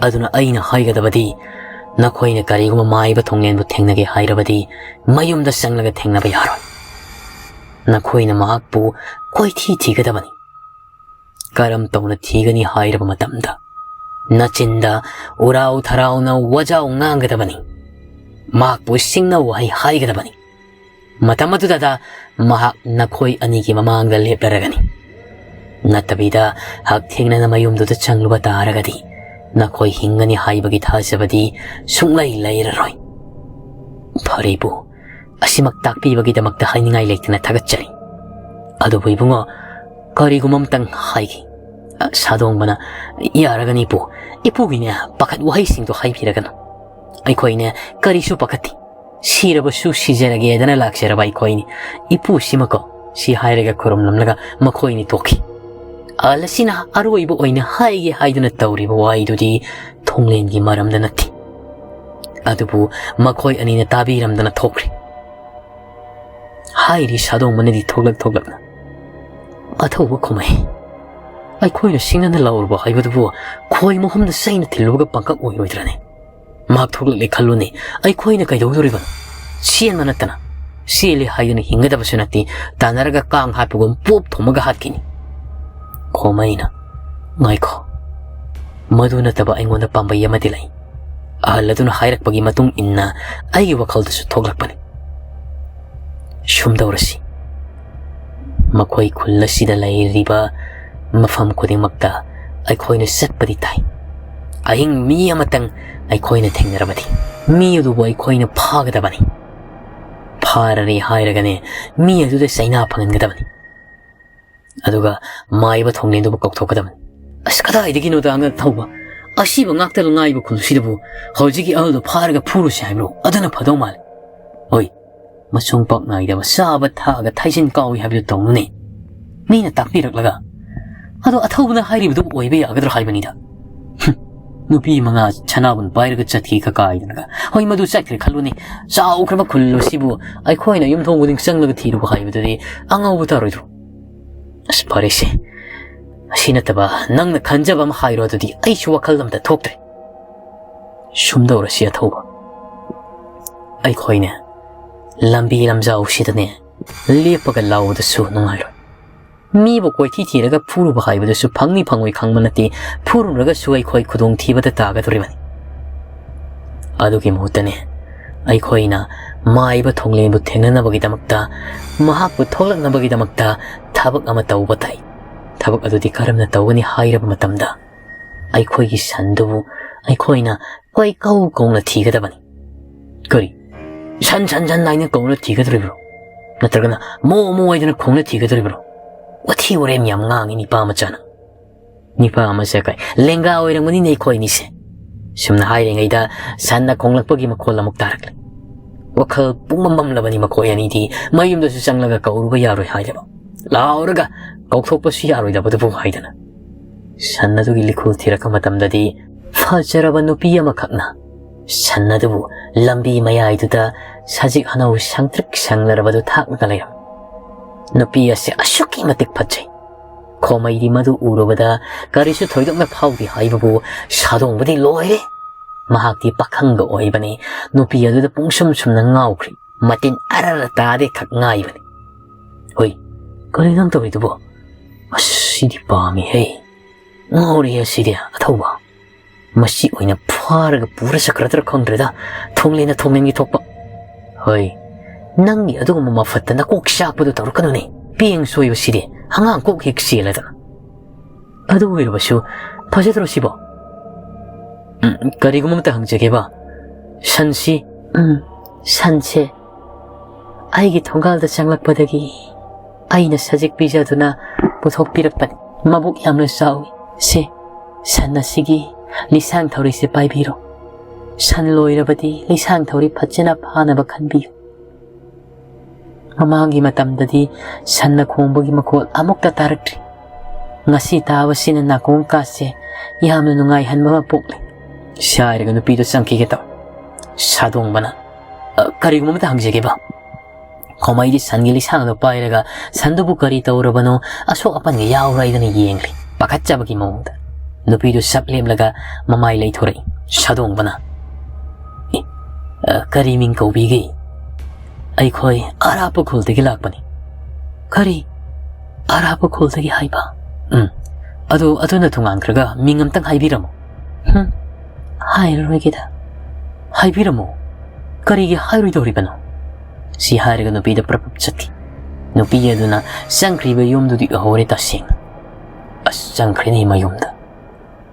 ꯑꯗꯨꯅ ꯑꯩꯅ ꯍꯥꯏꯒꯗꯕꯗꯤ, ꯅꯈꯣꯏꯅ ꯀꯔꯤꯒꯨꯝꯕ ꯃꯥꯏꯕ ꯊꯣꯡꯂꯦꯟꯕꯨ ꯊꯦꯡꯅꯒꯦ ꯍꯥꯏꯔꯕꯗꯤ, ꯃꯌꯨꯝꯗ ꯆꯪꯂꯒ ꯊꯦꯡꯅꯕ ꯌꯥꯔꯣꯏ꯫ ꯅꯈꯣꯏꯅ ꯃꯍꯥꯛꯄꯨ ꯀꯣꯏꯊꯤ ꯊꯤꯒꯗꯕꯅꯤ꯫ ꯀꯔꯝ ꯇꯧꯅ ꯊꯤꯒꯅꯤ ꯍꯥꯏꯔꯕ ꯃꯇꯝꯗ, ꯅꯆꯤꯟꯗ ꯎꯔꯥꯎ ꯊꯔꯥꯎꯅ ꯋꯥꯖꯥꯎ ꯉꯥꯡꯒꯗꯕꯅꯤ꯫ ꯃꯍꯥꯛꯄꯨ ꯁꯤꯡꯅ ꯋꯥꯍꯩ ꯍꯥꯏꯒꯗꯕꯅꯤ꯫ ꯃꯇꯝ ꯑꯗꯨꯗ ꯃꯍꯥꯛ ꯅꯈꯣꯏ ꯑꯅꯤꯒꯤ ꯃꯃꯥꯡꯗ ꯂꯦꯞꯂꯔꯒꯅꯤ꯫ ꯅꯠꯇꯕꯤꯗ ꯍꯛꯊꯦꯡꯅꯅ ꯃꯌꯨꯝꯗꯨꯗ ꯆꯪꯂꯨꯕ ꯇꯥꯔꯒꯗꯤ, ꯅꯈꯣꯏ ꯍꯤꯡꯒꯅꯤ ꯍꯥꯏꯕꯒꯤ ꯊꯥꯖꯕꯗꯤ ꯁꯨꯡꯂꯩ ꯂꯩꯔꯔꯣꯏ꯫ ꯐꯔꯦ ꯏꯄꯨ, ꯑꯁꯤꯃꯛ ꯇꯥꯛꯄꯤꯕꯒꯤꯗꯃꯛꯇ ꯍꯥꯏꯅꯤꯡꯉꯥꯏ ꯂꯩꯇꯅ ꯊꯥꯒꯠꯆꯔꯤ꯫ ꯑꯗꯨꯕꯨ ꯏꯕꯨꯡꯉꯣ, ꯀꯔꯤꯒꯨꯝꯕ ꯑꯃꯇꯪ ꯍꯥꯏꯒꯦ꯫ ꯑ, ꯁꯥꯗꯣꯡꯕꯅ, "ꯌꯥꯔꯒꯅꯤ ꯏꯄꯨ꯫ ꯏꯄꯨꯒꯤꯅꯦ ꯄꯥꯈꯠ ꯋꯥꯍꯩꯁꯤꯡꯗꯣ ꯍꯥꯏꯕꯤꯔꯒꯅꯨ꯫ ꯑꯩꯈꯣꯏꯅꯦ ꯀꯔꯤꯁꯨ ꯄꯥꯈꯠꯇꯦ꯫ ꯁꯤꯔꯕꯁꯨ ꯁꯤꯖꯔꯒꯦꯗꯅ ꯂꯥꯛꯆꯔꯕ ꯑꯩꯈꯣꯏꯅꯤ꯫ ꯏꯄꯨꯁꯤꯃꯀꯣ", ꯁꯤ ꯍꯥꯏꯔꯒ ꯈꯨꯔꯨꯝꯂꯝꯂꯒ ꯃꯈꯣꯏꯅꯤ ꯇꯣꯛꯈꯤ꯫ ꯑꯍꯜ ꯑꯁꯤꯅ ꯑꯔꯣꯏꯕ ꯑꯣꯏꯅ ꯍꯥꯏꯒꯦ ꯍꯥꯏꯗꯨꯅ ꯇꯧꯔꯤꯕ ꯋꯥꯍꯩꯗꯨꯗꯤ ꯊꯣꯡꯂꯦꯟꯒꯤ ꯃꯔꯝꯗ ꯅꯠꯇꯦ꯫ ꯑꯗꯨꯕꯨ ꯃꯈꯣꯏ ꯑꯅꯤꯅ ꯇꯥꯕꯤꯔꯝꯗꯅ ꯊꯣꯛꯈ꯭ꯔꯦ꯫ ꯍꯥꯏꯔꯤ ꯁꯥꯗꯣꯡꯕꯅꯗꯤ ꯊꯣꯛꯂꯛ ꯊꯣꯛꯂꯛꯅ, "ꯑꯊꯧꯕ ꯈꯨꯃꯩ, ꯑꯩꯈꯣꯏꯅ ꯁꯤꯡꯅꯅ ꯂꯥꯎꯔꯨꯕ ꯍꯥꯏꯕꯗꯨꯕꯨ ꯈꯣꯏ ꯃꯍꯨꯝꯗ ꯆꯩꯅ ꯊꯤꯜꯂꯨꯕꯒ ꯄꯥꯡꯀꯛ ꯑꯣꯏꯔꯣꯏꯗ꯭ꯔꯅꯦ? ꯃꯍꯥꯛ ꯊꯣꯛꯂꯛꯂꯦ ꯈꯜꯂꯨꯅꯦ, ꯑꯩꯈꯣꯏꯅ ꯀꯩꯗꯧꯗꯣꯔꯤꯕꯅꯣ? ꯆꯦꯟꯕ ꯅꯠꯇꯅ꯫ ꯆꯦꯜꯂꯦ ꯍꯥꯏꯗꯨꯅ ꯍꯤꯡꯒꯗꯕꯁꯨ ꯅꯠꯇꯦ, ꯇꯥꯟꯅꯔꯒ ꯀꯥꯡ ꯍꯥꯠꯄꯒꯨꯝ ꯄꯣꯞ ꯊꯣꯝꯃꯒ ꯍꯥꯠꯈꯤꯅꯤ꯫" ꯈꯣꯃꯩꯅ, "ꯉꯥꯏꯈꯣ, ꯃꯗꯨ ꯅꯠꯇꯕ ꯑꯩꯉꯣꯟꯗ ꯄꯥꯝꯕꯩ ꯑꯃꯗꯤ ꯂꯩ꯫ ꯑꯍꯜ ꯑꯗꯨꯅ ꯍꯥꯏꯔꯛꯄꯒꯤ ꯃꯇꯨꯡ ꯏꯟꯅ ꯑꯩꯒꯤ ꯋꯥꯈꯜꯗꯁꯨ ꯊꯣꯛꯂꯛꯄꯅꯤ꯫ ꯁꯨꯝ ꯇꯧꯔꯁꯤ꯫ ꯃꯈꯣꯏ ꯈꯨꯜ ꯑꯁꯤꯗ ꯂꯩꯔꯤꯕ ꯃꯐꯝ ꯈꯨꯗꯤꯡꯃꯛꯇ ꯑꯩꯈꯣꯏꯅ ꯆꯠꯄꯗꯤ ꯇꯥꯏ꯫ ꯑꯍꯤꯡ ꯃꯤ ꯑꯃꯇꯪ ꯑꯩꯈꯣꯏꯅ ꯊꯦꯡꯅꯔꯕꯗꯤ, ꯃꯤ ꯑꯗꯨꯕꯨ ꯑꯩꯈꯣꯏꯅ ꯐꯥꯒꯗꯕꯅꯤ꯫ ꯐꯥꯔꯔꯦ ꯍꯥꯏꯔꯒꯅꯦ, ꯃꯤ ꯑꯗꯨꯗ ꯆꯩꯅꯥ ꯐꯪꯍꯟꯒꯗꯕꯅꯤ꯫ ꯑꯗꯨꯒ ꯃꯥꯏꯕ ꯊꯣꯡꯂꯦꯟꯗꯨꯕꯨ ꯀꯧꯊꯣꯛꯀꯗꯕꯅꯤ꯫" "ꯑꯁ, ꯀꯗꯥꯏꯗꯒꯤꯅꯣꯗ ꯑꯉꯛ ꯊꯧꯕ? ꯑꯁꯤꯕ ꯉꯥꯛꯇ ꯉꯥꯏꯕ ꯈꯨꯜꯁꯤꯗꯕꯨ ꯍꯧꯖꯤꯛꯀꯤ ꯑꯍꯜꯗꯣ ꯐꯥꯔꯒ ꯐꯨꯔꯨꯁꯤ ꯍꯥꯏꯕ꯭ꯔꯣ? ꯑꯗꯨꯅ ꯐꯗꯧ ꯃꯥꯜꯂꯦ꯫" "ꯍꯣꯏ, ꯃꯁꯨꯡ ꯄꯥꯛ ꯅꯥꯏꯗꯕ ꯆꯥꯕ ꯊꯛꯑꯒ ꯊꯥꯏꯖꯤꯟ ꯀꯥꯎꯏ ꯍꯥꯏꯕꯗꯨ ꯇꯧꯅꯨꯅꯦ꯫ ꯃꯤꯅ ꯇꯥꯛꯄꯤꯔꯛꯂꯒ꯫ ꯑꯗꯣ ꯑꯊꯧꯕꯅ ꯍꯥꯏꯔꯤꯕꯗꯨ ꯑꯣꯏꯕ ꯌꯥꯒꯗ꯭ꯔꯥ ꯍꯥꯏꯕꯅꯤꯗ꯫" "ꯍꯨꯝ, ꯅꯨꯄꯤ ꯃꯉꯥ ꯁꯅꯥꯕꯨꯟ ꯄꯥꯏꯔꯒ ꯆꯠꯈꯤ ꯀꯀꯥꯏꯗꯅꯒ꯫ ꯍꯣꯏ, ꯃꯗꯨ ꯆꯠꯈ꯭ꯔꯦ ꯈꯜꯂꯨꯅꯦ꯫ ꯆꯥꯎꯈ꯭ꯔꯕ ꯈꯨꯜ ꯑꯁꯤꯕꯨ ꯑꯩꯈꯣꯏꯅ ꯌꯨꯝꯊꯣꯡ ꯈꯨꯗꯤꯡ ꯆꯪꯂꯒ ꯊꯤꯔꯨꯕ ꯍꯥꯏꯕꯗꯨꯗꯤ ꯑꯉꯧꯕ ꯇꯥꯔꯣꯏꯗ꯭ꯔꯣ? ꯑꯁ, ꯐꯔꯦꯁꯦ꯫ ꯑꯁꯤ ꯅꯠꯇꯕ ꯅꯪꯅ ꯈꯟꯖꯕ ꯑꯃ ꯍꯥꯏꯔꯣ, ꯑꯗꯨꯗꯤ ꯑꯩꯁꯨ ꯋꯥꯈꯜ ꯑꯃꯇ ꯊꯣꯛꯇ꯭ꯔꯦ꯫ ꯁꯨꯝꯗꯧꯔꯁꯤ ꯑꯊꯧꯕ꯫ ꯑꯩꯈꯣꯏꯅꯦ ꯂꯝꯕꯤ ꯂꯝꯖꯥꯎꯁꯤꯗꯅꯦ ꯂꯦꯞꯄꯒ ꯂꯥꯎꯕꯗꯁꯨ ꯅꯨꯡꯉꯥꯏꯔꯣꯏ꯫ ꯃꯤꯕꯨ ꯀꯣꯏꯊꯤ ꯊꯤꯔꯒ ꯐꯨꯔꯨꯕ ꯍꯥꯏꯕꯗꯨꯁꯨ ꯐꯪꯅꯤ ꯐꯪꯉꯣꯏ ꯈꯪꯕ ꯅꯠꯇꯦ꯫ ꯐꯨꯔꯨꯔꯒꯁꯨ ꯑꯩꯈꯣꯏ ꯈꯨꯗꯣꯡꯊꯤꯕꯗ ꯇꯥꯒꯗꯧꯔꯤꯕꯅꯤ꯫ ꯑꯗꯨꯒꯤ ꯃꯍꯨꯠꯇꯅꯦ ꯑꯩꯈꯣꯏꯅ ꯃꯥꯏꯕ ꯊꯣꯡꯂꯦꯟꯕꯨ ꯊꯦꯡꯅꯅꯕꯒꯤꯗꯃꯛꯇ, ꯃꯍꯥꯛꯄꯨ ꯊꯣꯛꯂꯛꯅꯕꯒꯤꯗꯃꯛꯇ ꯊꯕꯛ ꯑꯃ ꯇꯧꯕ ꯇꯥꯏ꯫ ꯊꯕꯛ ꯑꯗꯨꯗꯤ ꯀꯔꯝꯅ ꯇꯧꯒꯅꯤ ꯍꯥꯏꯔꯕ ꯃꯇꯝꯗ, ꯑꯩꯈꯣꯏꯒꯤ ꯁꯟꯗꯨꯕꯨ ꯑꯩꯈꯣꯏꯅ ꯀꯣꯏꯀꯧ ꯀꯧꯅ ꯊꯤꯒꯗꯕꯅꯤ꯫ ꯀꯔꯤ? ꯁꯟ, ꯁꯟ, ꯁꯟ ꯍꯥꯏꯅ ꯀꯧꯅ ꯊꯤꯒꯗꯧꯔꯤꯕ꯭ꯔꯣ? ꯅꯠꯇ꯭ꯔꯒꯅ ꯃꯣ, ꯃꯣ ꯍꯥꯏꯗꯅ ꯈꯣꯡꯅ ꯊꯤꯒꯗꯧꯔꯤꯕ꯭ꯔꯣ? ꯋꯥꯊꯤ ꯋꯥꯔꯦꯝ ꯌꯥꯝ ꯉꯥꯡꯉꯤ ꯅꯤꯄꯥ ꯃꯆꯥꯅ꯫ ꯅꯤꯄꯥ ꯑꯃꯁꯦ ꯀꯩ ꯂꯦꯡꯒꯥ ꯑꯣꯏꯔꯝꯒꯅꯤꯅꯦ ꯑꯩꯈꯣꯏ ꯑꯅꯤꯁꯦ꯫ ꯁꯨꯝꯅ ꯍꯥꯏꯔꯤꯉꯩꯗ ꯁꯟꯅ ꯈꯣꯡꯂꯛꯄꯒꯤ ꯃꯈꯣꯜ ꯑꯃꯨꯛ ꯇꯥꯔꯛꯂꯦ꯫ ꯋꯥꯈꯜ ꯄꯨꯡꯃꯝ ꯃꯝꯂꯕꯅꯤ ꯃꯈꯣꯏ ꯑꯅꯤꯗꯤ꯫ ꯃꯌꯨꯝꯗꯁꯨ ꯆꯪꯂꯒ ꯀꯧꯔꯨꯕ ꯌꯥꯔꯣꯏ ꯍꯥꯏꯔꯕ꯫ ꯂꯥꯎꯔꯒ ꯀꯧꯊꯣꯛꯄꯁꯨ ꯌꯥꯔꯣꯏꯗꯕꯗꯨꯕꯨ ꯍꯥꯏꯗꯅ꯫ ꯁꯟ ꯑꯗꯨꯒꯤ ꯂꯤꯈꯨꯜ ꯊꯤꯔꯛꯄ ꯃꯇꯝꯗꯗꯤ ꯐꯖꯔꯕ ꯅꯨꯄꯤ ꯑꯃꯈꯛꯅ ꯁꯟ ꯑꯗꯨꯕꯨ ꯂꯝꯕꯤ ꯃꯌꯥꯏꯗꯨꯗ ꯁꯖꯤꯛ ꯍꯅꯧ ꯁꯪꯇ꯭ꯔꯤꯛ ꯁꯪꯂꯔꯕꯗꯨ ꯊꯥꯛꯂꯒ ꯂꯩꯔꯝꯃꯤ꯫ ꯅꯨꯄꯤ ꯑꯁꯤ ꯑꯁꯨꯛꯀꯤ ꯃꯇꯤꯛ ꯐꯖꯩ꯫ ꯈꯣꯃꯩꯗꯤ ꯃꯗꯨ ꯎꯔꯨꯕꯗ ꯀꯔꯤꯁꯨ ꯊꯣꯏꯗꯣꯛꯅ ꯐꯥꯎꯗꯦ ꯍꯥꯏꯕꯕꯨ, ꯁꯥꯗꯣꯡꯕꯗꯤ ꯂꯣꯏꯔꯦ꯫ ꯃꯍꯥꯛꯇꯤ ꯄꯥꯈꯪꯒ ꯑꯣꯏꯕꯅꯤ꯫ ꯅꯨꯄꯤ ꯑꯗꯨꯗ ꯄꯨꯡꯁꯨꯝ ꯁꯨꯝꯅ ꯉꯥꯎꯈ꯭ꯔꯤ꯫ ꯃꯇꯤꯟ ꯑꯔꯔ ꯇꯥꯗꯦ ꯈꯛ ꯉꯥꯏꯕꯅꯤ꯫ ꯍꯣꯏ, ꯀꯔꯤ ꯅꯪ ꯇꯧꯔꯤꯗꯨꯕꯣ? ꯑꯁ, ꯁꯤꯗꯤ ꯄꯥꯝꯃꯤꯍꯦ꯫ ꯉꯥꯎꯔꯦꯍꯦ ꯁꯤꯗꯤ, ꯑꯊꯧꯕ꯫ ꯃꯁꯤ ꯑꯣꯏꯅ ꯐꯥꯔꯒ ꯄꯨꯔ ꯆꯠꯈ꯭ꯔꯗ꯭ꯔꯥ ꯈꯪꯗ꯭ꯔꯦꯗ꯫ ꯊꯣꯡꯂꯦꯟꯅ ꯊꯣꯡꯂꯦꯟꯒꯤ ꯊꯣꯛꯄ꯫ ꯍꯣꯏ, ꯅꯪꯒꯤ ꯑꯗꯨꯒꯨꯝꯕ ꯃꯐꯠꯇ ꯅꯀꯣꯛ ꯆꯥꯛꯄꯗꯨ ꯇꯧꯔꯛꯀꯅꯨꯅꯦ꯫ ꯄꯦꯡ ꯁꯣꯏꯕꯁꯤꯗꯤ ꯑꯉꯥꯡ ꯀꯣꯛ ꯍꯦꯛ ꯆꯦꯜꯂꯗꯅ꯫ ꯑꯗꯨ ꯑꯣꯏꯔꯕꯁꯨ ꯐꯖꯗ꯭ꯔꯣ ꯁꯤꯕꯣ? ꯎꯝ, ꯀꯔꯤꯒꯨꯝꯕ ꯑꯃꯇ ꯍꯪꯖꯒꯦꯕ꯫ ꯁꯟꯁꯤ, ꯎꯝ, ꯁꯟꯁꯦ ꯑꯩꯒꯤ ꯊꯣꯡꯒꯥꯜꯗ ꯆꯪꯂꯛꯄꯗꯒꯤ ꯑꯩꯅ ꯁꯖꯤꯛ ꯄꯤꯖꯗꯨꯅ ꯄꯨꯊꯣꯛꯄꯤꯔꯛꯄꯅꯤ꯫ ꯃꯕꯨꯛ ꯌꯥꯝꯅ ꯆꯥꯎꯏ꯫ ꯁꯦ, ꯁꯟ ꯑꯁꯤꯒꯤ ꯂꯤꯁꯥꯡ ꯊꯧꯔꯤꯁꯦ ꯄꯥꯏꯕꯤꯔꯣ꯫ ꯁꯟ ꯂꯣꯏꯔꯕꯗꯤ ꯂꯤꯁꯥꯡ ꯊꯧꯔꯤ ꯐꯖꯅ ꯐꯥꯅꯕ ꯈꯟꯕꯤꯌꯨ꯫ ꯃꯃꯥꯡꯒꯤ ꯃꯇꯝꯗꯗꯤ ꯁꯟꯅ ꯈꯣꯡꯕꯒꯤ ꯃꯈꯣꯜ ꯑꯃꯨꯛꯇ ꯇꯥꯔꯛꯇ꯭ꯔꯤ꯫ ꯉꯁꯤ ꯇꯥꯕꯁꯤꯅ ꯅꯥꯀꯣꯡ ꯀꯥꯁꯦ ꯌꯥꯝꯅ ꯅꯨꯡꯉꯥꯏꯍꯟꯕ ꯑꯃ ꯄꯣꯛꯂꯤ꯫ ꯁꯤ ꯍꯥꯏꯔꯒ ꯅꯨꯄꯤꯗꯣ ꯆꯪꯈꯤꯒꯦ ꯇꯧ꯫ ꯁꯥꯗꯣꯡꯕꯅ, "ꯑ, ꯀꯔꯤꯒꯨꯝꯕ ꯑꯃꯇ ꯍꯪꯖꯒꯦꯕ?" ꯈꯣꯃꯩꯗꯤ ꯁꯟꯒꯤ ꯂꯤꯁꯥꯡꯗꯣ ꯄꯥꯏꯔꯒ ꯁꯟꯗꯨꯕꯨ ꯀꯔꯤ ꯇꯧꯔꯕꯅꯣ, ꯑꯁꯣꯛ ꯑꯄꯟꯒ ꯌꯥꯎꯕ꯭ꯔꯥ ꯍꯥꯏꯗꯅ ꯌꯦꯡꯂꯤ, ꯄꯥꯈꯠꯆꯕꯒꯤ ꯃꯑꯣꯡꯗ꯫ ꯅꯨꯄꯤꯗꯨ ꯁꯞ ꯂꯦꯞꯂꯒ ꯃꯃꯥꯏ ꯂꯩꯊꯣꯔꯛꯏ꯫ ꯁꯥꯗꯣꯡꯕꯅ, "ꯑꯦ, ꯑ, ꯀꯔꯤ ꯃꯤꯡ ꯀꯧꯕꯤꯒꯦ?" "ꯑꯩꯈꯣꯏ ꯑꯔꯥꯞꯄ ꯈꯨꯜꯗꯒꯤ ꯂꯥꯛꯄꯅꯤ꯫" "ꯀꯔꯤ? ꯑꯔꯥꯞꯄ ꯈꯨꯜꯗꯒꯤ ꯍꯥꯏꯕ?" "ꯎꯝ, ꯑꯗꯨ, ꯑꯗꯨꯅ ꯇꯣꯉꯥꯟꯈ꯭ꯔꯒ ꯃꯤꯡ ꯑꯝꯇꯪ ꯍꯥꯏꯕꯤꯔꯝꯃꯣ꯫" "ꯍꯨꯝ, ꯍꯥꯏꯔꯔꯣꯏꯒꯦꯗ꯫" "ꯍꯥꯏꯕꯤꯔꯝꯃꯣ꯫" "ꯀꯔꯤꯒꯤ ꯍꯥꯏꯔꯣꯏꯗꯧꯔꯤꯕꯅꯣ?" ꯁꯤ ꯍꯥꯏꯔꯒ ꯅꯨꯄꯤꯗ ꯄ꯭ꯔꯞ ꯄ꯭ꯔꯞ ꯆꯠꯈꯤ꯫ ꯅꯨꯄꯤ ꯑꯗꯨꯅ ꯆꯪꯈ꯭ꯔꯤꯕ ꯌꯨꯝꯗꯨꯗꯤ ꯎꯍꯧꯔꯦ ꯇꯁꯦꯡꯅ꯫ ꯑꯁ, ꯆꯪꯈ꯭ꯔꯦꯅꯦ ꯃꯌꯨꯝꯗ꯫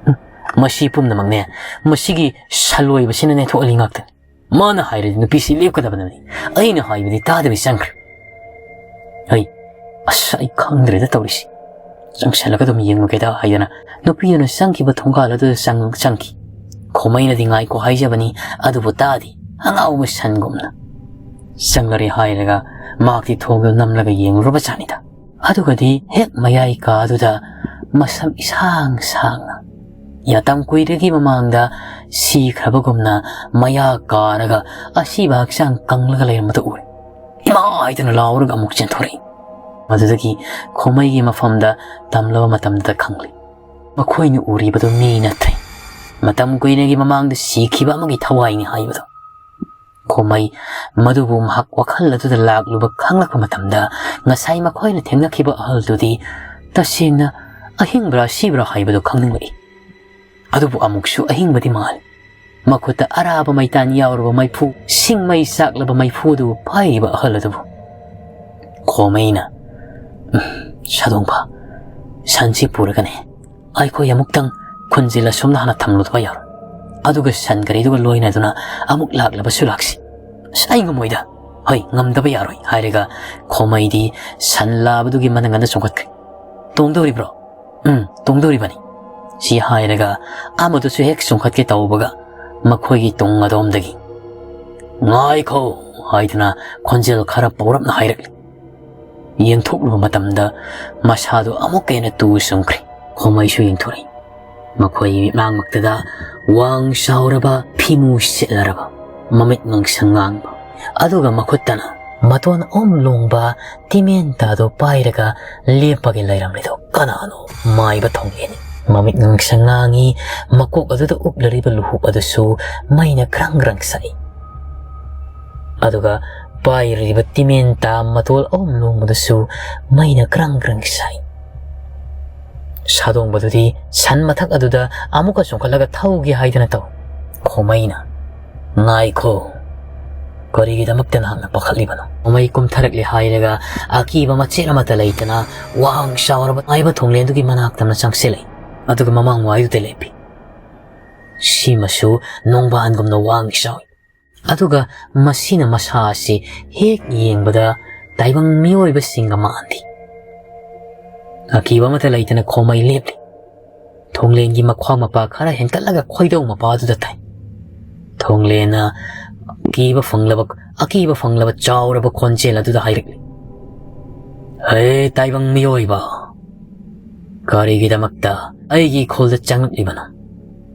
ꯍꯨꯝ, ꯃꯁꯤ ꯄꯨꯝꯅꯃꯛꯅꯦ, ꯃꯁꯤꯒꯤ ꯁꯟꯂꯣꯏꯕꯁꯤꯅꯅꯦ ꯊꯣꯛꯍꯜꯂꯤ ꯉꯥꯛꯇꯅꯤ꯫ ꯃꯥꯅ ꯍꯥꯏꯔꯗꯤ ꯅꯨꯄꯤꯁꯤ ꯂꯦꯞꯀꯗꯕꯅꯤ꯫ ꯑꯩꯅ ꯍꯥꯏꯕꯗꯤ ꯇꯥꯗꯕꯤ ꯆꯪꯈ꯭ꯔꯦ꯫ ꯑꯩ, ꯑꯁ, ꯑꯩ ꯈꯪꯗ꯭ꯔꯦꯗ ꯇꯧꯔꯤꯁꯤ꯫ ꯆꯪꯁꯜꯂꯒ ꯑꯗꯨꯝ ꯌꯦꯡꯉꯨꯒꯦꯗ ꯍꯥꯏꯗꯅ ꯅꯨꯄꯤꯗꯨꯅ ꯆꯪꯈꯤꯕ ꯊꯣꯡꯒꯥꯜ ꯑꯗꯨꯗ ꯆꯪ-, ꯆꯪꯈꯤ꯫ ꯈꯣꯃꯩꯅꯗꯤ ꯉꯥꯏꯈꯣ ꯍꯥꯏꯖꯕꯅꯤ, ꯑꯗꯨꯕꯨ ꯇꯥꯗꯦ꯫ ꯑꯉꯥꯎꯕ ꯁꯟꯒꯨꯝꯅ꯫ "ꯆꯪꯂꯔꯦ" ꯍꯥꯏꯔꯒ ꯃꯍꯥꯛꯇꯤ ꯊꯣꯡꯗꯨ ꯅꯝꯂꯒ ꯌꯦꯡꯂꯨꯔꯕ ꯖꯥꯠꯅꯤꯗ꯫ ꯑꯗꯨꯒꯗꯤ ꯍꯦꯛ ꯃꯌꯥꯏ ꯀꯥꯗꯨꯗ ꯃꯁꯝ ꯏꯁꯥꯡ ꯁꯥꯡꯅ, ꯌꯥꯇꯝ ꯀꯨꯏꯔꯒꯤ ꯃꯃꯥꯡꯗ ꯁꯤꯈ꯭ꯔꯕꯒꯨꯝꯅ ꯃꯌꯥ ꯀꯥꯔꯒ ꯑꯁꯤꯕ ꯍꯛꯆꯥꯡ ꯀꯪꯂꯒ ꯂꯩꯔꯝꯕꯗꯨ ꯎꯔꯦ꯫ "ꯏꯃꯥ!" ꯍꯥꯏꯗꯨꯅ ꯂꯥꯎꯔꯒ ꯑꯃꯨꯛ ꯆꯦꯟꯊꯣꯔꯛꯏ꯫ ꯃꯗꯨꯗꯒꯤ ꯈꯣꯃꯩꯒꯤ ꯃꯐꯝꯗ ꯇꯝꯂꯕ ꯃꯇꯝꯗꯨꯗ ꯈꯪꯂꯤ꯫ ꯃꯈꯣꯏꯅ ꯎꯔꯤꯕꯗꯨ ꯃꯤ ꯅꯠꯇ꯭ꯔꯦ꯫ ꯃꯇꯝ ꯀꯨꯏꯅꯒꯤ ꯃꯃꯥꯡꯗ ꯁꯤꯈꯤꯕ ꯑꯃꯒꯤ ꯊꯋꯥꯏꯅꯤ ꯍꯥꯏꯕꯗꯨ꯫ ꯈꯣꯃꯩ ꯃꯗꯨꯕꯨ ꯃꯍꯥꯛ ꯋꯥꯈꯜ ꯑꯗꯨꯗ ꯂꯥꯛꯂꯨꯕ ꯈꯪꯂꯛꯄ ꯃꯇꯝꯗ, ꯉꯁꯥꯏ ꯃꯈꯣꯏꯅ ꯊꯦꯡꯅꯈꯤꯕ ꯑꯍꯜꯗꯨꯗꯤ ꯇꯁꯦꯡꯅ ꯑꯍꯤꯡꯕ꯭ꯔꯥ ꯁꯤꯕ꯭ꯔꯥ ꯍꯥꯏꯕꯗꯨ ꯈꯪꯅꯤꯡꯂꯛꯏ꯫ ꯑꯗꯨꯕꯨ ꯑꯃꯨꯛꯁꯨ ꯑꯍꯤꯡꯕꯗꯤ ꯃꯥꯜꯂꯤ꯫ ꯃꯈꯨꯠꯇ ꯑꯔꯥꯕ ꯃꯩꯇꯥꯟ ꯌꯥꯎꯔꯕ ꯃꯩꯐꯨ, ꯁꯤꯡ ꯃꯩ ꯆꯥꯛꯂꯕ ꯃꯩꯐꯨ ꯑꯗꯨꯕꯨ ꯄꯥꯏꯔꯤꯕ ꯑꯍꯜ ꯑꯗꯨꯕꯨ꯫ ꯈꯣꯃꯩꯅ, "ꯎꯝ, ꯁꯥꯗꯣꯡꯕ, ꯁꯟꯁꯤ ꯄꯨꯔꯒꯅꯦ ꯑꯩꯈꯣꯏ ꯑꯃꯨꯛꯇꯪ ꯈꯨꯟꯖꯤꯜ ꯑꯁꯣꯝꯗ ꯍꯥꯟꯅ ꯊꯝꯂꯨꯗꯕ ꯌꯥꯔꯣꯏ꯫ ꯑꯗꯨꯒ ꯁꯟ ꯒꯥꯔꯤꯗꯨꯒ ꯂꯣꯏꯅꯗꯨꯅ ꯑꯃꯨꯛ ꯂꯥꯛꯂꯕꯁꯨ ꯂꯥꯛꯁꯤ꯫" "ꯑꯁ, ꯑꯩ ꯉꯝꯃꯣꯏꯗ꯫" "ꯍꯣꯏ, ꯉꯝꯗꯕ ꯌꯥꯔꯣꯏ" ꯍꯥꯏꯔꯒ ꯈꯣꯃꯩꯗꯤ ꯁꯟ ꯂꯥꯕꯗꯨꯒꯤ ꯃꯅꯪꯒꯟꯗ ꯆꯣꯡꯈꯠꯈ꯭ꯔꯦ꯫ "ꯇꯣꯡꯗꯧꯔꯤꯕ꯭ꯔꯣ?" "ꯎꯝ, ꯇꯣꯡꯗꯧꯔꯤꯕꯅꯤ" ꯁꯤ ꯍꯥꯏꯔꯒ ꯑꯃꯗꯨꯁꯨ ꯍꯦꯛ ꯆꯣꯡꯈꯠꯀꯦ ꯇꯧꯕꯒ ꯃꯈꯣꯏꯒꯤ ꯇꯨꯡ ꯑꯗꯣꯝꯗꯒꯤ, "ꯉꯥꯏꯈꯣ" ꯍꯥꯏꯗꯨꯅ ꯈꯣꯟꯖꯦꯜ ꯈꯔ ꯄꯧꯔꯞꯅ ꯍꯥꯏꯔꯛꯂꯤ꯫ ꯌꯦꯡꯊꯣꯛꯂꯨꯕ ꯃꯇꯝꯗ ꯃꯁꯥꯗꯨ ꯑꯃꯨꯛꯀ ꯍꯦꯟꯅ ꯇꯨ ꯆꯨꯡꯈ꯭ꯔꯦ꯫ ꯈꯣꯃꯩꯁꯨ ꯌꯦꯡꯊꯣꯔꯛꯏ꯫ ꯃꯈꯣꯏꯒꯤ ꯃꯤꯠꯃꯥꯡꯃꯛꯇꯗ ꯋꯥꯡ ꯆꯥꯎꯔꯕ, ꯐꯤꯃꯨ ꯁꯦꯠꯂꯔꯕ, ꯃꯃꯤꯠ ꯉꯥꯡꯁꯪ ꯉꯥꯡꯕ, ꯑꯗꯨꯒ ꯃꯈꯨꯠꯇꯅ ꯃꯇꯣꯟ ꯑꯍꯨꯝ ꯂꯣꯡꯕ ꯇꯤꯃꯦꯟꯇꯥꯗꯣ ꯄꯥꯏꯔꯒ ꯂꯦꯞꯄꯒ ꯂꯩꯔꯝꯂꯤꯗꯣ ꯀꯅꯥꯅꯣ? ꯃꯥꯏꯕ ꯊꯣꯡꯂꯦꯟꯅꯤ꯫ ꯃꯃꯤꯠ ꯉꯥꯡꯁꯪ ꯉꯥꯡꯉꯤ, ꯃꯀꯣꯛ ꯑꯗꯨꯗ ꯎꯞꯂꯔꯤꯕ ꯂꯨꯍꯨꯞ ꯑꯗꯨꯁꯨ ꯃꯩꯅ ꯒ꯭ꯔꯪ ꯒ꯭ꯔꯪ ꯁꯛꯏ꯫ ꯑꯗꯨꯒ ꯄꯥꯏꯔꯤꯕ ꯇꯤꯃꯦꯟꯇꯥ ꯃꯇꯣꯜ ꯑꯍꯨꯝ ꯂꯣꯡꯕꯗꯨꯁꯨ ꯃꯩꯅ ꯒ꯭ꯔꯪ ꯒ꯭ꯔꯪ ꯁꯛꯏ꯫ ꯁꯥꯗꯣꯡꯕꯗꯨꯗꯤ ꯁꯟ ꯃꯊꯛ ꯑꯗꯨꯗ ꯑꯃꯨꯛꯀ ꯆꯣꯡꯈꯠꯂꯒ ꯊꯧꯒꯦ ꯍꯥꯏꯗꯅ ꯇꯧ꯫ ꯈꯣꯃꯩꯅ, "ꯉꯥꯏꯈꯣ, ꯀꯔꯤꯒꯤꯗꯃꯛꯇ ꯅꯍꯥꯛꯅ ꯄꯥꯈꯠꯂꯤꯕꯅꯣ?" ꯈꯣꯃꯩ ꯀꯨꯝꯊꯔꯛꯂꯦ ꯍꯥꯏꯔꯒ ꯑꯀꯤꯕ ꯃꯆꯦꯠ ꯑꯃꯠꯇ ꯂꯩꯇꯅ ꯋꯥꯡ ꯆꯥꯎꯔꯕ ꯃꯥꯏꯕ ꯊꯣꯡꯂꯦꯟꯗꯨꯒꯤ ꯃꯅꯥꯛꯇ ꯑꯃ ꯆꯪꯁꯤꯜꯂꯛꯏ꯫ ꯑꯗꯨꯒ ꯃꯃꯥꯡ ꯋꯥꯏꯗꯨꯗ ꯂꯦꯞꯄꯤ꯫ ꯁꯤꯃꯁꯨ ꯅꯣꯡꯕꯥꯟꯒꯨꯝꯅ ꯋꯥꯡ ꯆꯥꯎꯏ꯫ ꯑꯗꯨꯒ ꯃꯁꯤꯅ ꯃꯁꯥ ꯑꯁꯤ ꯍꯦꯛ ꯌꯦꯡꯕꯗ ꯇꯥꯏꯕꯪ ꯃꯤꯑꯣꯏꯕꯁꯤꯡꯒ ꯃꯥꯟꯗꯦ꯫ ꯑꯀꯤꯕ ꯑꯃꯠꯇ ꯂꯩꯇꯅ ꯈꯣꯃꯩ ꯂꯦꯞꯂꯤ꯫ ꯊꯣꯡꯂꯦꯟꯒꯤ ꯃꯈ꯭ꯋꯥꯡ ꯃꯄꯥ ꯈꯔ ꯍꯦꯟꯀꯠꯂꯒ ꯈꯣꯏꯗꯧ ꯃꯄꯥ ꯑꯗꯨꯗ ꯇꯥꯏ꯫ ꯊꯣꯡꯂꯦꯟꯅ ꯑꯀꯤꯕ ꯐꯪꯂꯕ, ꯑꯀꯤꯕ ꯐꯪꯂꯕ ꯆꯥꯎꯔꯕ ꯈꯣꯟꯖꯦꯜ ꯑꯗꯨꯗ ꯍꯥꯏꯔꯛꯂꯤ, "ꯍꯦ ꯇꯥꯏꯕꯪ ꯃꯤꯑꯣꯏꯕ, ꯀꯔꯤꯒꯤꯗꯃꯛꯇ ꯑꯩꯒꯤ ꯈꯨꯜꯗ ꯆꯪꯂꯛꯂꯤꯕꯅꯣ?"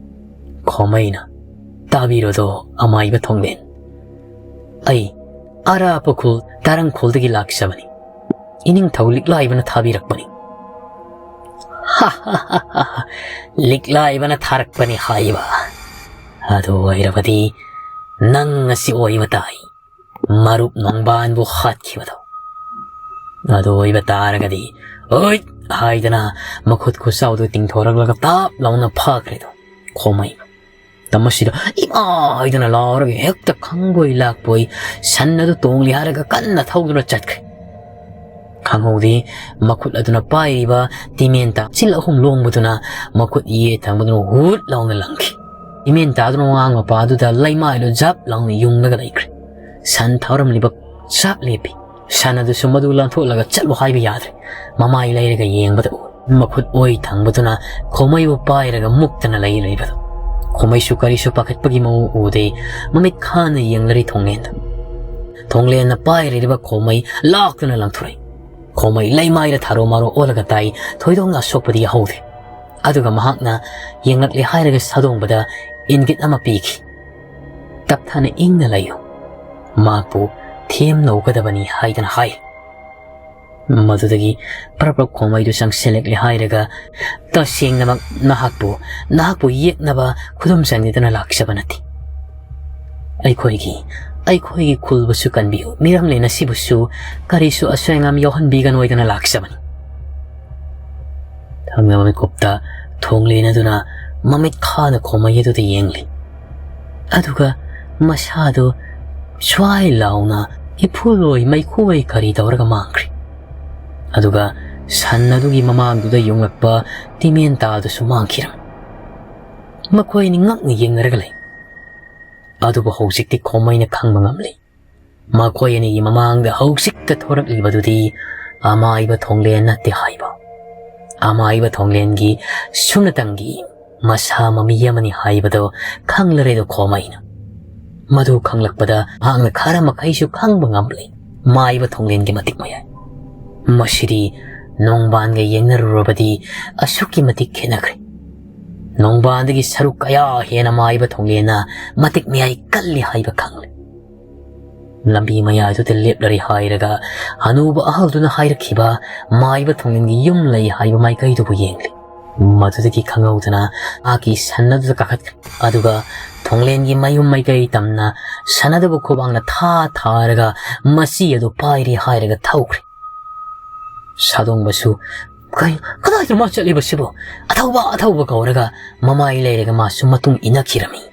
ꯈꯣꯃꯩꯅ, "ꯇꯥꯕꯤꯔꯣꯗꯣ, ꯑꯃꯥꯏꯕ ꯊꯣꯡꯂꯦꯟ, ꯑꯩ ꯑꯔꯥꯞꯄ ꯈꯨꯜ ꯇꯥꯔꯪ ꯈꯨꯜꯗꯒꯤ ꯂꯥꯛꯆꯕꯅꯤ꯫ ꯏꯅꯤꯡꯊꯧ ꯂꯤꯛꯂꯥꯏꯕꯅ ꯊꯥꯕꯤꯔꯛꯄꯅꯤ꯫" "ꯂꯤꯛꯂꯥꯏꯕꯅ ꯊꯥꯔꯛꯄꯅꯤ ꯍꯥꯏꯕ? ꯑꯗꯨ ꯑꯣꯏꯔꯕꯗꯤ ꯅꯪ ꯉꯁꯤ ꯑꯣꯏꯕ ꯇꯥꯏ, ꯃꯔꯨꯞ ꯅꯣꯡꯕꯥꯟꯕꯨ ꯍꯥꯠꯈꯤꯕꯗꯣ꯫ ꯑꯗꯨ ꯑꯣꯏꯕ ꯇꯥꯔꯒꯗꯤ, ꯑꯣꯏ!" ꯍꯥꯏꯗꯅ ꯃꯈꯨꯠ ꯈꯨꯆꯥꯎꯗꯨ ꯇꯤꯡꯊꯣꯔꯛꯂꯒ ꯇꯥꯞ ꯂꯥꯎꯅ ꯐꯥꯈ꯭ꯔꯦꯗꯣ ꯈꯣꯃꯩ꯫ ꯃꯁꯤꯗ ꯏꯃꯥ ꯍꯥꯏꯗꯅ ꯂꯥꯎꯔꯒ ꯍꯦꯛꯇ ꯈꯪꯕꯣꯏ ꯂꯥꯛꯄꯣꯏ ꯁꯟ ꯑꯗꯨ ꯇꯣꯡꯂꯤ ꯍꯥꯏꯔꯒ ꯀꯟꯅ ꯊꯧꯗꯨꯅ ꯆꯠꯈ꯭ꯔꯦ꯫ ꯈꯪꯍꯧꯗꯦ, ꯃꯈꯨꯠ ꯑꯗꯨꯅ ꯄꯥꯏꯔꯤꯕ ꯇꯤꯃꯦꯟꯇꯥ ꯆꯤꯜ ꯑꯍꯨꯝ ꯂꯣꯡꯕꯗꯨꯅ ꯃꯈꯨꯠ ꯌꯦꯠ ꯊꯪꯕꯗꯨꯅ ꯍꯨꯠ ꯂꯥꯎꯅ ꯂꯪꯈꯤ꯫ ꯇꯤꯃꯦꯟꯇꯥꯗꯨꯅ ꯋꯥꯉꯥꯡ ꯃꯄꯥꯗꯨꯗ ꯂꯩꯃꯥꯏꯗꯨ ꯖꯞ ꯂꯥꯎꯅ ꯌꯨꯡꯂꯒ ꯂꯩꯈ꯭ꯔꯦ꯫ ꯁꯟ ꯊꯧꯔꯝꯂꯤꯕ ꯆꯞ ꯂꯦꯞꯄꯤ꯫ ꯁꯟ ꯑꯗꯨꯁꯨ ꯃꯗꯨ ꯂꯥꯟꯊꯣꯛꯂꯒ ꯆꯠꯂꯨ ꯍꯥꯏꯕ ꯌꯥꯗ꯭ꯔꯦ꯫ ꯃꯃꯥꯏ ꯂꯩꯔꯒ ꯌꯦꯡꯕꯗ ꯎ-, ꯃꯈꯨꯠ ꯑꯣꯏ ꯊꯪꯕꯗꯨꯅ ꯈꯣꯃꯩꯕꯨ ꯄꯥꯏꯔꯒ ꯃꯨꯛꯇꯅ ꯂꯩꯔꯤꯕꯗꯨ꯫ ꯈꯣꯃꯩꯁꯨ ꯀꯔꯤꯁꯨ ꯄꯥꯈꯠꯄꯒꯤ ꯃꯑꯣꯡ ꯎꯗꯦ꯫ ꯃꯃꯤꯠ ꯈꯥꯅ ꯌꯦꯡꯂꯔꯤ ꯊꯣꯡꯂꯦꯟꯗ꯫ ꯊꯣꯡꯂꯦꯟꯅ ꯄꯥꯏꯔꯤꯕ ꯈꯣꯃꯩ ꯂꯥꯛꯇꯨꯅ ꯂꯪꯊꯣꯔꯛꯏ꯫ ꯈꯣꯃꯩ ꯂꯩꯃꯥꯏꯗ ꯊꯥꯔꯣ ꯃꯥꯔꯣ ꯑꯣꯜꯂꯒ ꯇꯥꯏ꯫ ꯊꯣꯏꯗꯣꯛꯅ ꯑꯁꯣꯛꯄꯗꯤ ꯌꯥꯍꯧꯗꯦ꯫ ꯑꯗꯨꯒ ꯃꯍꯥꯛꯅ ꯌꯦꯡꯂꯛꯂꯦ ꯍꯥꯏꯔꯒ ꯁꯥꯗꯣꯡꯕꯗ ꯏꯪꯒꯤꯠ ꯑꯃ ꯄꯤꯈꯤ꯫ "ꯇꯞꯊꯅ ꯏꯪꯅ ꯂꯩꯌꯨ, ꯃꯍꯥꯛꯄꯨ ꯊꯦꯝ ꯂꯧꯒꯗꯕꯅꯤ" ꯍꯥꯏꯗꯅ ꯍꯥꯏ꯫ ꯃꯗꯨꯗꯒꯤ ꯄ꯭ꯔꯞ ꯄ꯭ꯔꯞ ꯈꯣꯡꯃꯩꯗꯨ ꯆꯪꯁꯤꯜꯂꯛꯂꯦ ꯍꯥꯏꯔꯒ, "ꯇꯁꯦꯡꯅꯃꯛ ꯅꯍꯥꯛꯄꯨ, ꯅꯍꯥꯛꯄꯨ ꯌꯦꯛꯅꯕ ꯈꯨꯗꯨꯝ ꯆꯟꯅꯗꯅ ꯂꯥꯛꯆꯕ ꯅꯠꯇꯦ꯫ ꯑꯩꯈꯣꯏꯒꯤ, ꯑꯩꯈꯣꯏꯒꯤ ꯈꯨꯜꯕꯨꯁꯨ ꯀꯟꯕꯤꯌꯨ, ꯃꯤꯔꯝꯂꯦꯟ ꯑꯁꯤꯕꯨꯁꯨ ꯀꯔꯤꯁꯨ ꯑꯁꯣꯏ ꯑꯉꯥꯝ ꯌꯥꯎꯍꯟꯕꯤꯒꯅꯣꯏꯗꯅ ꯂꯥꯛꯆꯕꯅꯤ"꯫ ꯊꯪꯅꯕ ꯃꯤꯀꯨꯞꯇ ꯊꯣꯡꯂꯦꯟ ꯑꯗꯨꯅ ꯃꯃꯤꯠ ꯈꯥꯅ ꯈꯣꯝꯃꯩ ꯑꯗꯨꯗ ꯌꯦꯡꯂꯤ꯫ ꯑꯗꯨꯒ ꯃꯁꯥꯗꯨ ꯁ꯭ꯋꯥꯏ ꯂꯥꯎꯅ ꯏꯐꯨꯜ ꯑꯣꯏ ꯃꯩꯈꯨ ꯑꯣꯏ ꯀꯔꯤ ꯇꯧꯔꯒ ꯃꯥꯡꯈ꯭ꯔꯦ꯫ ꯑꯗꯨꯒ ꯁꯟ ꯑꯗꯨꯒꯤ ꯃꯃꯥꯡꯗꯨꯗ ꯌꯨꯡꯂꯛꯄ ꯇꯤꯃꯦꯟ ꯇꯥꯗꯨꯁꯨ ꯃꯥꯡꯈꯤꯔꯝꯃꯤ꯫ ꯃꯈꯣꯏ ꯑꯅꯤ ꯉꯛꯅ ꯌꯦꯡꯅꯔꯒ ꯂꯩ꯫ ꯑꯗꯨꯕꯨ ꯍꯧꯖꯤꯛꯇꯤ ꯈꯣꯝꯃꯩꯅ ꯈꯪꯕ ꯉꯝꯂꯤ꯫ ꯃꯈꯣꯏ ꯑꯅꯤꯒꯤ ꯃꯃꯥꯡꯗ ꯍꯧꯖꯤꯛꯇ ꯊꯣꯔꯛꯂꯤꯕꯗꯨꯗꯤ ꯑꯃꯥꯏꯕ ꯊꯣꯡꯂꯦꯟ ꯅꯠꯇꯦ ꯍꯥꯏꯕ꯫ ꯑꯃꯥꯏꯕ ꯊꯣꯡꯂꯦꯟꯒꯤ ꯁꯨꯞꯅꯇꯪꯒꯤ ꯃꯁꯥ ꯃꯃꯤ ꯑꯃꯅꯤ ꯍꯥꯏꯕꯗꯣ ꯈꯪꯂꯔꯦꯗꯣ ꯈꯣꯝꯃꯩꯅ꯫ ꯃꯗꯨ ꯈꯪꯂꯛꯄꯗ ꯃꯍꯥꯛꯅ ꯈꯔ ꯃꯈꯩꯁꯨ ꯈꯪꯕ ꯉꯝꯂꯦ ꯃꯥꯏꯕ ꯊꯣꯡꯂꯦꯟꯒꯤ ꯃꯇꯤꯛ ꯃꯌꯥꯏ꯫ ꯃꯁꯤꯗꯤ ꯅꯣꯡꯕꯥꯟꯒ ꯌꯦꯡꯅꯔꯨꯔꯕꯗꯤ ꯑꯁꯨꯛꯀꯤ ꯃꯇꯤꯛ ꯈꯦꯠꯅꯈ꯭ꯔꯦ꯫ ꯅꯣꯡꯕꯥꯟꯗꯒꯤ ꯁꯔꯨꯛ ꯀꯌꯥ ꯍꯦꯟꯅ ꯃꯥꯏꯕ ꯊꯣꯡꯂꯦꯟꯅ ꯃꯇꯤꯛ ꯃꯌꯥꯏ ꯀꯜꯂꯤ ꯍꯥꯏꯕ ꯈꯪꯂꯦ꯫ ꯂꯝꯕꯤ ꯃꯌꯥꯏꯗꯨꯗ ꯂꯦꯞꯂꯔꯦ ꯍꯥꯏꯔꯒ ꯍꯅꯨꯕ ꯑꯍꯜꯗꯨꯅ ꯍꯥꯏꯔꯛꯈꯤꯕ ꯃꯥꯏꯕ ꯊꯣꯡꯂꯦꯟꯒꯤ ꯌꯨꯝ ꯂꯩ ꯍꯥꯏꯕ ꯃꯥꯏꯀꯩꯗꯨꯕꯨ ꯌꯦꯡꯂꯤ꯫ ꯃꯗꯨꯗꯒꯤ ꯈꯪꯍꯧꯗꯅ ꯃꯍꯥꯛꯀꯤ ꯁꯟ ꯑꯗꯨꯗ ꯀꯥꯈꯠꯈ꯭ꯔꯦ꯫ ꯑꯗꯨꯒ ꯊꯣꯡꯂꯦꯟꯒꯤ ꯃꯌꯨꯝ ꯃꯥꯏꯀꯩ ꯇꯝꯅ ꯁꯟ ꯑꯗꯨꯕꯨ ꯈꯨꯕꯥꯛꯅ ꯊꯥ ꯊꯥꯔꯒ ꯃꯆꯤ ꯑꯗꯨ ꯄꯥꯏꯔꯦ ꯍꯥꯏꯔꯒ ꯊꯧꯈ꯭ꯔꯦ꯫ ꯁꯥꯗꯣꯡꯕꯁꯨ, "ꯀꯩ, ꯀꯗꯥꯏꯗ ꯃꯥ ꯆꯠꯂꯤꯕꯁꯤꯕꯨ? ꯑꯊꯧꯕ, ꯑꯊꯧꯕ" ꯀꯧꯔꯒ ꯃꯃꯥꯏ ꯂꯩꯔꯒ ꯃꯥꯁꯨ ꯃꯇꯨꯡ ꯏꯟꯅꯈꯤꯔꯝꯃꯤ꯫